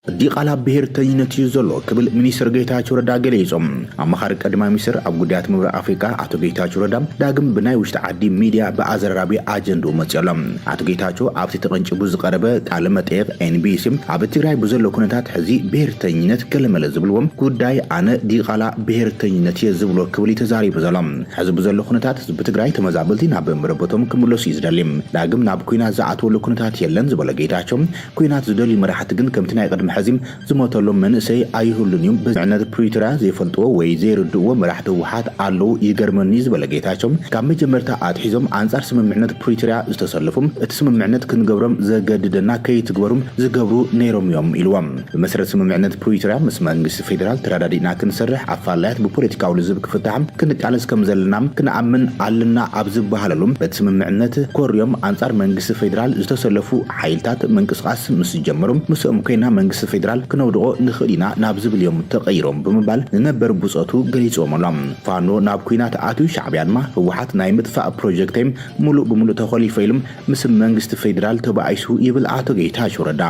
ዲቓላ ብሄርተኝነት እዩ ዘሎ ክብል ሚኒስትር ጌታቸው ረዳ ገሊጾም። ኣማኻሪ ቀዳማይ ሚኒስትር ኣብ ጉዳያት ምብራቕ ኣፍሪቃ ኣቶ ጌታቸው ረዳ ዳግም ብናይ ውሽጢ ዓዲ ሚድያ ብኣዘራራቢ ኣጀንድኡ መጺኡ ኣሎ። ኣቶ ጌታቸው ኣብቲ ተቐንጭቡ ዝቐረበ ቃለ መጠይቕ ኤንቢሲ ኣብ ትግራይ ብዘሎ ኩነታት ሕዚ ብሄርተኝነት ገለመለ ዝብልዎም ጉዳይ ኣነ ዲቓላ ብሄርተኝነት እየ ዝብሎ ክብል እዩ ተዛሪቡ ዘሎ። ሕዚ ብዘሎ ኩነታት ህዝቢ ትግራይ ተመዛበልቲ ናብ መረበቶም ክምለሱ እዩ ዝደሊ። ዳግም ናብ ኩናት ዝኣተወሉ ኩነታት የለን ዝበለ ጌታቸው ኩናት ዝደልዩ መራሕቲ ግን ከምቲ ናይ ቅድሚ ሕዚ ዝሞተሎም መንእሰይ ኣይህሉን እዩ። ብስምምዕነት ፕሪቶርያ ዘይፈልጥዎ ወይ ዘይርድእዎ መራሕቲ ህወሓት ኣለዉ ይገርመኒ ዝበለ ጌታቸው ካብ መጀመርታ ኣትሒዞም ኣንጻር ስምምዕነት ፕሪቶርያ ዝተሰለፉ እቲ ስምምዕነት ክንገብሮም ዘገድደና ከይትግበሩ ዝገብሩ ነይሮም እዮም ኢልዎም። ብመሰረት ስምምዕነት ፕሪቶርያ ምስ መንግስቲ ፌዴራል ተረዳዲእና ክንሰርሕ ኣፋላያት ብፖለቲካዊ ልዝብ ክፍታሕ ክንቃለስ ከም ዘለና ክንኣምን ኣለና ኣብ ዝበሃለሉ በቲ ስምምዕነት ኮርዮም ኣንጻር መንግስቲ ፌዴራል ዝተሰለፉ ሓይልታት ምንቅስቃስ ምስ ጀመሩ ምስኦም ኮይና መንግስቲ ፌዴራል ክነውድቆ ንኽእል ኢና ናብ ዝብል እዮም ተቐይሮም ብምባል ንነበር ብጾቱ ገሊጽዎም ኣሎ። ፋኖ ናብ ኩናት ኣትዩ ሻዕብያ ድማ ህወሓት ናይ ምጥፋእ ፕሮጀክተይ ሙሉእ ብሙሉእ ተኾሊፈ ኢሉ ምስ መንግስቲ ፌዴራል ተባኢሱ ይብል ኣቶ ጌታቸው ረዳ።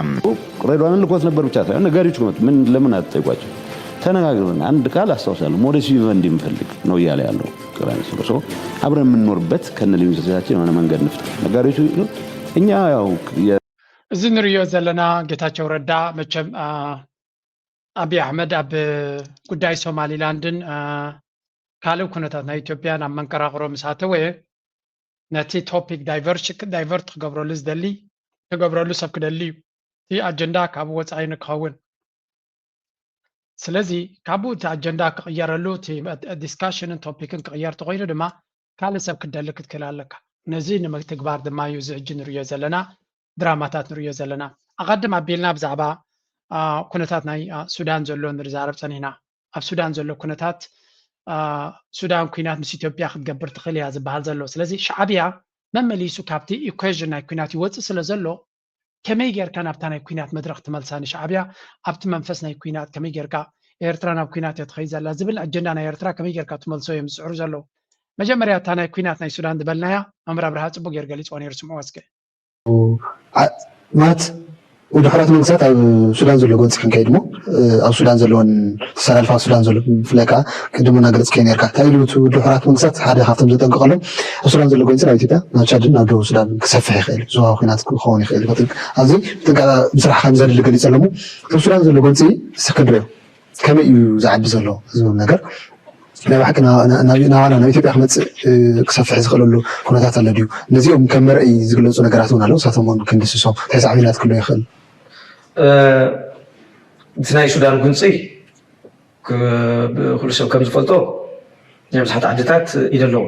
ሬድዋንን ልኮት ነበር ብቻ ሳይሆን ነጋዴዎች መጡ። ምን ለምን አትጠይቋቸው? ተነጋግረን አንድ ቃል አስታውሳለሁ። ሞዴስ ቪቨንዲ የምፈልግ ነው እያለ ያለው ጠቅላይ ሚኒስትሩ። So አብረን የምንኖርበት ከነ ሊሚቴሽናችን የሆነ መንገድ ንፍጠር። ነጋዴዎቹ እኛ ያው የ- እዚ ንሪኦ ዘለና ጌታቸው ረዳ መቸም አ፣ ኣቢይ ኣሕመድ ኣብ ጉዳይ ሶማሊላንድን አ፣ ካልእ ኩነታት ናይ ኢትዮጵያን ኣብ መንቀራቕሮ ምስ ኣተወ ነቲ ቶፒክ ዳይቨርት ክገብረሉ ዝደሊ ክገብረሉ ሰብ ክደሊ እዩ። እቲ ኣጀንዳ ካብ ወፃኢ ንክኸውን ስለዚ ካብኡ እቲ ኣጀንዳ ክቕየረሉ እቲ ዲስካሽንን ቶፒክን ክቕየር ተኮይኑ ድማ ካልእ ሰብ ክትደሊ ክትክእል ኣለካ። ነዚ ንምትግባር ድማ እዩ እዚ ሕጂ ንሪኦ ዘለና ድራማታት ንሪኦ ዘለና። ኣቐድም ኣቢልና ብዛዕባ ኩነታት ናይ ሱዳን ዘሎ ንዛረብ ፀኒሕና። ኣብ ሱዳን ዘሎ ኩነታት ሱዳን ኩናት ምስ ኢትዮጵያ ክትገብር ትኽእል እያ ዝበሃል ዘሎ። ስለዚ ሻዕብያ መመሊሱ ካብቲ ኢኩዌዥን ናይ ኩናት ይወፅእ ስለ ዘሎ ከመይ ጌርካ ናብታ ናይ ኩናት መድረኽ ትመልሳ ንሻዕብያ ኣብቲ መንፈስ ናይ ኩናት ከመይ ጌርካ ኤርትራ ናብ ኩናት እያ ትኸይድ ዘላ ዝብል ኣጀንዳ ናይ ኤርትራ ከመይ ጌርካ ትመልሶ እዮም ዝፅዕሩ ዘለዉ። መጀመርያ እታ ናይ ኩናት ናይ ሱዳን ዝበልናያ መምህር ኣብርሃ ፅቡቅ ጌር ገሊፅዋ ነይሩ ስምዕዋ እስከ። ማለት ውድብ ሕቡራት መንግስታት ኣብ ሱዳን ዘሎ ጎንፂ ክንከይድ እሞ ኣብ ሱዳን ዘለወን ተሰላልፋ ኣብ ሱዳን ዘሎ ብፍላይ ከዓ ቅድም እናገለፅካዮ ነርካ እንታይ ኢሉ እቲ ውድብ ሕቡራት መንግስታት ሓደ ካብቶም ዘጠንቀቀሎም ኣብ ሱዳን ዘሎ ጎንፂ ናብ ኢትዮጵያ ናብ ቻድን ናብ ደቡብ ሱዳን ክሰፍሕ ይኽእል ዞባዊ ኩናት ክኸውን ይኽእል እዩ ኣብዚ ብጥንቃቐ ምስራሕ ከም ዘድሊ ገሊፀ ኣለሞ ኣብ ሱዳን ዘሎ ጎንፂ እስኪ ክንሪኦ ከመይ እዩ ዝዓቢ ዘሎ ዝብል ነገር ናይ ብሓቂ ናባና ናብ ኢትዮጵያ ክመፅእ ክሰፍሕ ዝኽእለሉ ኩነታት ኣሎ ድዩ? ነዚኦም ከም መርአይ ዝግለፁ ነገራት እውን ኣለዉ። እሳቶም እውን ክንድስሶም እንታይ ሳዕቤናት ክህልዎ ይኽእል? እቲ ናይ ሱዳን ጉንፂ ኩሉ ሰብ ከም ዝፈልጦ ናይ ብዙሓት ዓድታት ኢደ ኣለዎ።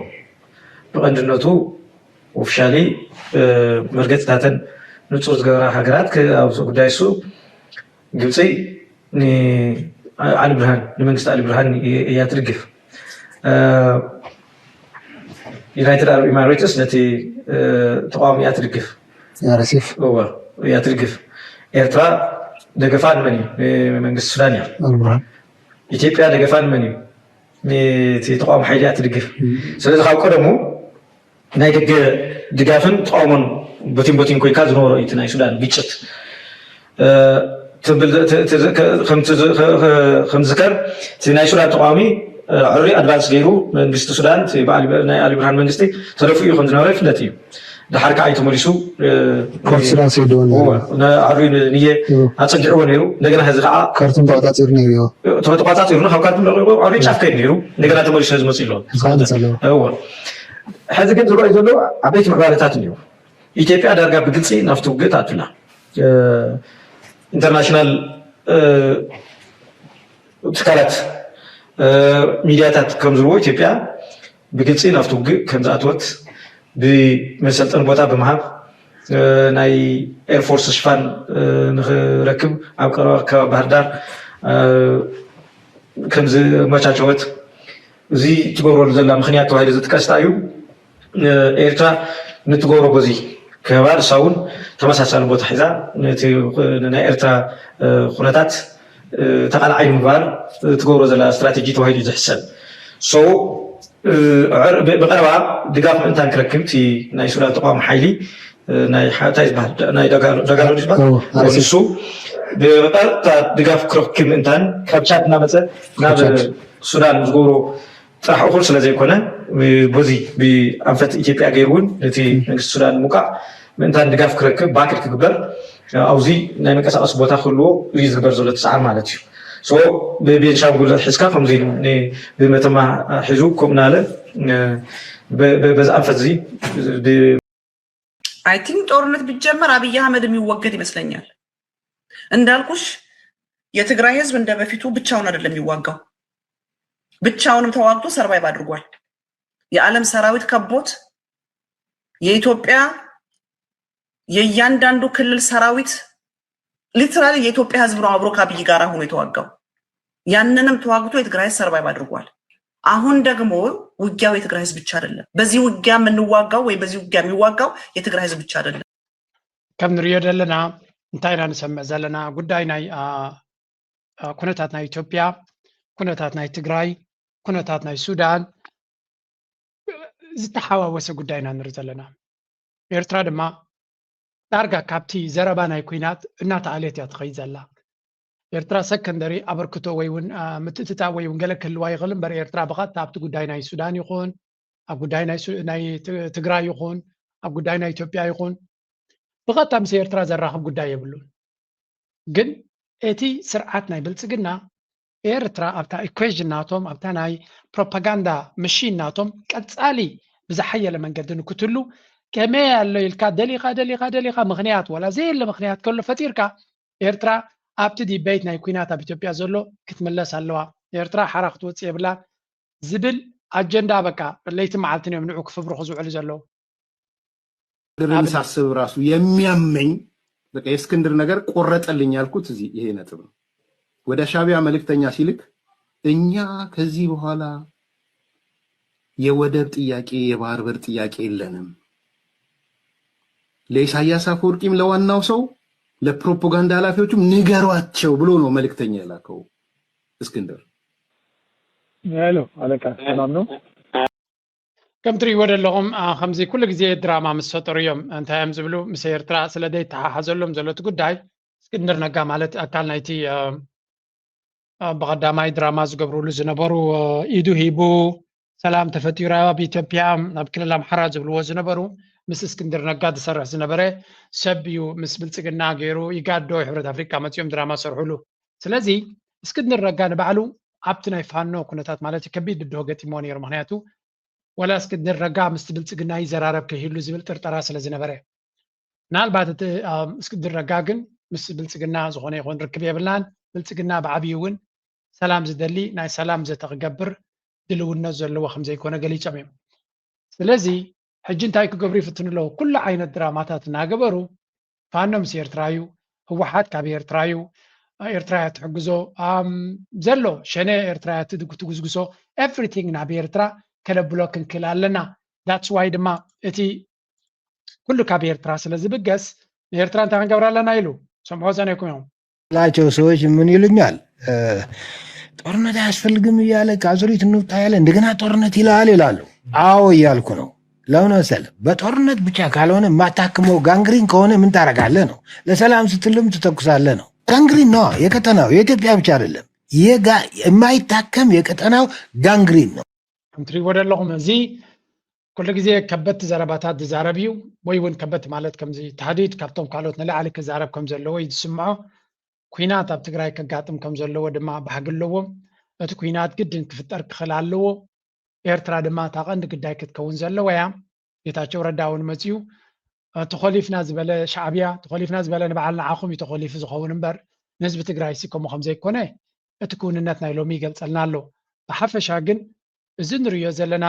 ብቐንድነቱ ኦፊሻሊ መርገፅታተን ንፁር ዝገበራ ሃገራት ኣብዚ ጉዳይ እሱ ግብፂ ንዓሊ ብርሃን ንመንግስቲ ዓሊ ብርሃን እያ ትድግፍ። ዩናይትድ ዓረብ ኢማሬትስ ነቲ ተቃዋሚ እያ ትድግፍ። RSF እወ እያ ትድግፍ። ኤርትራ ደገፋ ንመን እዩ? ንመንግስቲ ሱዳን እያ። ዓሊ ብርሃን ኢትዮጵያ ደገፋ ንመን እዩ? ነቲ ተቃዋሚ ሓይሊ እያ ትድግፍ። ስለዚ ካብ ቀደሙ ናይ ደገ ድጋፍን ተቃውሞን በቲን በቲን ኮይንካ ዝነበሮ እዩ እቲ ናይ ሱዳን ግጭት። ከምዝከር እቲ ናይ ሱዳን ተቃዋሚ ዕሪ ኣድቫንስ ገይሩ መንግስቲ ሱዳን ናይ ኣሊ ብርሃን መንግስቲ ተደፊኡ ከምዝነበረ ይፍለጥ እዩ። ድሓር ከዓ እዩ ተመሊሱ ፖርት ሱዳን ሰይድዎ ነይሩ። ዕሪ ንየ ኣፀጊዕዎ ነይሩ። እንደገና ሕዚ ከዓ ካርቱም ተቆፃፂሩ ነይሩ እዩ። ተቆፃፂሩ ካብ ካርቱም ለቂቑ ዕሪ ጫፍ ከይድ ነይሩ። እንደገና ተመሊሱ ሕዚ መፅኡ ኣሎ። ሕዚ ግን ዝረኣዩ ዘለዉ ዓበይቲ ምዕባለታት እኒኦ። ኢትዮጵያ ዳርጋ ብግልፂ ናብቲ ውግእ ትኣቱ ኣላ። ኢንተርናሽናል ትካላት ሚድያታት ከም ዝብልዎ ኢትዮጵያ ብግልፂ ናብቲ ውግእ ከም ዝኣተወት ብመሰልጠኒ ቦታ ብምሃብ ናይ ኤርፎርስ ሽፋን ንክረክብ ኣብ ቀረባ ከባቢ ባህርዳር ከም ዝመቻቸወት እዚ ትገብረሉ ዘላ ምኽንያት ተባሂሉ ዝጥቀስ እንታይ እዩ? ኤርትራ ንትገብሮ በዚ ከባ ንሳ እውን ተመሳሳሊ ቦታ ሒዛ ነቲ ናይ ኤርትራ ኩነታት ተቓላዓይ ንምግባር ትገብሮ ዘላ ስትራተጂ ተባሂሉ እዩ ዝሕሰብ። So ብቐረባ ድጋፍ ምእንታን ክረክብ እቲ ናይ ሱዳን ተቃዋሚ ሓይሊ ናይ ሓታይ ዝበሃል ናይ ዳጋሎ ዝበሃል ንሱ ብቐጥታ ድጋፍ ክረክብ ምእንታን ካብ ቻድ እናመፀ ናብ ሱዳን ዝገብሮ ጥራሕ እኹል ስለ ዘይኮነ በዚ ብኣንፈት ኢትዮጵያ ገይሩ እውን ነቲ መንግስቲ ሱዳን ምውቃዕ ምእንታን ድጋፍ ክረክብ ባክድ ክግበር ኣብዚ ናይ መንቀሳቀሲ ቦታ ክህልዎ እዩ ዝግበር ዘሎ እቲ ሰዓር ማለት እዩ። ብቤንሻንጉል ሒዝካ ከምዚ ኢሉ ብመተማ ሒዙ ከምኡ እናለ በዚ ኣንፈት እዚ I think ጦርነት ቢጀመር ኣብይ አህመድ የሚወገድ ይመስለኛል። እንዳልኩሽ የትግራይ ህዝብ እንደበፊቱ ብቻውን አይደለም የሚዋጋው፣ ብቻውንም ተዋግቶ survive አድርጓል። የዓለም ሰራዊት ከቦት የኢትዮጵያ የእያንዳንዱ ክልል ሰራዊት literally የኢትዮጵያ ህዝብ ነው አብሮ ከአብይ ጋር ሆኖ የተዋጋው። ያንንም ተዋግቶ የትግራይ ህዝብ survive አድርጓል። አሁን ደግሞ ውጊያው የትግራይ ህዝብ ብቻ አይደለም። በዚህ ውጊያ የምንዋጋው ወይ በዚህ ውጊያ የሚዋጋው የትግራይ ህዝብ ብቻ አይደለም። ከም ንሪኦ ዘለና እንታይ ኢና ንሰምዕ ዘለና? ጉዳይ ናይ ኩነታት ናይ ኢትዮጵያ፣ ኩነታት ናይ ትግራይ፣ ኩነታት ናይ ሱዳን ዝተሓዋወሰ ጉዳይ ኢና ንርኢ ዘለና። ኤርትራ ድማ ዳርጋ ካብቲ ዘረባ ናይ ኲናት እናተኣልየት እያ ትኸይድ ዘላ። ኤርትራ ሰከንደሪ ኣበርክቶ ወይ እውን ምትእትታው ወይ እውን ገለ ክህልዋ ይኽእል እምበር ኤርትራ ብቐጥታ ኣብቲ ጉዳይ ናይ ሱዳን ይኹን ኣብ ጉዳይ ናይ ትግራይ ይኹን ኣብ ጉዳይ ናይ ኢትዮጵያ ይኹን ብቐጥታ ምስ ኤርትራ ዘራኽብ ጉዳይ የብሉን። ግን እቲ ስርዓት ናይ ብልፅግና ኤርትራ ኣብታ equation ናቶም ኣብታ ናይ propaganda machine ናቶም ቀፃሊ ብዝሓየለ መንገዲ ንክትሉ ከመይ ኣሎ ኢልካ ደሊኻ ደሊኻ ደሊኻ ምኽንያት ዋላ ዘየለ ምኽንያት ከሎ ፈጢርካ ኤርትራ ኣብቲ debate ናይ ኲናት ኣብ ኢትዮጵያ ዘሎ ክትምለስ ኣለዋ፣ ኤርትራ ሓራ ክትወፅእ የብላን ዝብል ኣጀንዳ በቃ ለይቲ መዓልትን እዮም ንዑ ክፍብርኹ ዝውዕሉ ዘለዉ። እስክንድርን ሳስብ ራሱ የሚያመኝ በቃ የእስክንድር ነገር ቆረጠልኝ ያልኩት እዚህ ይሄ ነጥብ ነው። ወደ ሻቢያ መልእክተኛ ሲልክ እኛ ከዚህ በኋላ የወደብ ጥያቄ የባህር በር ጥያቄ የለንም። ለኢሳያስ አፈወርቂም ለዋናው ሰው ለፕሮፓጋንዳ ኃላፊዎቹም ንገሯቸው ብሎ ነው መልእክተኛ የላከው እስክንድር። ሄሎ አለቃ ሰላም ነው? ከም ትሪእዎ ዘለኹም ከምዚ ኩሉ ግዜ ድራማ ምስ ፈጠሩ እዮም እንታይ እዮም ዝብሉ ምስ ኤርትራ ስለ ዘይተሓሓዘሎም ዘሎ እቲ ጉዳይ እስክንድር ነጋ ማለት ኣካል ናይቲ ብቐዳማይ ድራማ ዝገብርሉ ዝነበሩ ኢዱ ሂቡ ሰላም ተፈጢሩ ኣብ ኢትዮጵያ ኣብ ክልል ኣምሓራ ዝብልዎ ዝነበሩ ምስ እስክንድር ነጋ ዝሰርሕ ዝነበረ ሰብ እዩ ምስ ብልፅግና ገይሩ ኢጋድ ዶ ሕብረት ኣፍሪቃ መፂኦም ድራማ ዝሰርሕሉ ስለዚ እስክንድር ነጋ ንባዕሉ ኣብቲ ናይ ፋኖ ኩነታት ማለት ከቢድ ብድሆ ገጢሞ ነይሩ ምክንያቱ ወላ እስክንድር ነጋ ምስቲ ብልፅግና ይዘራረብ ከይህሉ ዝብል ጥርጠራ ስለ ዝነበረ ምናልባት እቲ እስክንድር ነጋ ግን ምስ ብልፅግና ዝኾነ ይኹን ርክብ የብልናን ብልፅግና ብዓብዩ እውን ሰላም ዝደሊ ናይ ሰላም ዘተ ክገብር ድልውነት ዘለዎ ከም ዘይኮነ ገሊጾም እዮም። ስለዚ ሕጂ እንታይ ክገብሩ ይፍትኑ ኣለዉ? ኩሉ ዓይነት ድራማታት እናገበሩ ፋኖ ምስ ኤርትራ እዩ፣ ህወሓት ካብ ኤርትራ እዩ፣ ኤርትራ እያ ትሕግዞ ዘሎ ሸነ ኤርትራ እያ ትጉዝግዞ everything ናብ ኤርትራ ከነብሎ ክንክእል ኣለና። That's why ድማ እቲ ኩሉ ካብ ኤርትራ ስለ ዝብገስ ንኤርትራ እንታይ ክንገብር ኣለና ኢሉ ሰምዖ ጸኒሕኩም እዮም። ላቸው ሰዎች ምን ይሉኛል? ጦርነት አያስፈልግም እያለ ከአዙሪት እንውጣ ያለ እንደገና ጦርነት ይላል ይላሉ። አዎ እያልኩ ነው። ለምን መሰለህ? በጦርነት ብቻ ካልሆነ የማታክመው ጋንግሪን ከሆነ ምን ታረጋለህ ነው። ለሰላም ስትልም ትተኩሳለህ ነው። ጋንግሪን ነው የቀጠናው የኢትዮጵያ ብቻ አይደለም። የማይታከም የቀጠናው ጋንግሪን ነው። ከምትሪእዎ ዘለኹም እዚ ኩሉ ግዜ ከበድቲ ዘረባታት ዝዛረብ እዩ ወይ እውን ከበድቲ ማለት ከምዚ ታህዲድ ካብቶም ካልኦት ንላዕሊ ክዛረብ ከም ዘለዎ እዩ ዝስምዖ። ኲናት ኣብ ትግራይ ከጋጥም ከም ዘለዎ ድማ ባህጊ ኣለዎም። እቲ ኲናት ግድን ክፍጠር ክኽእል ኣለዎ። ኤርትራ ድማ እታ ቀንዲ ግዳይ ክትከውን ዘለዋ እያ። ጌታቸው ረዳ እውን መፂኡ ተኾሊፍና ዝበለ ሻዕብያ ተኾሊፍና ዝበለ ንባዕል ንዓኹም እዩ ተኾሊፉ ዝኸውን እምበር ንህዝቢ ትግራይ ሲ ከምኡ ከም ዘይኮነ እቲ ክውንነት ናይ ሎሚ ይገልፀልና ኣሎ። ብሓፈሻ ግን እዚ ንሪኦ ዘለና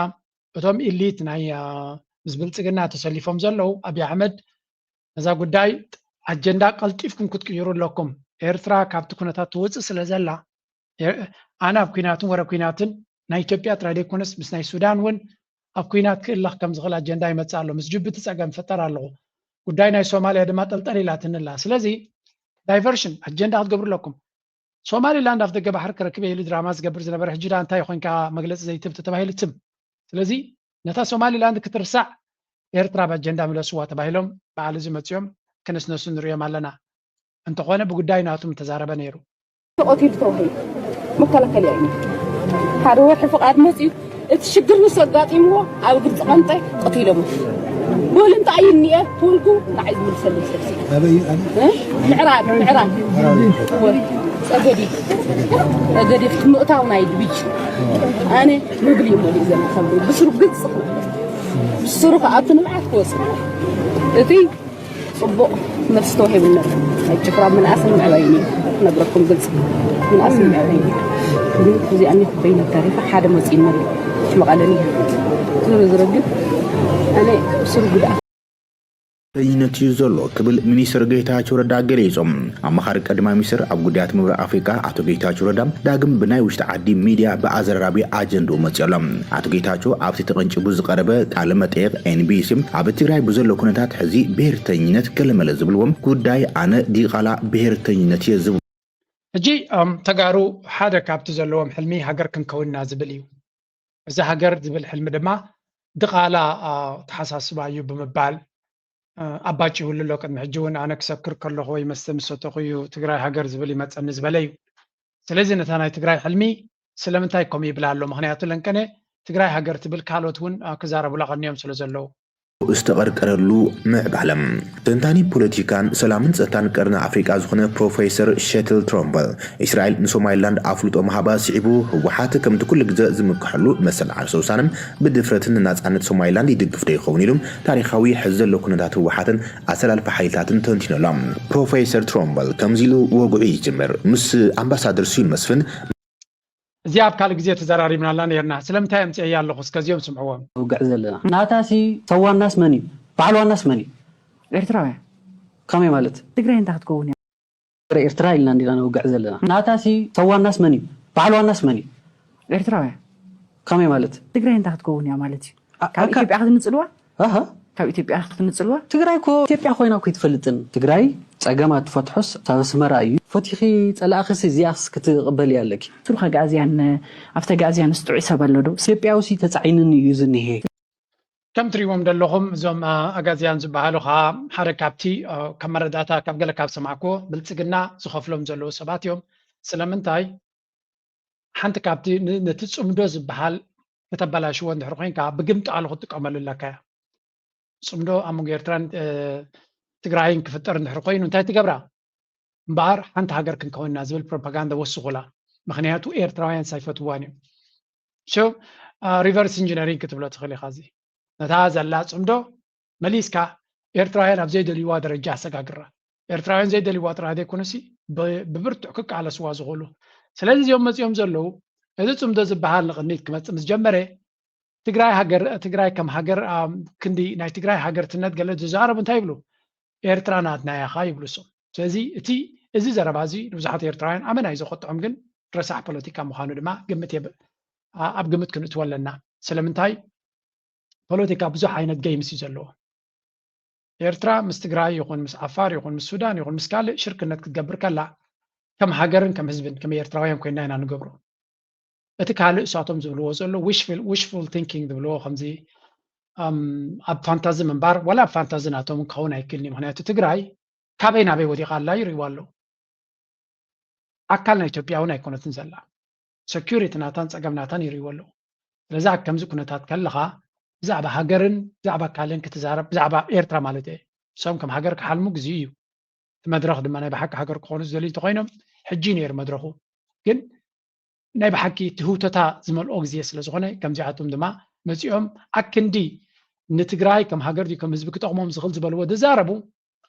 እቶም ኢሊት ናይ ምስ ብልፅግና ተሰሊፎም ዘለዉ ኣብይ ኣሕመድ ነዛ ጉዳይ ኣጀንዳ ቀልጢፍኩም ክትቅይሩ ኣለኩም። ኤርትራ ካብቲ ኩነታት ትወፅእ ስለ ዘላ ኣነ ኣብ ኩናትን ወረ ኩናትን ናይ ኢትዮጵያ ጥራይ ዘይኮነስ ምስ ናይ ሱዳን እውን ኣብ ኩናት ክእለኽ ከም ዝኽእል ኣጀንዳ ይመፅእ ኣሎ። ምስ ጅቡቲ ፀገም ፈጠር ኣለኹ። ጉዳይ ናይ ሶማልያ ድማ ጠልጠል ኢላትኒ ኣላ። ስለዚ ዳይቨርሽን ኣጀንዳ ክትገብሩ ኣለኩም። ሶማሊላንድ ኣፍ ደገ ባሕሪ ክረክብ ኢሉ ድራማ ዝገብር ዝነበረ ሕጂ ዳ እንታይ ኮይንካ መግለፂ ዘይትብ ተባሂሉ ትም። ስለዚ ነታ ሶማሊላንድ ክትርሳዕ ኤርትራ ብኣጀንዳ ምለስዋ ተባሂሎም በዓል እዚ መፂኦም ክነስነሱ ንሪኦም ኣለና። እንተኾነ ብጉዳይ ናቱ ምተዛረበ ነይሩ። ተቐቲሉ ተባሂሉ መከላከልያ እዩ። ሓደ ወርሒ ፍቓድ መፅዩ እቲ ሽግር ምስ ኣጋጢምዎ ኣብ ግብፂ ቀምጠ ቀቲሎሞ። በሉ እንታይ እዩ እኒአ ተወልኩ ንዓይ ዝምልሰሉ ሰብሲ ኣበይ ኣበይ ምዕራብ ምዕራብ ጸገዲ ጸገዲ ምእታው ናይ ድብጅ ኣነ ምግሊ እዩ መሊእ ዘሎ ከም ብስሩ ግልጽ ብስሩ ከኣቱ ንብዓት ክወፅእ እቲ ፅቡቕ መልሲ ተዋሂቡና። ናይ ጭፍራ ምንኣስን ምዕባይን እዩ ነግረኩም ግልፂ ምንኣስን ምዕባይን እዩ። ግን እዚኣ እኒ በይነት ታሪፋ ሓደ መፂኡ መሪእ መቐለን እዩ ዝሮ ዝሮ ግን ኣነ ብስሩ ጉድኣት ተኝነት እዩ ዘሎ ክብል ሚኒስትር ጌታቸው ረዳ ገሊጹ። ኣማኻሪ ቀዳማይ ሚኒስትር ኣብ ጉዳያት ምብራቕ ኣፍሪቃ ኣቶ ጌታቸው ረዳ ዳግም ብናይ ውሽጢ ዓዲ ሚድያ ብኣዘራራቢ ኣጀንድኡ መጺኡ ኣሎ። ኣቶ ጌታቸው ኣብቲ ተቐንጭቡ ዝቐረበ ቃለ መጠይቕ ኤንቢሲ ኣብ ትግራይ ብዘሎ ኩነታት ሕዚ ብሄርተኝነት ገለመለ ዝብልዎም ጉዳይ ኣነ ዲቓላ ብሄርተኝነት እየ ዝብሉ ሕጂ እም፣ ተጋሩ ሓደ ካብቲ ዘለዎም ሕልሚ ሃገር ክንከውንና ዝብል እዩ። እዚ ሃገር ዝብል ሕልሚ ድማ ድቓላ ኣ፣ ተሓሳስባ እዩ ብምባል እ፣ ኣባጭ ይውልሎ። ቅድሚ ሕጂ እውን ኣነ ክሰክር ከለኹ ወይ መስተ ምስ ሰተኹ እዩ ትግራይ ሃገር ዝብል ይመፀኒ ዝበለ እዩ። ስለዚ ነታ ናይ ትግራይ ሕልሚ ስለምንታይ ከምኡ ይብላ ኣሎ? ምክንያቱ ለንቀነ ትግራይ ሃገር ትብል ካልኦት እውን እ፣ ክዛረቡላ ቀንዮም ስለ ዘለዉ ዝተቐርቀረሉ ምዕባለ። ተንታኒ ፖለቲካን ሰላምን ጸጥታን ቀርኒ ኣፍሪቃ ዝኾነ ፕሮፌሰር ሸትል ትሮምበል፣ እስራኤል ንሶማሊላንድ ኣፍልጦ ምሃባ ስዒቡ ህወሓት ከምቲ ኩሉ ግዘ ዝምክሐሉ መሰል ዓርሰ ውሳነ ብድፍረትን ንናጻነት ሶማሊላንድ ይድግፍ ዶ ይኸውን ኢሉ ታሪኻዊ ሕዚ ዘሎ ኩነታት ህወሓትን ኣሰላልፋ ሓይልታትን ተንቲኑ ኣሎ። ፕሮፌሰር ትሮምበል ከምዚ ኢሉ ወግዑ ይጅምር። ምስ ኣምባሳደር ስዩም መስፍን እዚኣ ኣብ ካልእ ግዜ ተዘራሪብናላ ነይርና። ስለምንታይ ኣምፅኤያ ኣለኹ? እስከዚኦም ስምዕዎም። ውግዕ ዘለና ናታሲ ሰዋናስ መን እዩ? ባዕልዋናስ መን እዩ? ኤርትራውያን ከመይ ማለት? ትግራይ እንታይ ክትከውን እያ? ኤርትራ ኢልና እንዲና ነውግዕ ዘለና ናታሲ ሰዋናስ መን እዩ? ባዕልዋናስ መን እዩ? ኤርትራውያን ከመይ ማለት? ትግራይ እንታይ ክትከውን እያ ማለት እዩ? ኣ- ካብ ኣካ- ኢትዮጵያ ክትንፅልዋ? ኣሃ ካብ ኢትዮጵያ ክትንፅልዋ? ትግራይ እኮ ኢትዮጵያ ኮይና ከይትፈልጥን ትግራይ ፀገማት ትፈትሖስ ኣብ ኣስመራ እዩ። ፈቲኺ ፀላእኽሲ እዚኣስ ክትቕበልያ ኣለኪ። ሱሩኽ ኣግኣዝያን ኣብቲ ኣግኣዝያንስ ጥዑይ ሰብ ኣሎ ዶ? ኢትዮጵያውሲ ተፃዒንኒ እዩ ዝኒሄ። ከም ትሪእዎም ዘለኹም እዞም ኣ፣ ኣጋዝያን ዝበሃሉ ከዓ ሓደ ካብቲ ኣ፣ ካብ መረዳእታ ካብ ገለ ካብ ሰማዕክዎ ብልፅግና ዝኸፍሎም ዘለዉ ሰባት እዮም። ስለምንታይ ሓንቲ ካብቲ ን- ነቲ ፅምዶ ዝበሃል ከተበላሽዎ እንድሕር ኮይንካ ብግምጣሉ ክትጥቀመሉ ኣለካ እያ። ፅምዶ ኣብ መንጎ ኤርትራን እ፣ ትግራይን ክፍጠር እንድሕር ኮይኑ እንታይ ትገብራ? እምበኣር ሓንቲ ሃገር ክንከውንና ዝብል ፕሮፓጋንዳ ወስኹላ። ምክንያቱ ኤርትራውያን ሳይፈትዋን እዮም። ሪቨርስ ኢንጂነሪንግ ክትብሎ ትኽእል ኢኻ። እዚ ነታ ዘላ ፅምዶ መሊስካ ኤርትራውያን ኣብ ዘይደልይዋ ደረጃ ኣሰጋግራ። ኤርትራውያን ዘይደልይዋ ጥራሕ ዘይኮነሲ ብ- ብብርቱዕ ክቃለስዋ ዝኽእሉ። ስለዚ እዚኦም መፂኦም ዘለዉ እዚ ፅምዶ ዝበሃል ንቕድሚት ክመፅእ ምስ ጀመረ ትግራይ ሃገር ትግራይ ከም ሃገር ኣብ ክንዲ ናይ ትግራይ ሃገርትነት ገለ ዝዛረቡ እንታይ ይብሉ? ኤርትራ ናትና ኢኻ ይብሉ እሶም። ስለዚ እቲ እዚ ዘረባ እዚ ንብዙሓት ኤርትራውያን ኣመና እዩ ዘቆጥዖም፣ ግን ረሳሕ ፖለቲካ ምዃኑ ድማ ግምት የብ- ኣ- ኣብ ግምት ክንእትዎ ኣለና። ስለምንታይ ፖለቲካ ብዙሕ ዓይነት ገይምስ እዩ ዘለዎ። ኤርትራ ምስ ትግራይ ይኹን ምስ ዓፋር ይኹን ምስ ሱዳን ይኹን ምስ ካልእ ሽርክነት ክትገብር ከላ ከም ሃገርን ከም ህዝብን ከም ኤርትራውያን ኮይና ኢና ንገብሮ። እቲ ካልእ እሳቶም ዝብልዎ ዘሎ wishful wishful thinking ዝብልዎ ከምዚ ኣም፣ ኣብ ፋንታዚ ምንባር ዋላ ኣብ ፋንታዚ ናቶም ክኸውን ኣይክእልን እዩ። ምክንያቱ ትግራይ ካበይ ናበይ ወዲቓ ኣላ ይርእይዋ ኣለዉ። ኣካል ናይ ኢትዮጵያ እውን ኣይኮነትን ዘላ። ሰኪሪቲ ናታን ፀገም ናታን ይርእይዎ ኣለዉ። ስለዚ ኣብ ከምዚ ኩነታት ከለኻ ብዛዕባ ሃገርን ብዛዕባ ካልእን ክትዛረብ ብዛዕባ ኤርትራ ማለት እየ እሶም ከም ሃገር ክሓልሙ ግዜኡ እዩ። እቲ መድረኽ ድማ ናይ ብሓቂ ሃገር ክኾኑ ዝደልዩ እንተኮይኖም ሕጂ ነይሩ መድረኹ። ግን ናይ ብሓቂ ትህውተታ ዝመልኦ ግዜ ስለ ዝኾነ ከምዚኣቶም ድማ መፂኦም ኣክንዲ ንትግራይ ከም ሃገር ድዩ ከም ህዝቢ ክጠቕሞም ዝኽእል ዝበልዎ ዝዛረቡ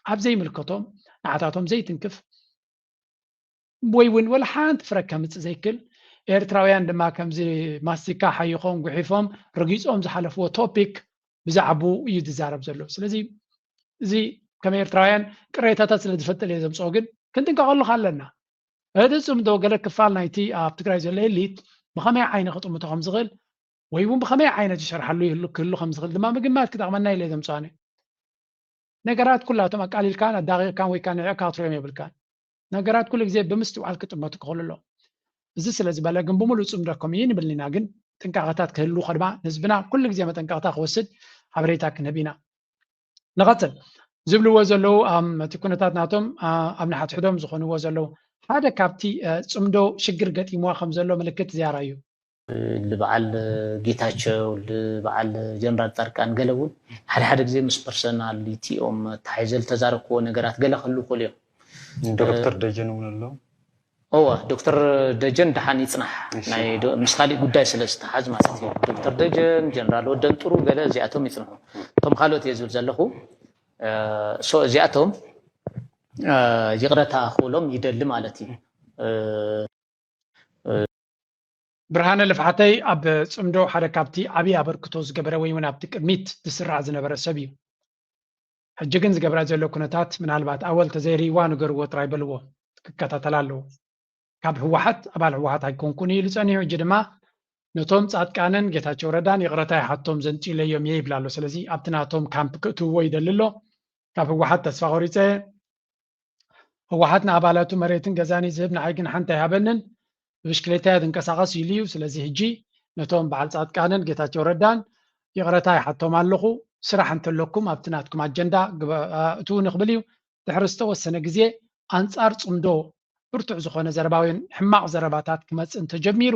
ኣብ ዘይምልከቶም ንዓታቶም ዘይትንክፍ ወይ እውን ወላ ሓንቲ ፍረ ከምፅእ ዘይክል ኤርትራውያን ድማ ከምዚ ማስቲካ ሓይኾም ጉሒፎም ረጊፆም ዝሓለፍዎ ቶፒክ ብዛዕባኡ እዩ ዝዛረብ ዘሎ። ስለዚ እዚ ከም ኤርትራውያን ቅሬታታት ስለ ዝፈጥር እየ ዘምፅኦ፣ ግን ክንጥንቀቐሉ ኣለና። እቲ ፅምዶ ገለ ክፋል ናይቲ ኣብ ትግራይ ዘሎ ኤሊት ብኸመይ ዓይነ ክጥምቶ ከም ዝኽእል ወይ እውን ብኸመይ ዓይነት ይሰርሓሉ ይህሉ ክህሉ ከም ዝኽእል ድማ ምግማት ክጠቕመና ኢለ ዘምፅኣነ። ነገራት ኩላቶም ኣቃሊልካን ኣዳቂቕካን ወይ ከዓ ንዕካ ክትሪኦም የብልካን። ነገራት ኩሉ ግዜ ብምስትውዓል ክጥመቱ ክኽእሉ ኣለዎም። እዚ ስለ ዝበለ ግን ብምሉእ ፅምዶ ከምኡ እዩ ንብል ኢና፣ ግን ጥንቃቐታት ክህሉ ከድማ ህዝብና ኩሉ ግዜ መጠንቀቕታ ክወስድ ሓበሬታ ክንህብ ኢና። ንቐፅል። ዝብልዎ ዘለዉ እቲ ኩነታት ናቶም ኣብ ንሓድሕዶም ዝኾንዎ ዘለዉ ሓደ ካብቲ ፅምዶ ሽግር ገጢምዋ ከም ዘሎ ምልክት ዝያራ እዩ። ልበዓል ጌታቸው ልበዓል ጀነራል ፃድቃን ገለ እውን ሓደ ሓደ ግዜ ምስ ፐርሰናሊቲኦም ተሓይዘ ዝተዛረብክዎ ነገራት ገለ ክህሉ ይኽእሉ እዮም። ዶክተር ደጀን እውን ኣሎ። እወ ዶክተር ደጀን ደሓን ይፅናሕ ናይ ዶ- ምስ ካሊእ ጉዳይ ስለ ዝተሓዝ ማለት እዩ። ዶክተር ደጀን ጀነራል ወደን ጥሩ ገለ እዚኣቶም ይፅንሑ። እቶም ካልኦት እየ ዝብል ዘለኹ። እ፣ ሶ እዚኣቶም እ፣ ይቕረታ ክብሎም ይደሊ ማለት እዩ። እ፣ ብርሃነ ልፍሓተይ ኣብ ፅምዶ ሓደ ካብቲ ዓብዪ ኣበርክቶ ዝገበረ ወይ እውን ኣብቲ ቅድሚት ዝስራዕ ዝነበረ ሰብ እዩ። ሕጂ ግን ዝገብራ ዘሎ ኩነታት ምናልባት ኣወል ተዘይርእይዋ ንገርዎ ጥራይ በልዎ ክከታተላ ኣለዎ። ካብ ህወሓት ኣባል ህወሓት ኣይኮንኩን ኢሉ ጸኒሑ፣ ሕጂ ድማ ነቶም ጻድቃንን ጌታቸው ረዳን ይቕረታ ይሓቶም ዘንጺለዮም እየ ይብል ኣሎ። ስለዚ ኣብቲ ናቶም ካምፕ ክእትውዎ ይደሊ ኣሎ። ካብ ህወሓት ተስፋ ቆሪጸ ህወሓት ንኣባላቱ መሬትን ገዛን እዩ ዝህብ፣ ንዓይ ግን ሓንቲ ኣይሃበንን፣ ብብሽክሌታ እየ ዝንቀሳቐስ ኢሉ እዩ። ስለዚ ሕጂ ነቶም በዓል ጻድቃንን ጌታቸው ረዳን ይቕረታ ይሓቶም ኣለኹ። ስራሕ እንተለኩም ኣብቲ ናትኩም ኣጀንዳ ግበ- እ፣ እትዉ ንኽብል እዩ። ድሕሪ ዝተወሰነ ግዜ ኣንጻር ጽምዶ ብርቱዕ ዝኾነ ዘረባውን ሕማቕ ዘረባታት ክመጽእ እንተጀሚሩ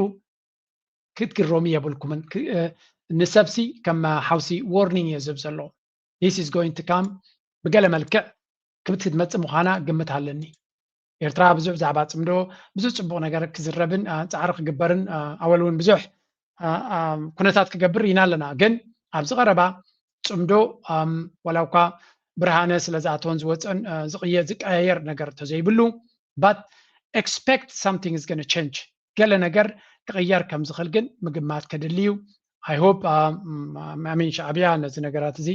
ክትግረሙ የብልኩምን። ክ- እ፣ ንሰብሲ ከም ሓውሲ ዎርኒንግ እየ ዝህብ ዘሎ። This is going to come ብገለ መልክዕ ክብቲ ክትመጽእ ምዃና ግምት ኣለኒ። ኤርትራ ብዙሕ ብዛዕባ ጽምዶ ብዙሕ ጽቡቕ ነገር ክዝረብን እ፣ ጻዕሪ ክግበርን እ፣ ኣወል እውን ብዙሕ እ፣ እ፣ ኩነታት ክገብር ኢና ኣለና። ግን ኣብዚ ቀረባ ጽምዶ እም፣ ዋላ እኳ ብርሃነ ስለ ዝኣተወን ዝወፀን እ፣ ዝቕየ ዝቀያየር ነገር ተዘይብሉ but expect something is gonna change ገለ ነገር ክቕየር ከም ዝኽእል ግን ምግማት ከድሊ እዩ። I hope ኣሚን ሻዕብያ ነዚ ነገራት እዚ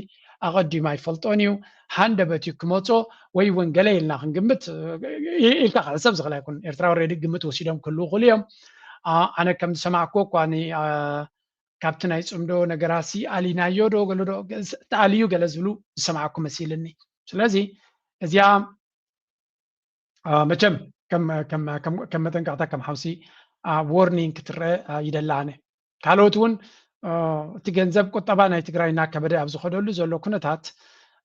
ኣቐዲሙ ኣይፈልጦን እዩ። ሃንደበት እዩ ክመፆ ወይ እውን ገለ ኢልና ክንግምት እ፣ ኢልካ ክሕሰብ ዝኽእል ኣይኮን። ኤርትራ already ግምት ወሲዶም ክህልዉ ይኽእሉ እዮም። ኣ፣ ኣነ ከም ዝሰማዕኩዎ እኳ ኒ- ኣ፣ ካብቲ ናይ ፅምዶ ነገራሲ ኣሊናዮ ዶ ገለ ዶ ተኣልዩ ገለ ዝብሉ ዝሰማዕኩ መሲልኒ። ስለዚ እዚኣ አ፣ መቸም ከም ከም ከም ከም መጠንቀቕታ ከም ሓውሲ ዎርኒንግ ክትረአ አ፣ ይደሊ ኣነ። ካልኦት እውን አ፣ እቲ ገንዘብ ቁጠባ ናይ ትግራይ እናከበደ ኣብ ዝኸደሉ ዘሎ ኩነታት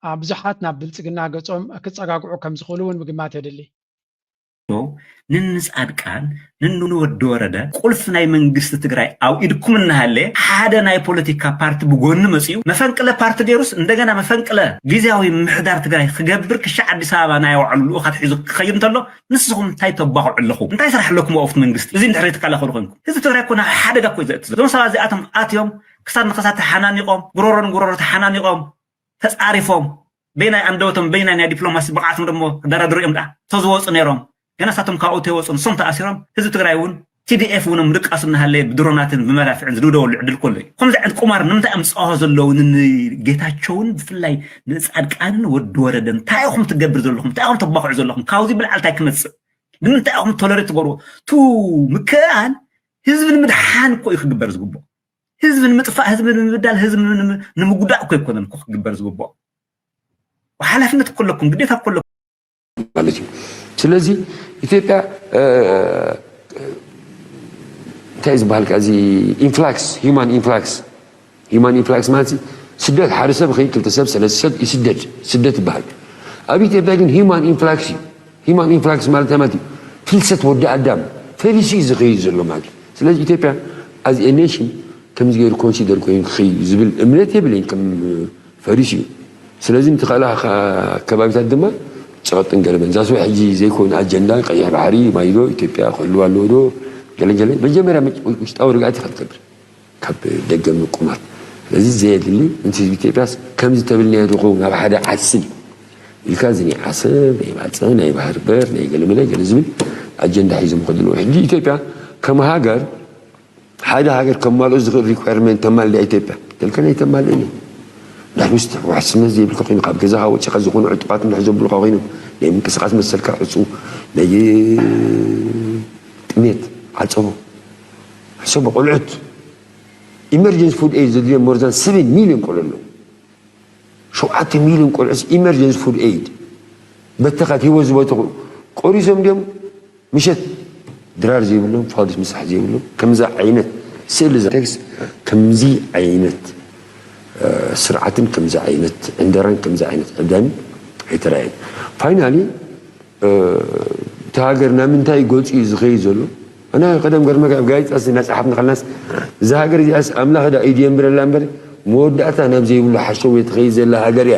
አ፣ ብዙሓት ናብ ብልፅግና ገፆም ክፀጋግዑ ከም ዝኽእሉ እውን ምግማት የድሊ። ንንጻድቃን ንንወዲ ወረደ ቁልፍ ናይ መንግስቲ ትግራይ ኣብ ኢድኩም እናሃለየ ሓደ ናይ ፖለቲካ ፓርቲ ብጎኒ መፂኡ መፈንቅለ ፓርቲ ገይሩስ እንደገና መፈንቅለ ግዜያዊ ምምሕዳር ትግራይ ክገብር ክሻዕ ኣዲስ ኣበባ ናይ ኣውዓሉ ልኡኻት ሒዙ ክኸይድ እንተሎ ንስኹም እንታይ ተባኽዑ ኣለኹም? እንታይ ስራሕ ኣለኩም ኣብቲ መንግስቲ? እዚ እንድሕር ዘይትከላኸሉ ኮይንኩም ህዝቢ ትግራይ እኮ ናብ ሓደጋ እኮ እዩ ዘእቲ ዘሎ። እዞም ሰባት እዚኣቶም ኣትዮም ክሳድ ንክሳድ ተሓናኒቖም ጉሮሮ ንጉሮሮ ተሓናኒቖም ተፃሪፎም በይናይ ኣንደበቶም በይናይ ናይ ዲፕሎማሲ ብቕዓቶም ደሞ ክደራደሩ እዮም ደኣ ተዝወፁ ነይሮም። ገና ሳቶም ካብኡ ተይወፁ ንሶም ተኣሲሮም ህዝቢ ትግራይ እውን ቲዲኤፍ እውን ምድቃሱ እናሃለየ ብድሮናትን ብመዳፍዕን ዝድውደበሉ ዕድል ከሎ እዩ። ከምዚ ዓይነት ቁማር ንምንታይ እዮም ዝፃወቱ ዘለዉ ንጌታቸውን ብፍላይ ንፃድቃንን ወዲ ወረደን እንታይ ኢኹም ትገብር ዘለኹም እንታይ ኢኹም ተባኽዑ ዘለኹም ካብዚ ብልዓል እንታይ ክመፅእ ንምንታይ ኢኹም ቶለሬት ትገብርዎ ቱ ምክእኣል ህዝቢ ንምድሓን እኮ እዩ ክግበር ዝግብኦ ህዝቢ ንምጥፋእ ህዝቢ ንምብዳል ህዝቢ ንምጉዳእ እኮ ኣይኮነን እኮ ክግበር ዝግብኦ ሓላፍነት እኮ ኣለኩም ግዴታ እኮ ኣለኩም ማለት እዩ ስለዚ ኢትዮጵያ እንታይ እዩ ዝበሃል እዚ ኢንፍላክስ human influx human influx ማለት ስደት ሓደ ሰብ ኸይ ክልተ ሰብ ሰለስተ ሰብ ይስደድ ስደት ይበሃል ኣብ ኢትዮጵያ ግን human influx እዩ human influx ማለት ማለት እዩ ፍልሰት ወዲ ኣዳም ፈሊሱ እዩ ዝኸይድ ዘሎ ማለት እዩ ስለዚ ኢትዮጵያ as a nation ከምዚ ገይሩ consider ኮይኑ ክኸይድ ዝብል እምነት የብለይን ከም ፈሪስ እዩ። ስለዚ ንተኻእለ ከባቢታት ድማ ጨቐጥን ገለመን ዛስወ ሕጂ ዘይኮነ ኣጀንዳ ቀይሕ ባሕሪ ማይዶ ኢትዮጵያ ክህልዋ ኣለዎ ዶ ገለገለ መጀመርያ ውሽጣዊ ርግኣት ኢኻ ትገብር ካብ ደገ ምቁማት ስለዚ ዘየድሊ እንቲ ህዝቢ ኢትዮጵያስ ከምዚ ተብልናዮ ዶ ኸውን ኣብ ሓደ ዓስል ኢልካ እዚ ናይ ዓሰብ ናይ ባጽዕ ናይ ባህር በር ናይ ገለመለ ገለ ዝብል ኣጀንዳ ሒዞም ከድልዎ ሕጂ ኢትዮጵያ ከም ሃገር ሓደ ሃገር ከማልኦ ዝኽእል ሪኳርመንት ተማልእ ኢትዮጵያ ተልከን ኣይተማልእን እዩ ዳሕምስ ዋሕስነት ዘይብልካ ኮይኑ ካብ ገዛኻ ወፂኻ ዝኾኑ ዕጡቓት እንድሕ ዘብሉካ ኮይኑ ናይ ምንቅስቃስ መሰልካ ዕፁ ናይ ጥሜት ዓፀቦ ሕሰቡ ቆልዑት ኢመርጀንሲ ፉድ ኤይድ ዘድልዮም more than seven ሚልዮን ቆልዑ ኣለዉ። ሸውዓተ ሚልዮን ቆልዑስ ኢመርጀንሲ ፉድ ኤይድ በተኻት ህይወት ዝበተኹ ቆሪሶም ድዮም? ምሸት ድራር ዘይብሎም፣ ፋዱስ ምሳሕ ዘይብሎም፣ ከምዚ ዓይነት ስእሊ፣ ቴክስት፣ ከምዚ ዓይነት ስርዓትን ከምዚ ዓይነት ዕንደራን ከምዚ ዓይነት ዕብዳን ኣይተራእየን። ፋይናሊ እቲ ሃገር ናብ ምንታይ ገፁ እዩ ዝኸይድ ዘሎ? ኣነ ቀደም ገርመካ ኣብ ጋዜጣ እናፀሓፍና ከለናስ፣ እዛ ሃገር እዚኣስ ኣምላኽ ዳ ኢዱ የንብረላ እምበር፣ መወዳእታ ናብ ዘይብሉ ሓሸውየ ትኸይድ ዘላ ሃገር እያ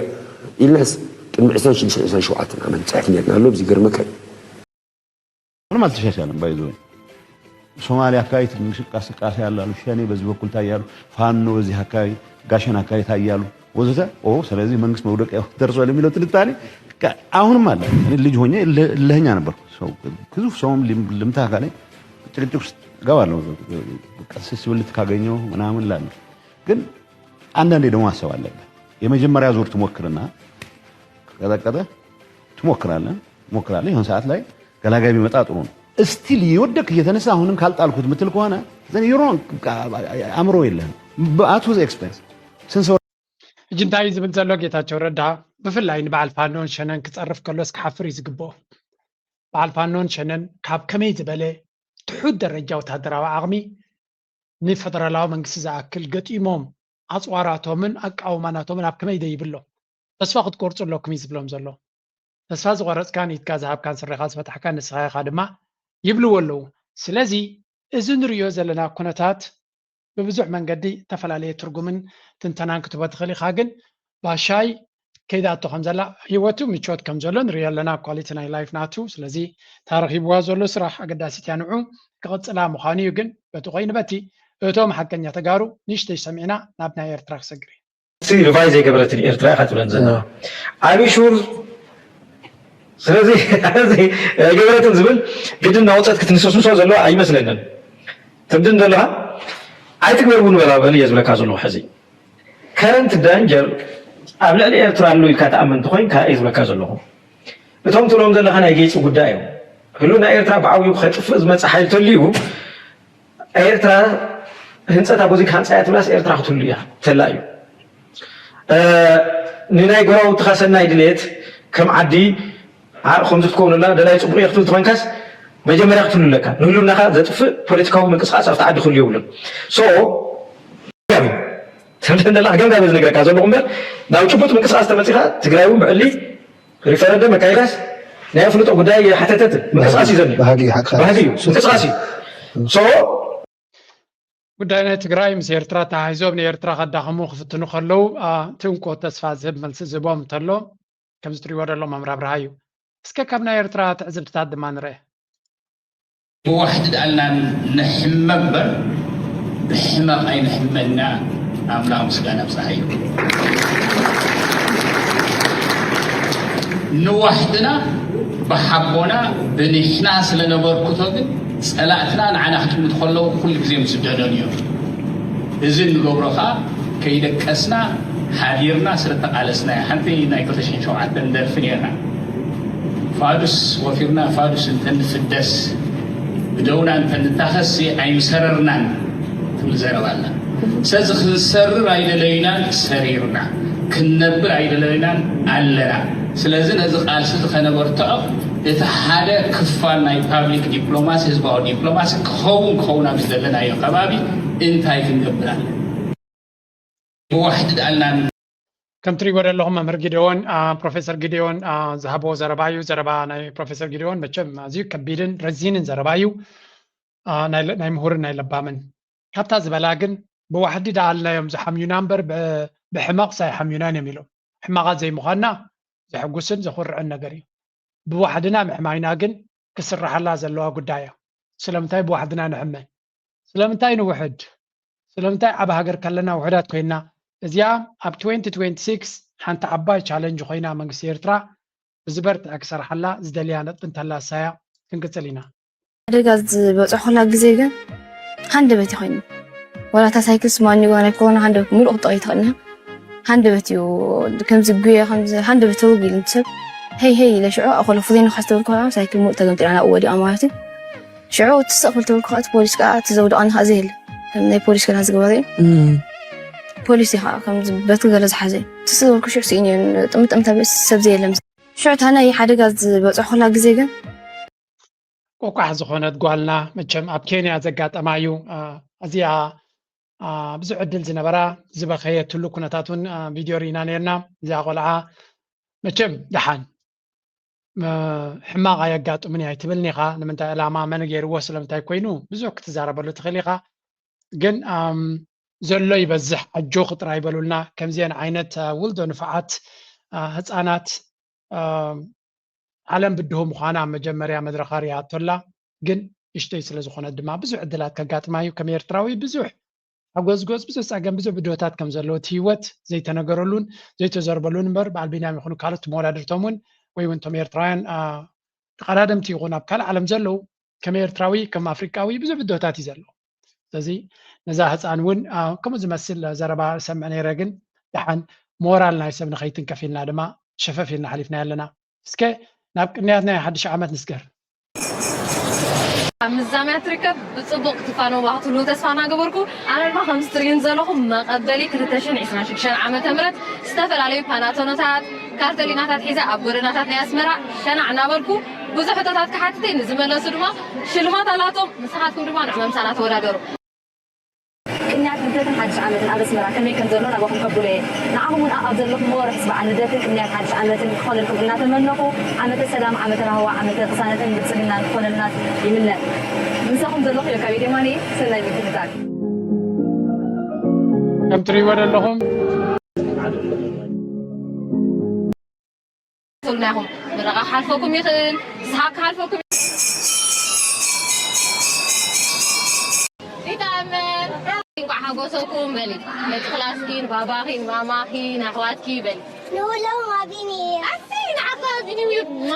ኢልናስ፣ ቅድሚ ዕስራን ሽዱሽተን ዕስራን ሸውዓተን ዓመት ንፅሕፍ ነርና ኣሎ። እዚ ገርመካ እዩ። ምንም አልተሻሻለም። ባይዞ ሶማሊያ አካባቢ ትንሽ እንቅስቃሴ ያላሉ፣ ሸኔ በዚህ በኩል ታያሉ፣ ፋኖ በዚህ አካባቢ፣ ጋሸን አካባቢ ታያሉ፣ ወዘተ። ኦ ስለዚህ መንግስት መውደቂያ ደርሷል የሚለው ትንታኔ አሁንም አለ። ልጅ ሆኜ እልህኛ ነበርኩ። ግዙፍ ሰውም ልምታ ካለ ጭቅጭቅ ውስጥ እገባለሁ። ስስብልት ካገኘው ምናምን ላለ። ግን አንዳንዴ ደግሞ ማሰብ አለብህ። የመጀመሪያ ዙር ትሞክርና ከቀጠቀጠ ትሞክራለህ፣ ትሞክራለህ። የሆነ ሰዓት ላይ ገላጋይ ቢመጣ ጥሩ ነው። እስቲል እየወደክ እየተነሳ አሁንም ካልጣልኩት ምትል ከሆነ ዘን ዩሮ አእምሮ የለህም። በአቱ ኤክስፐንስ ስንት ሰው ሕጂ እንታይ እዩ ዝብል ዘሎ ጌታቸው ረዳ? ብፍላይ ንበዓል ፋኖን ሸነን ክጸርፍ ከሎስ ክሓፍር እዩ ዝግብኦ። በዓል ፋኖን ሸነን ካብ ከመይ ዝበለ ትሑት ደረጃ ወታደራዊ ዓቕሚ ንፈደራላዊ መንግስቲ ዝኣክል ገጢሞም ኣፅዋራቶምን ኣቃውማ ናቶምን ኣብ ከመይ ደይብሎ ተስፋ ክትቆርፁ ኣለኩም እዩ ዝብሎም ዘሎ። ተስፋ ዝቆረፅካን ኢድካ ዝሃብካን ስረኻ ዝፈታሕካን ንስኻ ኢኻ ድማ ይብልዎ ኣለዉ። ስለዚ እዚ ንርእዮ ዘለና ኩነታት ብብዙሕ መንገዲ እተፈላለየ ትርጉምን ትንተናን ክትህቦ ትኽእል ኢኻ። ግን ባሻይ ከይዳቶ ከም ዘላ ህይወቱ ምቾት ከም ዘሎ ንሪኦ ኣለና። ኳሊቲ ናይ ላይፍ ናቱ። ስለዚ እታ ረኺብዋ ዘሎ ስራሕ ኣገዳሲት እያ ንዑ ክቕጽላ ምዃኑ እዩ። ግን በቲ ኮይኑ በቲ እቶም ሓቀኛ ተጋሩ ንእሽተይ ሰሚዕና ናብ ናይ ኤርትራ ክሰግር እዩ። ሪቫይዝ የገበረትን ኤርትራ ኢኻ ትብለን ዘላ ኣቢሹር ስለዚ ኣይገበረትን ዝብል ግድን ናውፀት ክትንሰስንሶ ዘለዎ ኣይመስለንን። ትምድን ዘለኻ ኣይትግበር እውን በላ በል እየ ዝብለካ ዘለኹ። ሕዚ ከረንት ዳንጀር ኣብ ልዕሊ ኤርትራ ኣሎ ኢልካ ትኣምን እንተኮይንካ እየ ዝብለካ ዘለኹ። እቶም ትብሎም ዘለኻ ናይ ጌፂ ጉዳይ እዮም። ህሉ ናይ ኤርትራ ብዓብዩ ከጥፍእ ዝመፅእ ሓይል ተልዩ ኤርትራ ህንፀት ኣቦዚካ ሃንፃ እያ ትብላስ ኤርትራ ክትህሉ እያ ተላ እዩ። ንናይ ጎረባብትኻ ሰናይ ድሌት ከም ዓዲ ዓርቕ ከምዚ ክትከውንላ ደላይ ፅቡቕ እየ ክትብል ተኾንካስ መጀመርያ ክትህሉ ኣለካ። ንህልውናኻ ዘጥፍእ ፖለቲካዊ ምንቅስቃስ ኣብቲ ዓዲ ክህሉ የብሉን። ሶ ተንተን ደላ ገምጋም ዝነግረካ ዘለኹ እምበር ናብ ጭቡጥ ምንቅስቃስ ተመፂኻ ትግራይ እውን ብዕሊ ሪፈረንደም መካይዳስ ናይ ኣፍልጦ ጉዳይ ሓተተት ምንቅስቃስ እዩ ዘኒ ባህጊ እዩ ምንቅስቃስ እዩ ሶ ጉዳይ ናይ ትግራይ ምስ ኤርትራ ተሓሒዞም ንኤርትራ ከዳኸሙ ክፍትኑ ከለዉ እቲ እንኮ ተስፋ ዝህብ መልሲ ዝህቦም እንተሎ ከምዚ ትሪእዎ ደሎ መምራብርሃ እዩ። እስከ ካብ ናይ ኤርትራ ትዕዝብትታት ድማ ንርአ። ብዋሕዲ ዳኣልና ንሕመ እምበር ብሕመቕ ኣይንሕመና ኣምላኽ ምስጋና ብፀሓይ እዩ። ንዋሕድና ብሓቦና ብንሕና ስለ ነበርኩቶ ግን ፀላእትና ንዓና ክጥምቱ ከለዉ ኩሉ ግዜ ምስደደኑ እዮም። እዚ እንገብሮ ከዓ ከይደቀስና ሓዲርና ስለ ተቓለስና እዩ። ሓንቲ ናይ ክልተ ሽሕን ሸውዓተን ደርፊ ነይራ። ፋዱስ ወፊርና ፋዱስ እንተንፍደስ ብደውና እንተንታኸስ ኣይምሰረርናን ትብል ዘረባ ኣላ። ስለዚ ክንሰርር ኣይደለይናን ሰሪርና፣ ክንነብር ኣይደለይናን ኣለና። ስለዚ ነዚ ቃልሲ እዚ ከነበርትዖ እቲ ሓደ ክፋል ናይ ፓብሊክ ዲፕሎማሲ ህዝባዊ ዲፕሎማሲ ክኸውን ክኸውን ኣብ ዝደለናዮ ከባቢ እንታይ ክንገብር ኣለና? ብዋሕዲ ዳኣልና ከም ትሪእዎ ዘለኹም መምህር ጊደዎን ፕሮፌሰር ጊደዎን ዝሃብዎ ዘረባ እዩ። ዘረባ ናይ ፕሮፌሰር ጊደዎን መቸም ኣዝዩ ከቢድን ረዚንን ዘረባ እዩ። ናይ ምሁርን ናይ ለባምን ካብታ ዝበላ ግን ብዋሕዲ ዳኣልናዮም ዝሓምዩና እምበር ብሕመቕ ሳይሓምዩናን እዮም ኢሎም። ሕማቓት ዘይምዃንና ዘሕጉስን ዘኹርዕን ነገር እዩ። ብዋሕድና ምሕማይና ግን ክስራሓላ ዘለዋ ጉዳይ እያ። ስለምንታይ ብዋሕድና ንሕመ? ስለምንታይ ንውሕድ? ስለምንታይ ዓብ ሃገር ከለና ውሕዳት ኮይንና? እዚኣ ኣብ twenty twenty-six ሓንቲ ዓባይ ቻለንጅ ኮይና መንግስቲ ኤርትራ ብዝበርትዐ ክሰርሓላ ዝደልያ ነጥቢ እንተላ እሳያ ክንቅጽል ኢና። ሓደጋ ዝበፅሖ ኩላ ግዜ ግን ሃንደበት እዩ ኮይኑ ዋላ እታ ሳይክልስ ማንጎ ናይ ኮሮና ሃንደበት ሙሉእ ክትጠቕይ ትኽእል ኢኻ። ሃንደበት እዩ ከምዚ ጉየ ከምዚ ሃንደበት ተወግ ኢሉ ሰብ ሄይ ሄይ ኢለ ሽዑ ኣኮሎ ፍዜን ንኸስተብል ከላ ሳይክል ሙሉእ ተገምጢላ ናብኡ ወዲቓ ማለት እዩ። ሽዑ ትስእ ክብል ተበልኩ ከዓ እቲ ፖሊስ ከዓ እቲ ዘውድቐኒ ከዓ ዘየለ ከም ናይ ፖሊስ ገና ዝገበረ እዩ። ፖሊስ እዩ ከዓ ከም በትሪ ገለ ዝሓዘ እዩ። ትስእ ዝበልኩ ሽዑ ስኢን እየን ጥምጥምታ ሰብ ዘየለ ምስ ሽዑ እታ ናይ ሓደጋ ዝበፅሖ ኩላ ግዜ ግን ቆቋሕ ዝኾነት ጓልና መቸም ኣብ ኬንያ ዘጋጠማ እዩ። ኣዚኣ ብዙሕ ዕድል ዝነበራ ዝበኸየትሉ ኩነታት እውን ቪድዮ ርኢና ነርና። እዚኣ ቆልዓ መቸም ደሓን ሕማቕ ኣየጋጥሙን እያ ኣይትብልን ኢኻ። ንምንታይ ዕላማ መን ገይርዎ ስለምንታይ ኮይኑ ብዙሕ ክትዛረበሉ ትኽእል ኢኻ። ግን ዘሎ ይበዝሕ ኣጆኺ ጥራይ በሉልና። ከምዚአን ዓይነት ውልዶ ንፉዓት ህፃናት ዓለም ብድሆ ምዃና ኣብ መጀመርያ መድረኻ ሪኣቶላ። ግን ንእሽተይ ስለ ዝኾነት ድማ ብዙሕ ዕድላት ከጋጥማ እዩ። ከም ኤርትራዊ ብዙሕ ሓጎዝጎዝ፣ ብዙሕ ፀገም፣ ብዙሕ ብድሆታት ከም ዘለዎ እቲ ህይወት ዘይተነገረሉን ዘይተዘርበሉን እምበር በዓል ቢንያም ይኹኑ ካልኦት መወዳድርቶም እውን ወይ እውን እቶም ኤርትራውያን ተቐዳደምቲ ይኹን ኣብ ካልእ ዓለም ዘለዉ ከም ኤርትራዊ ከም ኣፍሪቃዊ ብዙሕ ብድሆታት እዩ ዘለዎ። ስለዚ ነዛ ህፃን እውን ከምኡ ዝመስል ዘረባ ሰምዕ ነይረ፣ ግን ደሓን ሞራል ናይ ሰብ ንኸይትንከፍ ኢልና ድማ ሸፈፍ ኢልና ሓሊፍና ኣለና። እስከ ናብ ቅንያት ናይ ሓድሽ ዓመት ንስገር። ኣብ ምዛምያ ትርከብ ብፅቡቕ ክትፋነዋ ክትህልዉ ተስፋ እናገበርኩ ኣነ ድማ ከምዚ ትርእዩን ዘለኹም መቐበሊ ክልተ ሽሕን ዕስራን ሽዱሽተን ዓመተ ምህረት ዝተፈላለዩ ፓናቶኖታት ካርተሊናታት ሒዘ ኣብ ጎደናታት ናይ ኣስመራ ሸናዕ እናበልኩ ብዙሕ ሕቶታት ክሓትት እየ። ንዝመለሱ ድማ ሽልማት ኣላቶም። ንስኻትኩም ድማ ንዕመምሳና ተወዳደሩ። ቅንያት ልደትን ሓድሽ ዓመትን ኣብ ኣስመራ ከመይ ከም ዘሎ ናባኹም ከብሎ እየ። ንዓኹም እውን ኣብ ዘለኹምዎ ርሑስ በዓል ልደትን ቅንያት ሓድሽ ዓመትን ክኾነልኩም እናተመነኹ ዓመተ ሰላም፣ ዓመተ ራህዋ፣ ዓመተ ቅሳነትን ብልፅግናን ክኾነልና ይምነ። ምሳኹም ዘለኹ ዮካቤድ የማነ እየ። ሰናይ ምክትታል። ከም ትርእይዎ ዘለኹም ትብሉና ኢኹም። ምረቓ ክሓልፈኩም ይኽእል፣ ስሓቕ ክሓልፈኩም ይኽእል። እንኳዕ ሓጎሰኩም በሊ። ነቲ ክላስኪ፣ ንባባኺ፣ ንማማኺ፣ ንኣሕዋትኪ በሊ። ንኹሎም ሃፒ ኒው ይር። ኣሰይ ንዓኻ ሃፒ ኒው ይር። ማ።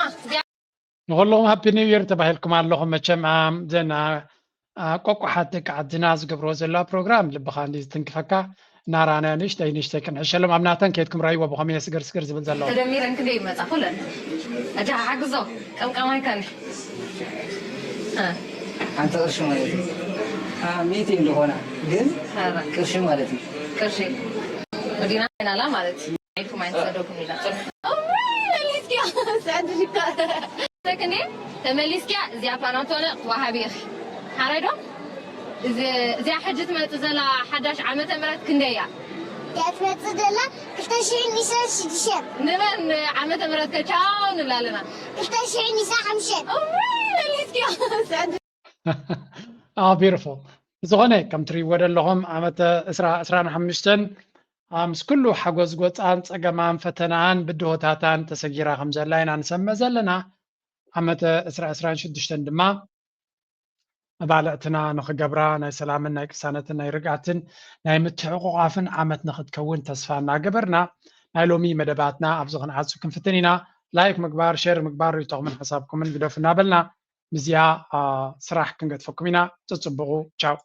ንኹልኹም ሃፒ ኒው ይር ተባሂልኩም ኣለኹም። መቸም ኣም ዘን ኣ- ኣ- ቆቋሓት ደቂ ዓድና ዝገብርዎ ዘለዋ ፕሮግራም ልብኻ እንዲ ዝትንክፈካ እናረኣናዮ ንእሽተይ ንእሽተይ ክንሕሸሎም ኣብ ናተን ከይድኩም ረይዎ ብኸመይ ስግር ስግር ዝብል ዘለዉ። ተደሚረን ክንደይ ይመጻ ኩለን? ኣጃ ሓግዞ ቀምቀማይ ከኒ። እ። ሓንቲ ቅርሺ ማለት እዩ። አ፣ ሚእቲ እንደኾና ግን ኧረ። ቅርሺ ማለት እዩ። ቅርሺ ወዲና ናላ ማለት እዩ። ኢልኩም ኣይንሰደኩም ኢና። እዋይ፣ መሊስኪያ፣ ስዕዲ ሽኮር። ክንዴ ተመሊስኪያ፣ እዚኣ ፓናቶነ ክትወሃቢ ኢኺ። ሓራይ ዶ? እዚ-፣ እዚኣ ሕጂ ትመጽእ ዘላ ሓዳሽ ዓመተ ምህረት ክንደይ እያ? እዚኣ ትመጽእ ዘላ ክልተ ሽሕን ዕስራን ሽዱሽተን። ንመን ዓመተ ምህረት ከ ቻው ንብላ ኣለና? ክልተ ሽሕን ዕስራን ሓሙሽተን። እዋይ፣ መሊስኪያ፣ ስዕዲ። ኣዎ፣ ቢዩቲፉል። ብዝኾነ፣ ከም ትርእይዎ ዘለኹም፣ ዓመተ ዕስራ ዕስራን ሓሙሽተን፣ ኣ፣ ምስ ኩሉ ሓጎስ ጎጻን ጸገማን ፈተናኣን ብድሆታታን ተሰጊራ ከም ዘላ ኢና ንሰምዕ ዘለና። ዓመተ ዕስራ ዕስራን ሽዱሽተን ድማ መባልዕትና ንኽገብራ ናይ ሰላምን ናይ ቅሳነትን ናይ ርግኣትን ናይ ምትሕቑቓፍን ዓመት ንኽትከውን ተስፋ እናገበርና፣ ናይ ሎሚ መደባትና ኣብዚ ክንዓጹ ክንፍትን ኢና። ላይክ ምግባር፣ ሼር ምግባር፣ ርእይቶኹምን ሓሳብኩምን ግደፉ እናበልና፣ ምስዚኣ፣ ኣ፣ ስራሕ ክንገድፈኩም ኢና። ጽጽብቑ። ቻው።